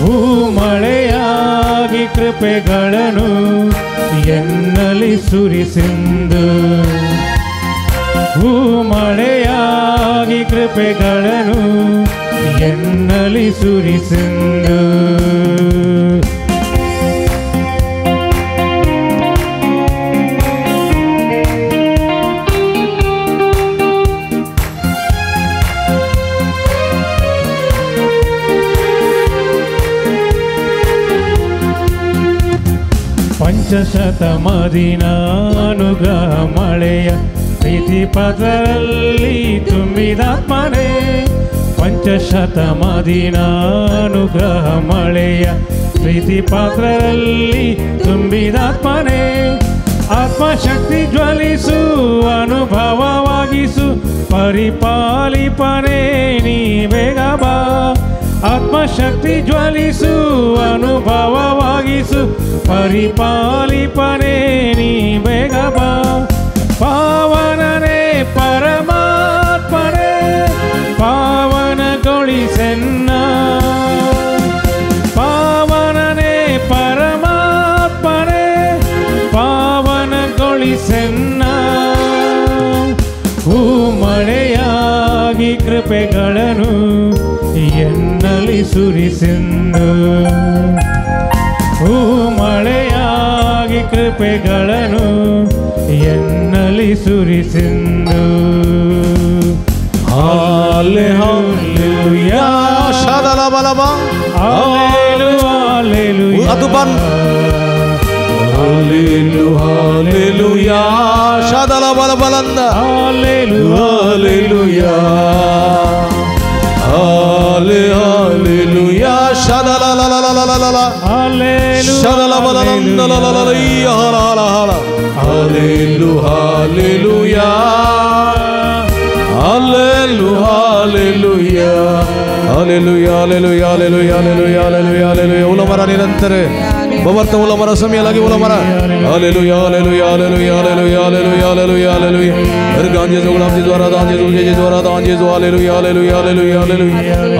ಭೂಮಳೆಯಾಗಿ ಕೃಪೆಗಳನ್ನು ಎನ್ನಲಿ ಸುರಿಸೆಂದು, ಭೂಮಳೆಯಾಗಿ ಕೃಪೆಗಳನ್ನು ಎನ್ನಲಿ ಸುರಿಸೆಂದು. ಪಂಚಶತಮದಿನಾನುಗ್ರಹ ಮಳೆಯ ಪ್ರೀತಿ ಪದರಲ್ಲಿ ತುಂಬಿದಾತ್ಮನೇ, ಪಂಚಶತಮದಿನಾನುಗ್ರಹ ಮಳೆಯ ಪ್ರೀತಿ ಪಾತ್ರರಲ್ಲಿ ತುಂಬಿದಾತ್ಮನೇ. ಆತ್ಮಶಕ್ತಿ ಜ್ವಲಿಸು ಅನುಭವವಾಗಿಸು ಪರಿಪಾಲಿಪನೇ ನೀ ಬೇಗ ಬಾ. ಆತ್ಮಶಕ್ತಿ ಜ್ವಲಿಸು ಅನುಭವವಾಗಿಸು ಪರಿಪಾಲಿಪನೇ ನೀ ಬೇಗ ಬಾ. ಪಾವನನೇ ಪರಮಾತ್ಮನೇ ಪಾವನಗೊಳಿಸೆನ್ನ, ಪಾವನನೇ ಪರಮಾತ್ಮನೇ ಪಾವನಗೊಳಿಸೆನ್ನ. ಹೂಮಳೆಯಾಗಿ ಕೃಪೆಗಳನ್ನು ಎನ್ನಲಿ ಸುರಿಸೆಂದು, ಹೂಮಳೆಯಾಗಿ ಕೃಪೆಗಳನ್ನು ಎನ್ನಲಿ ಸುರಿಸೆಂದು. ಹಾಲೆಲೂಯಾ ಶಾದಲಬಲಬ ಹಾಲೆಲೂಯಾ ಅದುಬನ್ ಹಾಲೆಲೂಯಾ ಶಾದಲಬಲಬಲಂದ ಹಾಲೆಲೂಯಾ ಹಾಲೆಲೂಯಾ ಶಾದಲಲಲಲಲಲ ಶಾದಲಬಲಂದಲಲಲಲಯ್ಯ ಹಲ ಹಲ ಹಲ hallelujah hallelujah hallelujah hallelujah hallelujah hallelujah hallelujah hallelujah. ಉಲಮರ ನಿರಂತರ ಬವರ್ತ ಉಲಮರ ಸಮಯ ಲಗಿ ಉಲಮರ hallelujah hallelujah hallelujah hallelujah hallelujah hallelujah hallelujah. ಹರ್ಗಾಂಜೆ ಜೋಗುಲಾಂ ಜೆ ದ್ವಾರ ದಾಂಜೆ ಜೋಜೆ ಜೆ ದ್ವಾರ ದಾಂಜೆ ಜೋ hallelujah hallelujah hallelujah hallelujah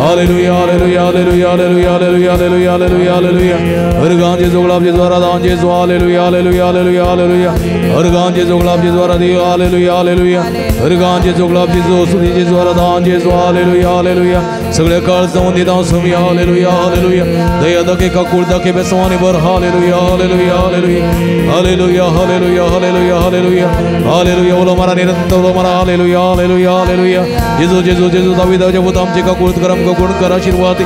hallelujah hallelujah hallelujah hallelujah hallelujah hallelujah hallelujah. ಹರ್ಗಾಂಜೆ ಜೋಗುಲಾಂ ಜೆ ದ್ವಾರ ದಾಂಜೆ ಜೋ ಹಾಲೆಲೂಯಾ ಹಾಲೆಲೂಯಾ ಹಾಲೆಲೂಯಾ ಹಾಲೆಲೂಯಾ. ಹರ್ಗಾಂಜೆ ಜೋಗುಲಾಂ ಜೆ ದ್ವಾರ they hallelujah hallelujah. ಹರ್ಗಾಂಜೆ ಜೋಗುಲಾಂ ಜೆ ಜೋ ಸುಜೆ ಜೆ ದ್ವಾರ ದಾಂಜೆ ಜೋ ಹಾಲೆಲೂಯಾ ಹಾಲೆಲೂಯಾ. सगळे काळ जाऊन दिता स्वामी हालेलुया हालेलुया. दया दाखय काकूळ दाखय बेसवानी बर hallelujah hallelujah hallelujah hallelujah hallelujah hallelujah hallelujah hallelujah. उलो मारा निरंतर उलो मारा हालेलुया हालेलुया हालेलुया. जेजू जेजू जेजू दाविदाच्या पुता आमचे काकूळ कर आमकां गुण कर आशीर्वाद.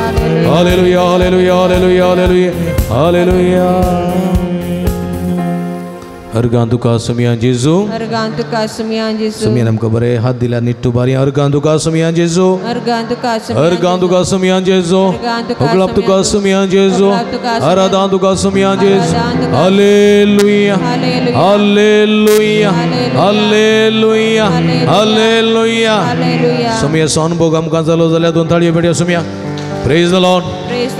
Hallelujah hallelujah hallelujah hallelujah hallelujah. अर्गां तुका सुमिया जेजू, अर्गां तुका सुमिया जेजू। सुमियान आमकां बरे हात दिल्या निट्टू बारी। अर्गां तुका सुमिया जेजू, अर्गां तुका, अर्गां तुका सुमिया जेजू, होगलाप तुका सुमिया जेजू, आराधां तुका सुमिया जेजू। Hallelujah, hallelujah, hallelujah, hallelujah. सुमियाचो अनुभव आमकां जालो जाल्यार दोन ताळयो पेटया सुमिया। Praise the Lord.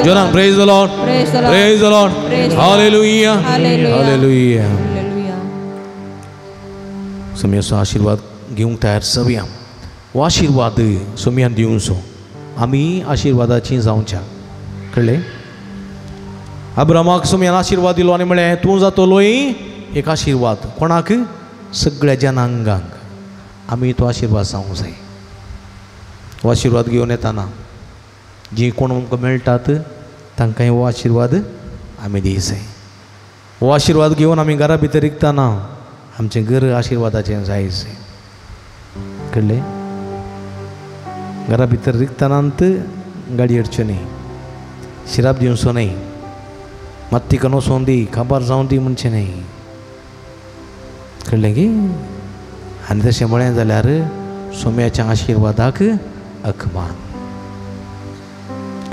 Jonan, praise the Lord. Praise the Lord. Hallelujah. Hallelujah. सुमियाचो आशीर्वाद घेवंक तयार सवया। हो आशीर्वाद सुमियान दिवचो, आमी आशीर्वादाची जावच्या। कळ्ळें? अब्रामाक सुमियान आशीर्वाद दिलो आनी म्हळें तूं जातलोय एक आशीर्वाद। कोणाक? सगळ्या जनांगांक। आमी तो आशीर्वाद जावंक जाय। हो आशीर्वाद घेवन येताना जी कोण आमकां मेळटात तांकांय हो आशीर्वाद आमी दी जाय। हो आशीर्वाद घेवन आमी घरा भितर रिगतना आमचें घर आशीर्वादाचें जाय जाय। कळ्ळें? घरा भितर रिगतनांत गाडी हाडच्यो न्ही, शिराप दिवचो न्हय, मात्ती कन वचोन दी, काबार जावन दी म्हणचें न्हय। कळ्ळें की? आनी तशें म्हळें जाल्यार सोम्याच्या आशिर्वादाक अकमान।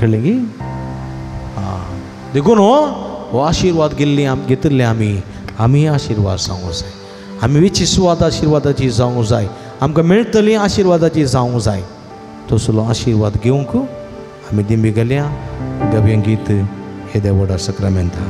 कळ्ळें की? आं, देखून हो आशिर्वाद गेल्ली घेतिल्ले आमी आमी आशिर्वाद जावंक जाय। आमी वेची सुवात आशिर्वादाची जावंक जाय, आमकां मेळटली आशिर्वादाची जावंक जाय। तसलो आशिर्वाद घेवंक आमी दिंबी गेल्या। गव्यं गीत येद्या व्हडा सक्रामेंता।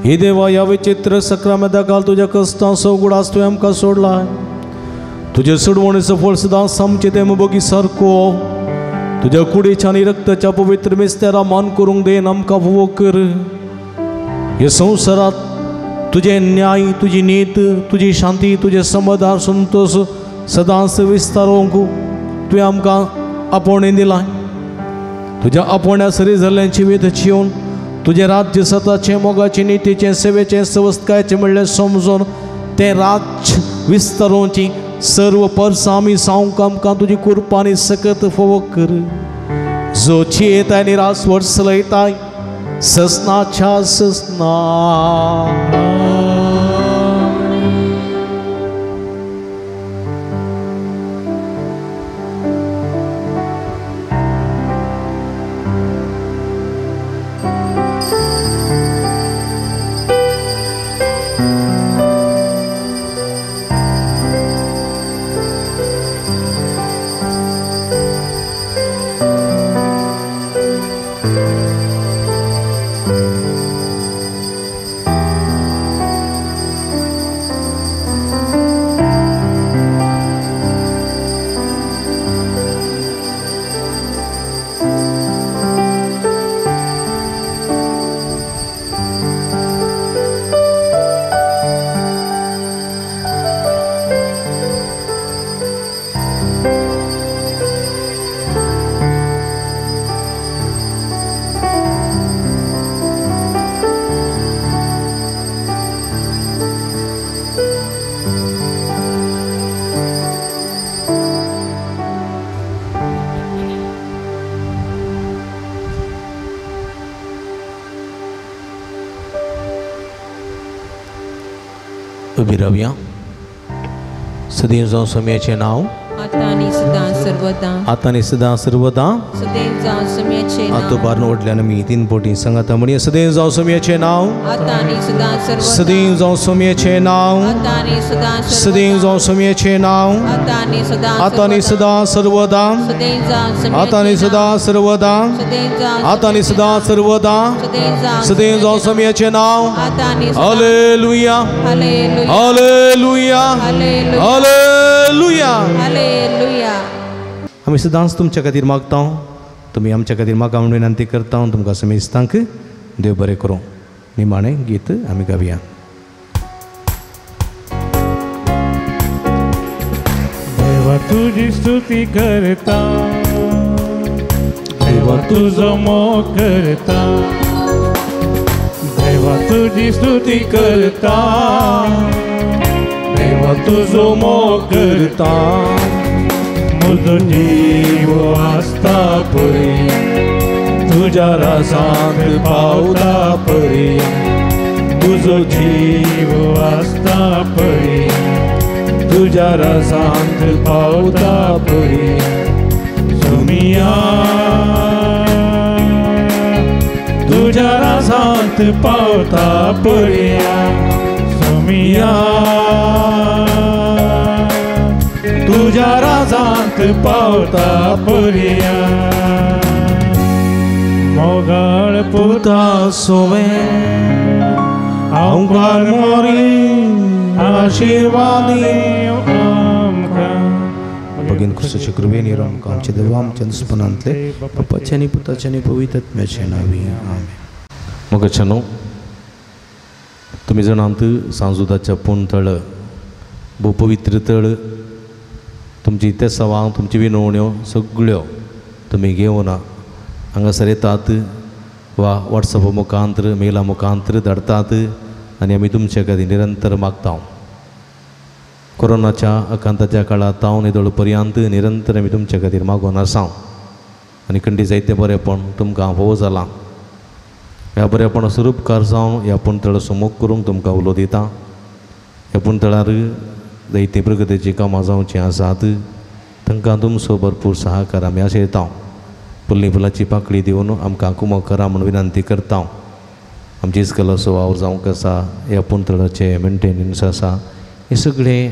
हे देवा, ह्या विचित्र सक्रामेंता काल तुज्या कश्टांचो उगडास तुवें आमकां सोडला। तुजे सोडवणेचो फळ सदांच आमचे ते मोगी सारको तुज्या कुडीच्या आनी रक्ताच्या पवित्र मिस्तेरा मान करूंक then आमकां फावो कर। ह्या संवसारांत तुजें न्याय, तुजी नीत, तुजी शांती, तुजें समाधान, संतोश सदांच विस्तारोवंक तुवें आमकां आपोवणें दिलां। तुज्या आपोवण्या सरी जाल्ल्यांची वेद येवन तुजें राज्य सताचें, मोगाचें, नितीचें, सेवेचें, सवस्तकायचें म्हणलें समजून तें राज्य विस्तारोवचें सर्व परसां आमी जावंक आमकां तुजी कृपा आनी सकत फावो कर। जो चेताय आनी रासवट चलयताय ससनाच्या ससना। उबी रावया. सदैव जावं स्वाम्याचें नांव, आतां आनी सदां सर्वदा, आतां आनी सदां सर्वदा. सदैव जावं स्वाम्याचें नांव. आतां बार वडल्यान आमी तीन पोटी सांगाता म्हणया. सदैव जावं स्वाम्याचें नांव, आतां आनी सदां सर्वदा, सदैव जावं स्वाम्याचें नांव, आतां आनी सदां सर्वदा, सदैव जावं स्वाम्याचें नांव, आतां आनी सदां आतां आनी सदां सर्वदा, सदैव जावं स्वाम्याचें आतां आनी सदां सर्वदा, सदैव जावं आतां आनी सदां सर्वदा, सदैव जावं स्वाम्याचें नांव. आतां आनी. Hallelujah, hallelujah, hallelujah, hallelujah, hallelujah. आमी सदांच तुमच्या खातीर मागता, तुमी आमच्या खातीर मागा म्हणून विनंती करता. तुमकां समेस्तांक देव बरें करूं. निमाणें गीत आमी गावया. देवा तुजी स्तुती करता, देवा तुजो मोग करता, देवा तुजी स्तुती करता, देवा तुजो मोग करता. म्हजो जीव आसता परी तुज्या राजांत पावता परी, तुजो जीव आसता परी तुज्या राजांत पावता परी. सोमिया तुज्या राजांत पावता परी, सोमिया तुज्या राजांत पावता पर्या. मोगाळ पुता सोवे हांव मोरी आशिर्वादी आमकां. भगीन क्रिस्ताच्या कृपेन आमकां आमच्या देवा आमच्या दुस्पनांतले बापाच्या आनी पुताच्या आनी पवित्र आत्म्याच्या नांवी आमेन. मोगाच्यानो, तुमी जाणात सांजुदाच्या पूण तळ भोव पवित्र तळ. तुमची तेसावां, तुमची विनवण्यो सगळ्यो तुमी घेवन हांगासर येतात वा वॉट्सॅपा मुखांतर मेला मुखांतर धाडटात आनी आमी तुमचे खातीर निरंतर मागता. कोरोनाच्या आकांताच्या काळांत हांव येदोळ पर्यंत निरंतर आमी तुमचे खातीर मागून आसा आनी खंडी जायते बरेपण तुमकां भोव जालां. ह्या बरेपणा स्वरूपकार जावन ह्या पुणतळाचो मोग करूंक तुमकां उलो दिता. ह्या पुणतळार जायती प्रगतीचीं कामां जावचीं आसात, तांकां तुमचो भरपूर सहकार आमी आशयता. फुल्ली फुलाची पाकळी दिवन आमकां कुमक करा म्हूण विनंती करता. आमची इस्कलाचो वावर जावंक आसा, ह्या पुणतळाचें मेंटेनन्स आसा, हें सगळें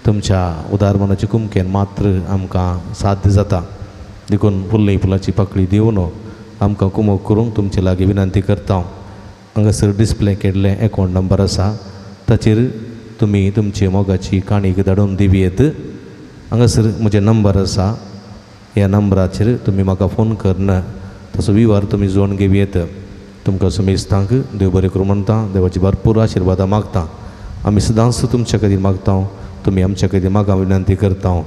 तुमच्या उदार मनाचे कुमकेन मात्र आमकां साध्य जाता. देखून फुल्ली फुलाची पाकळी दिवन आमकां कुमक करूंक तुमचे लागीं विनंती करता. हांगासर डिस्प्ले केल्लें एकावंट नंबर आसा, ताचेर तुमी तुमची मोगाची काणीक धाडून दिवयेत. हांगासर म्हजें नंबर आसा, ह्या नंबराचेर तुमी म्हाका फोन करून तसो विवार तुमी जोडून घेवयेत. तुमकां समेस्तांक देव बरें करूं म्हणटा, देवाची भरपूर आशिर्वादां मागता. आमी सदांच तुमच्या खातीर मागता, तुमी आमच्या खातीर मागा विनंती करता.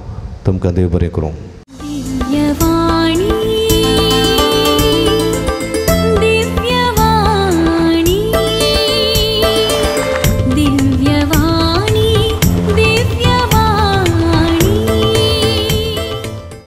तुमकां देव बरें करूं.